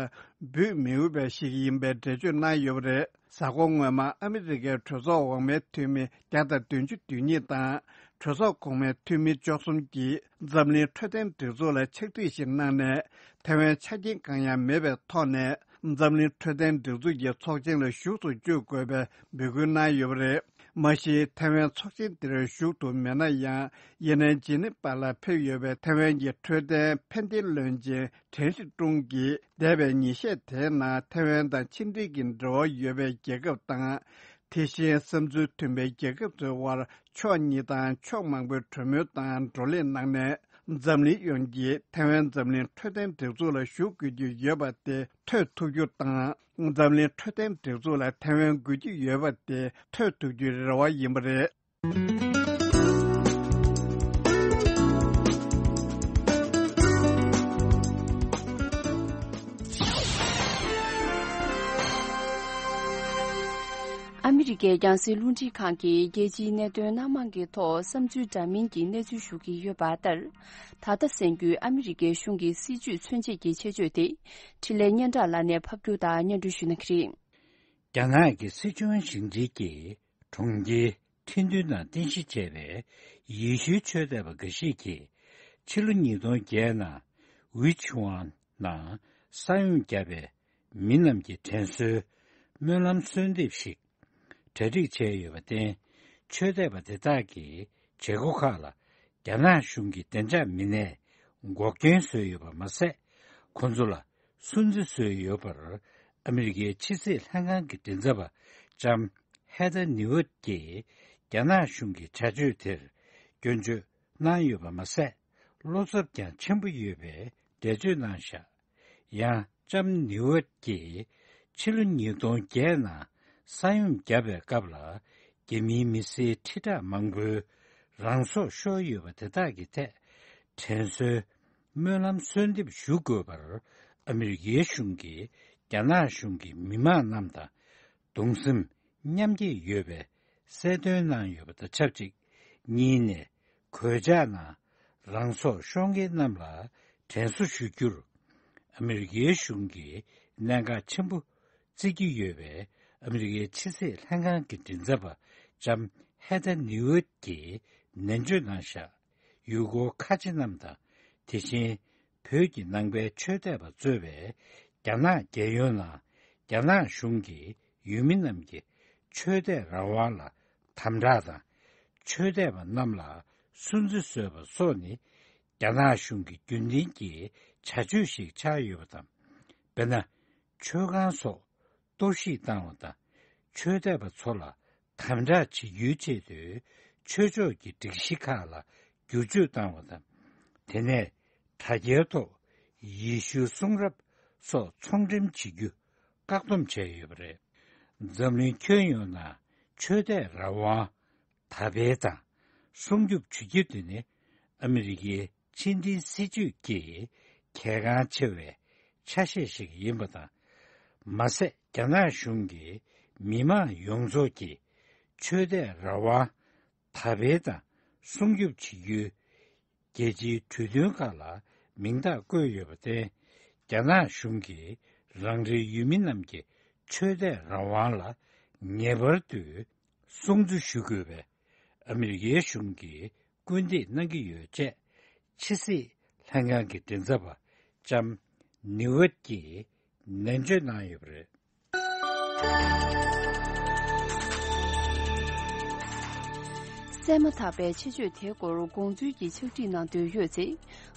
འབུད་མི་འོས་པ་ཞིག་ཡིན་པའི་འགྲེལ་བརྗོད་གནང་ཡོད་པ་རེད། གཟའ་འཁོར་སྔོན་མ་ཨ་མི་རི་ཀའི་གྲོས་ཚོགས་འོག་མའི་འཐུས་མི་བརྒྱ་དང་བདུན་ཅུ་དོན་གཉིས་དང་། གྲོས་ཚོགས་གོང་མའི་འཐུས་མི་བཅུ་གསུམ་གྱིས་འཛམ་གླིང་འཕྲོད་བསྟེན་སྒྲིག་འཛུགས་ལ་ཕྱག་བྲིས་ཤིག་གནང་ནས། ཐའེ་ཝན་ཆ་རྐྱེན་གང་ཡང་མེད་པའི་ཐོག་ནས་འཛམ་གླིང་འཕྲོད་བསྟེན་སྒྲིག་འཛུགས་ཀྱི་ཚོགས་ཆེན་ལ་ཞུགས་སུ་བཅུག་དགོས་པའི་འབོད་སྐུལ་གནང་ཡོད་པ་རེད། མ་གཞི་ཐའེ་ཝན་ཚོགས་ཆེན་དེར་ཞུགས་ཐུབ་མེད་ན་ཡང་། ཡེ་ནན་ཇི་ནི་པ་ལ་ཕེབས་ཡོད་པའི་ཐའེ་ཝན་གྱི་འཕྲོད་བསྟེན་ཕན་བདེའི་བློན་ཆེན་ཁྲེན་ཧྲི་ཀྲུང་གིས་འདས་པའི་ཉིན་ཤས་དེའི་ནང་ཐའེ་ཝན་དང་ཕྱི་འབྲེལ་གྱི་འབྲེལ་བ་ཡོད་པའི་རྒྱལ་ཁབ་དང་། དེ་བཞིན་བསམ་ཚུལ་མཐུན་པའི་རྒྱལ་ཁབ་ཚོའི་དབར་ཕྱོགས་གཉིས་དང་ཕྱོགས་མང་པོའི་གྲོས་མོལ་དང་བགྲོ་གླེང་གནང་ནས། འཛམ་གླིང་ཡོངས་ཀྱིས་ཐའེ་ཝན་འཛམ་གླིང་འཕྲོད་བསྟེན་སྒྲིག་འཛུགས་ལ་ཞུགས་དགོས་ཀྱི་ཡོད་པ་དེ་ཐོས་ཐུབ་རྒྱུ་དང་། འཛམ་གླིང་འཕྲོད་བསྟེན་སྒྲིག་འཛུགས་ལ་ཐའེ་ཝན་དགོས་ཀྱི་ཡོད་པ་དེ་ཐོས་ཐུབ་རྒྱུའི་རེ་བ་ཡིན་པ་རེད། ཨ་མི་རི་ཀའི་རྒྱང་སྲིང་རླུང་འཕྲིན་ཁང་གིས་རྒྱལ་སྤྱིའི་གནད་དོན་སྣ་མང་གི་ཐོག་བསམ་ཚུལ་འདྲ་མིན་གྱི་གནས་ཚུལ་ཞུ་གི་ཡོད་པ་ལྟར། ད་ལྟ་གསན་རྒྱུའི་ཨ་མི་རི་ཀའི་གཞུང་གི་སྲིད་བྱུས་མཚོན་བྱེད་ཀྱི་ཆེད་བརྗོད་དེ། འཕྲིན་ལས་སྙན་གྲགས་ལགས་ནས་ཕབ་སྒྱུར་དང་སྙན་སྒྲོན་ཞུ་གནང་གི་རེད། རྒྱ་ནག་གི་སི་ཁྲོན་ཞིང་ཆེན་གྱི་གྲོང་ཁྱེར་ཁྲིན་ཏུའུ་ནང་རྟེན་གཞི་བྱས་པའི་ཡེ་ཤུའི་ཆོས་དད་པ་འགའ་ཞིག་གིས། ཕྱི་ལོ་ཉིས་སྟོང་བརྒྱད་ནང་ཝི་ཆི་ཝང་ནང་ས་ཡོམ་བརྒྱབ་པའི་མི་རྣམས་ཀྱི་དྲན་གསོའི་སྨོན་ལམ་གསོལ་འདེབས་ཤིག་གྲ་སྒྲིག་བྱས་ཡོད་པར་བརྟེན། ཆོས་དད་པ་དེ་དག་གིས་བྱེད་སྒོ་ཁག་ལ་རྒྱ་ནག་གཞུང་གི་བདེ་འཇགས་མི་སྣས་འགོག་རྐྱེན་བཟོས་ཡོད་པ་མ་ཟད། ཁོང་ཚོ་ལ་སུན་གཙེར་བཟོས་ཡོད་པར། ཨ་མི་རི་ཀའི་ཕྱི་སྲིད་ལྷན་ཁང་གི་མགྲིན་ཚབ་པ་ལྕམ་ཧེ་ཐར་ནིའུ་ཨར་གྱིས་ རྒྱ་ནག་གཞུང་གི་བྱ་སྤྱོད་དེར་སྐྱོན་བརྗོད་གནང་ཡོད་པ་མ་ཟད། བློ་འཚབ་ཀྱང་ཆེན་པོ་ཡོད་པའི་འགྲེལ་བརྗོད་གནང་བཞག་ཡང་ལྕམ་ནིའུ་ཨེར་གྱིས་ཕྱི་ལོ་ཉིས་སྟོང་བརྒྱད་ནང་ས་ཡོམ་བརྒྱབ་པའི་སྐབས་ལ། རྒྱ་མིའི་མི་སེར་ཁྲི་ཕྲག་མང་པོའི་རང་སྲོག་ཤོར་ཡོད་པ་དེ་དག་གི་ཐད་དྲན་གསོའི་སྨོན་ལམ་གསོལ་འདེབས་ཞུ་དགོས་པར། ཨ་མི་རི་ཀའི་གཞུང་གིས་རྒྱ་ནག་གཞུང་གི་མི་མང་རྣམས་དང་གདུང་སེམས་མཉམ་སྐྱེད་ཡོད་པའི་གསལ་སྟོན་གནང་ཡོད་པ་དང་ཆབས་ཅིག་གཉིས་ནས། གོད་ཆག་ནང་རང་སྲོག་ཤོར་མཁན་རྣམས་ལ་དྲན་གསོ་ཞུ་རྒྱུར། ཨ་མི་རི་ཀའི་གཞུང་གིས་གནད་འགག་ཆེན་པོ་བརྩི་གི་ཡོད་པའི་ཨ་མི་རི་ཀའི་ཕྱི་སྲིད་ལྷན་ཁང་གི་མགྲིན་ཚབ་པ་ལྕམ་ཧེ་ཐར་ནིའུ་ཨེར་གྱིས་ནན་བརྗོད་གནང་བཞག་ཡུལ་སྐོར་ཁག་ཆེ་རྣམས་དང་། དེ་བཞིན་བོད་ཀྱི་ནང་པའི་ཆོས་དད་པ་གཙོས་པའི་རྒྱ་ནག་རྒྱལ་ཡོངས་ནང་རྒྱ་ནག་གཞུང་གིས་ཡུལ་མི་རྣམས་ཀྱི་ཆོས་དད་རང་དབང་ལ་དམ་དྲག་དང་། ཆོས་དད་པ་རྣམས་ལ་སུན་གཙེར་བཟོས་པ་སོགས་ནི། རྒྱ་ནག་གཞུང་གི་རྒྱུན་ལྡན་གྱི་བྱ་སྤྱོད་ཞིག་ཆགས་ཡོད་པ་དང་། དཔེར་ན། མཆོད་ཁང་སོགས་གཏོར་བཤིག་བཏང་བ་དང་། ཆོས་དད་པ་ཚོ་ལ་དམ་དྲག་བྱེད་རྒྱུའི་ཆེད་དུ་ཆོས་ཕྱོགས་ཀྱི་སྒྲིག་གཞི་ཁག་ལ་བསྒྱུར་བཅོས་བཏང་བ་དང་། དེ་ནས་དྲ་རྒྱའི་ཐོག་ཡེ་ཤུའི་གསུང་རབ་སོགས་ཚོང་འགྲེམས་བྱེད་རྒྱུ་བཀག་སྡོམ་བྱས་ཡོད་པ་རེད། འཛམ་གླིང་ཁྱོན་ཡོངས་ནང་ཆོས་དད་རང་དབང་དར་སྤེལ་དང་སྲུང་སྐྱོབ་བྱེད་རྒྱུ་དེ་ནི་ཨ་མི་རི་ཀའི་ཕྱི་འབྲེལ་སྲིད་ཇུས་ཀྱི་གལ་འགངས་ཆེ་བའི་ཆ་ཤས་ཤིག་ཡིན་པ་དང་། མ་ཟད། རྒྱ་ནག་གཞུང་གིས་མི་མང་ཡོངས་རྫོགས་ཀྱི་ཆོས་དད་རང་དབང་དར་སྤེལ་དང་སྲུང་སྐྱོབ་བྱེད་རྒྱུའི་རྒྱལ་སྤྱིའི་གྲོས་མཐུན་ཁག་ལ་མིང་རྟགས་བཀོད་ཡོད་པར་བརྟེན། རྒྱ་ནག་གཞུང་གིས་རང་རེའི་ཡུལ་མི་རྣམས་ཀྱི་ཆོས་དད་རང་དབང་ལ་ངེས་པར་དུ་སྲུང་བརྩི་ཞུ་དགོས་པའི་ཨ་མི་རི་ཀའི་གཞུང་གིས་སྐུལ་འདེད་གནང་གི་ཡོད་ཅེས་ཕྱི་སྲིད་ལྷན་ཁང་གི་མགྲིན་ཚབ་པ་ལྕམ་ནིའུ་ཨེར་གྱིས་ནན་བརྗོད་གནང་ཡོད་པ་རེད། གསན་མ་ཐག་པའི་ཆེད་བརྗོད་དེའི་སྐོར་དགོངས་ཚུལ་གྱི་ཕྱག་བྲིས་གནང་འདོད་ཡོད་ཚེ།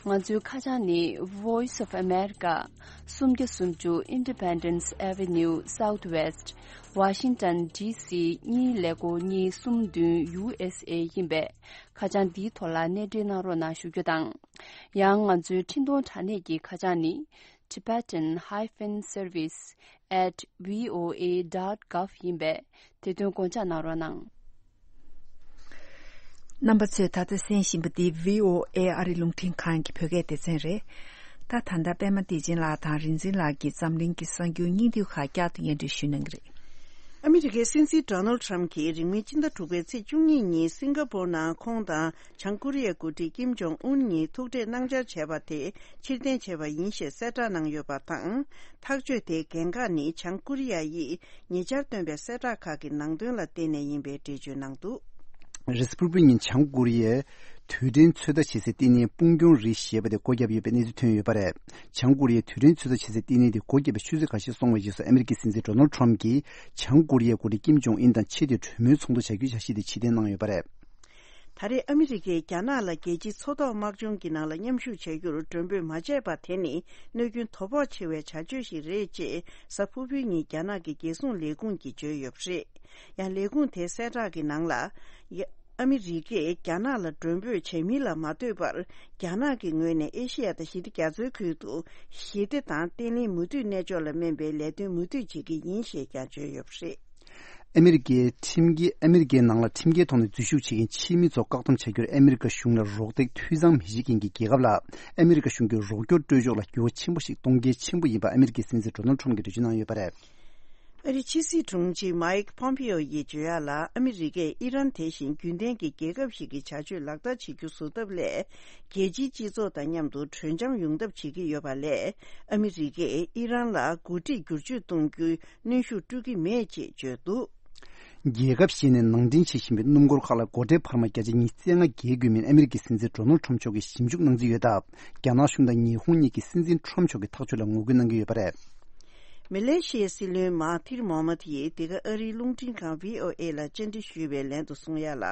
ང་ཚོའི་ཁ་བྱང་ནི། Voice of America། སུམ་བརྒྱ་སུམ་ཅུ་Independence Avenue Southwest། Washington D C གཉིས་ཀླད་ཀོར་གཉིས་གསུམ་བདུན། U S A ཡིན་པས། ཁ་བྱང་འདིའི་ཐོག་ལ་གནས་འབྲེལ་གནང་རོགས་གནང་ཞུ་རྒྱུ་དང་། ཡང་ང་ཚོའི་འཕྲིན་གཏོང་དྲ་གནས་ཀྱི་ཁ་བྱང་ནི། Tibetan hyphen service at V O A dot gov ཡིན་པས། དེ་དོན་དགོངས་འཇགས་གནང་རོགས་གནང་། རྣམ་པ་ཚོས་ད་ལྟ་གསན་བཞིན་པ་འདི་V O A ཨ་རི་རླུང་འཕྲིན་ཁང་གི་བོད་སྐད་སྡེ་ཚན་རེད། ད་ད་ལྟ་པད་མ་བདེ་ཆེན་ལགས་དང་རིག་འཛིན་ལགས་ཀྱིས་འཛམ་གླིང་གི་གསར་འགྱུར་སྙིང་བསྡུས་ཁག་བསྐྱར་དུ་སྙན་སྒྲོན་ཞུ་གནང་གི་རེད། ཨ་མི་རི་ཀའི་སྲིད་འཛིན་ཌོ་ནལ་ཌི་ཊརམ་གྱིས་རིང་མིན་སྤྱི་ཟླ་དྲུག་པའི་ཚེས་བཅུ་གཉིས་ཉིན་སིང་ག་པོར་ནང་ཁོང་དང་བྱང་ཀོ་རི་ཡའི་འགོ་ཁྲིད་ཀིམ་ཇོང་ཨུན་གཉིས་ཐུག་འཕྲད་གནང་འཆར་བྱས་པ་དེ་ཕྱིར་འཐེན་བྱས་པ་ཡིན་ཞེས་གསལ་བསྒྲགས་གནང་ཡོད་པ་དང་། ཐག་གཅོད་དེའི་འགན་ཁག་ནི་བྱང་ཀོ་རི་ཡ་ཡིས་ཉེ་ཆར་བཏོན་པའི་གསལ་བསྒྲགས་ཁག་གི་ནང་དོན་ལ་བརྟེན་ནས་ཡིན་པའི་འགྲེལ་བརྗོད་གནང་འདུག། རེས་པུ་བྷི་ལིག་ཉིན་བྱང་ཀོ་རི་ཡས་དུས་དྲན་ཚོད་ལྟ་བྱེད་སའི་ལྟེ་གནས་སྤུངས་གྱོང་རི་ཞེས་པ་དེ་སྒོ་བརྒྱབ་ཡོད་པའི་གནས་ཚུལ་ཐོན་ཡོད་པ་རེད། བྱང་ཀོ་རི་ཡས་དུས་དྲན་ཚོད་ལྟ་བྱེད་སའི་ལྟེ་གནས་དེ་སྒོ་བརྒྱབ་པའི་ཆུ་ཚོད་ཁ་ཤས་སོང་བའི་རྗེས་སུ་ཨ་མི་རི་ཀའི་སྲིད་འཛིན་ཌོ་ནལ་ཌི་ཊརམ་གྱིས་བྱང་ཀོ་རི་ཡའི་འགོ་ཁྲིད་ཀིམ་ཇོང་ཨིན་དང་ཆེད་དུ་གྲོས་མོལ་ཚོགས་འདུ་བྱ་རྒྱུའི་འཆར་གཞི་དེ་ཕྱིར་འཐེན་གནང་ཡོད་པ་རེད། ད་རེས་ཨ་མི་རི་ཀས་རྒྱ་ནག་ལ་རྒྱལ་སྤྱིའི་མཚོ་ཐོག་དམག་སྦྱོང་གི་ནང་ལ་མཉམ་ཞུགས་བྱ་རྒྱུར་མགྲོན་འབོད་མ་བྱས་པ་དེ་ནི་གནོད་སྐྱོན་དོ་ཕོག་ཆེ་བའི་བྱ་སྤྱོད་ཞིག་རེད་ཅེས་གཟའ་ཕུར་བུའི་ཉིན་རྒྱ་ནག་གི་རྒྱལ་སྲུང་ལས་ཁུངས་ཀྱིས་བརྗོད་ཡོད་པ་རེད། ཡང་ལས་ཁུངས་དེའི་གསལ་བསྒྲགས་ཀྱི་ནང་ལ། ཡ། ཨ་མི་རི་ཀས་རྒྱ་ནག་ལ་མགྲོན་འབོད་བྱས་མིན་ལ་མ་ལྟོས་པར། རྒྱ་ནག་གི་ངོས་ནས་ཨེ་ཤེ་ཡ་དང་ཞི་བདེ་རྒྱ་མཚོའི་ཁུལ་དུ་ཞི་བདེ་དང་བརྟན་ལྷིང་མུ་མཐུད་གནས་ཕྱོགས་ལ་སྨན་པའི་ལས་དོན་མུ་མཐུད་བྱེད་ཀྱི་ཡིན་ཞེས་ཀྱང་བརྗོད་ཡོད་པ་རེད། ཨ་མི་རི་ཀའི་ཁྲིམས་འགལ། ཨ་མི་རི་ཀའི་ནང་ལ་ཁྲིམས་འགལ་ཐོག་ནས་འཛུལ་ཞུགས་བྱེད་མཁན་ཕྱིའི་མི་ཚོ་བཀག་སྡོམ་བྱ་རྒྱུར་ཨ་མི་རི་ཀ་གཞུང་ལ་རོགས་འདེགས་འཐུས་ཚང་མི་བྱེད་མཁན་གྱི་རྒྱལ་ཁབ་ལ་ཨ་མི་རི་ཀ་གཞུང་གིས་རོགས་སྐྱོར་སྤྲོད་ཕྱོགས་ལ་འགྱུར་བ་ཆེན་པོ་ཞིག་གཏོང་གལ་ཆེན་པོ་ཡིན་པ་ཨ་མི་རི་ཀའི་སྲིད་འཛིན་ཌོ་ནལ་ཌི་ཊརམ་གྱིས་འགྲེལ་བརྗོད་གནང་ཡོད་པ་རེད། ཨ་རིའི་ཕྱི་སྲིད་དྲུང་ཆེ་མའིག་པོམ་པེའོ་ཡིས་བརྗོད་ཡག་ལ། ཨ་མི་རི་ཀས་ཨི་རན་དེ་བཞིན་རྒྱུན་ལྡན་གྱི་རྒྱལ་ཁབ་ཞིག་གི་བྱ་སྤྱོད་ལག་བསྟར་བྱེད་རྒྱུ་བཟོ་ཐབས་ལས། རྒྱལ་སྤྱིའི་སྤྱི་ཚོགས་དང་མཉམ་དུ་གྲོས་འཆམ་ཡོང་ཐབས་བྱེད་ཀྱི་ཡོད་པ་ལས། ཨ་མི་རི་ཀས་ཨི་རན་ལ་འགོ་ཁྲིད་བསྒྱུར་བཅོས་གཏོང་རྒྱུའི་གནོན་ཤུགས་སྤྲོད་ཀྱི་མེད་ཅེས་བརྗོད་འདུག། རྒྱལ་ཁབ་གཞན་ནས་ནང་འདྲེན་བྱེད་བཞིན་པའི་སྣུམ་འཁོར་ཁག་ལ་སྒོ་ཁྲལ་འཕར་མ་བརྒྱ་ཆ་ཉི་ཤུ་རྩ་ལྔ་འགེལ་དགོས་མིན་ཨ་མི་རི་ཀའི་སྲིད་འཛིན་ཌོ་ནལ་ཌི་ཊརམ་མཆོག་གིས་ཞིབ་འཇུག་གནང་རྩིས་ཡོད་སྟབས། རྒྱ་ནག་གཞུང་དང་ཉི་ཧོང་གཉིས་ཀྱི་སྲིད་འཛིན་ཊརམ་མཆོག་གིས་ཐག་གཅོད་ལ་ངོ་རྒོལ་གནང་གི་ཡོད་པ་རེད། མེ་ལེ་ཤི་ཡའི་སྲིད་བློན་མ་ཧ་ཐིར་མོ་ཧ་མད་ཡིས་འདི་ག་ཨ་རིའི་རླུང་འཕྲིན་ཁང་བྷི་ཨོ་ཨེ་ལ་བཅར་འདྲི་ཞུས་པའི་ལན་དུ་གསུངས་ཡག་ལ།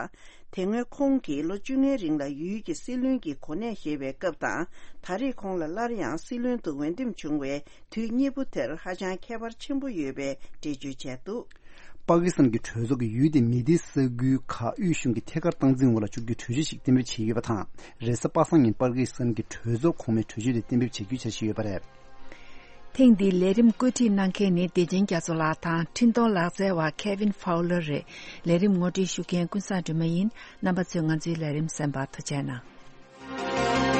དེ་སྔོན་ཁོང་གིས་ལོ་བཅོ་ལྔའི་རིང་ལ་ཡུལ་གྱི་སྲིད་བློན་གྱི་གོ་གནས་བཞེས་པའི་སྐབས་དང་། ད་རེས་ཁོང་ལ་སླར་ཡང་སྲིད་བློན་དུ་འོས་འདེམས་བྱུང་བའི་དུས་གཉིས་པོ་དེར་ཧ་ཅང་ཁྱད་པར་ཆེན་པོ་ཡོད་པའི་འགྲེལ་བརྗོད་བྱས་འདུག། པ་ཀི་སི་ཐན་གྱི་གྲོས་ཚོགས་ཀྱིས་ཡུལ་དེའི་མི་སྡེ་ས་ཁུལ་ཁག་དབུས་གཞུང་གི་ཐད་ཀར་སྟངས་འཛིན་འོག་ལ་བཅུག་རྒྱུའི་གྲོས་ཆོད་ཞིག་གཏན་འབེབས་བྱས་ཡོད་པ་དང་། རེས་གཟའ་པ་སངས་ཉིན་པ་ཀི་སི་ཐན་གྱི་གྲོས་ཚོགས་གོང་མའི་གྲོས་ཆོད་དེ་གཏན་འབེབས་བྱ་རྒྱུའི་འཆར་གཞི་ཡོད་པ་རེད། ཐེངས་འདིའི་ལས་རིམ་བཀོད་སྒྲིག་གནང་མཁན་ནི་བདེ་ཆེན་རྒྱ་མཚོ་ལགས་དང་འཕྲིན་གཏོང་ལག་རྩལ་བ་Kevin Fowler་རེད། ལས་རིམ་ངོ་སྤྲོད་ཞུ་མཁན་ཀུན་བཟང་སྒྲོལ་མ་ཡིན། རྣམ་པ་ཚོས་ང་ཚོའི་ལས་རིམ་གསན་པར་ཐུགས་རྗེ་གནང་།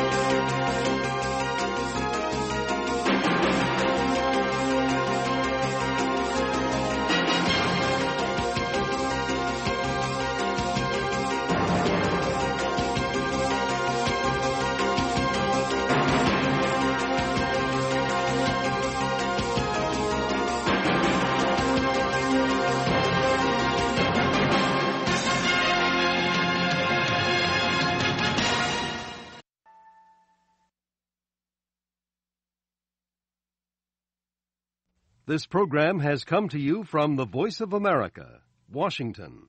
This program has come to you from the Voice of America, Washington.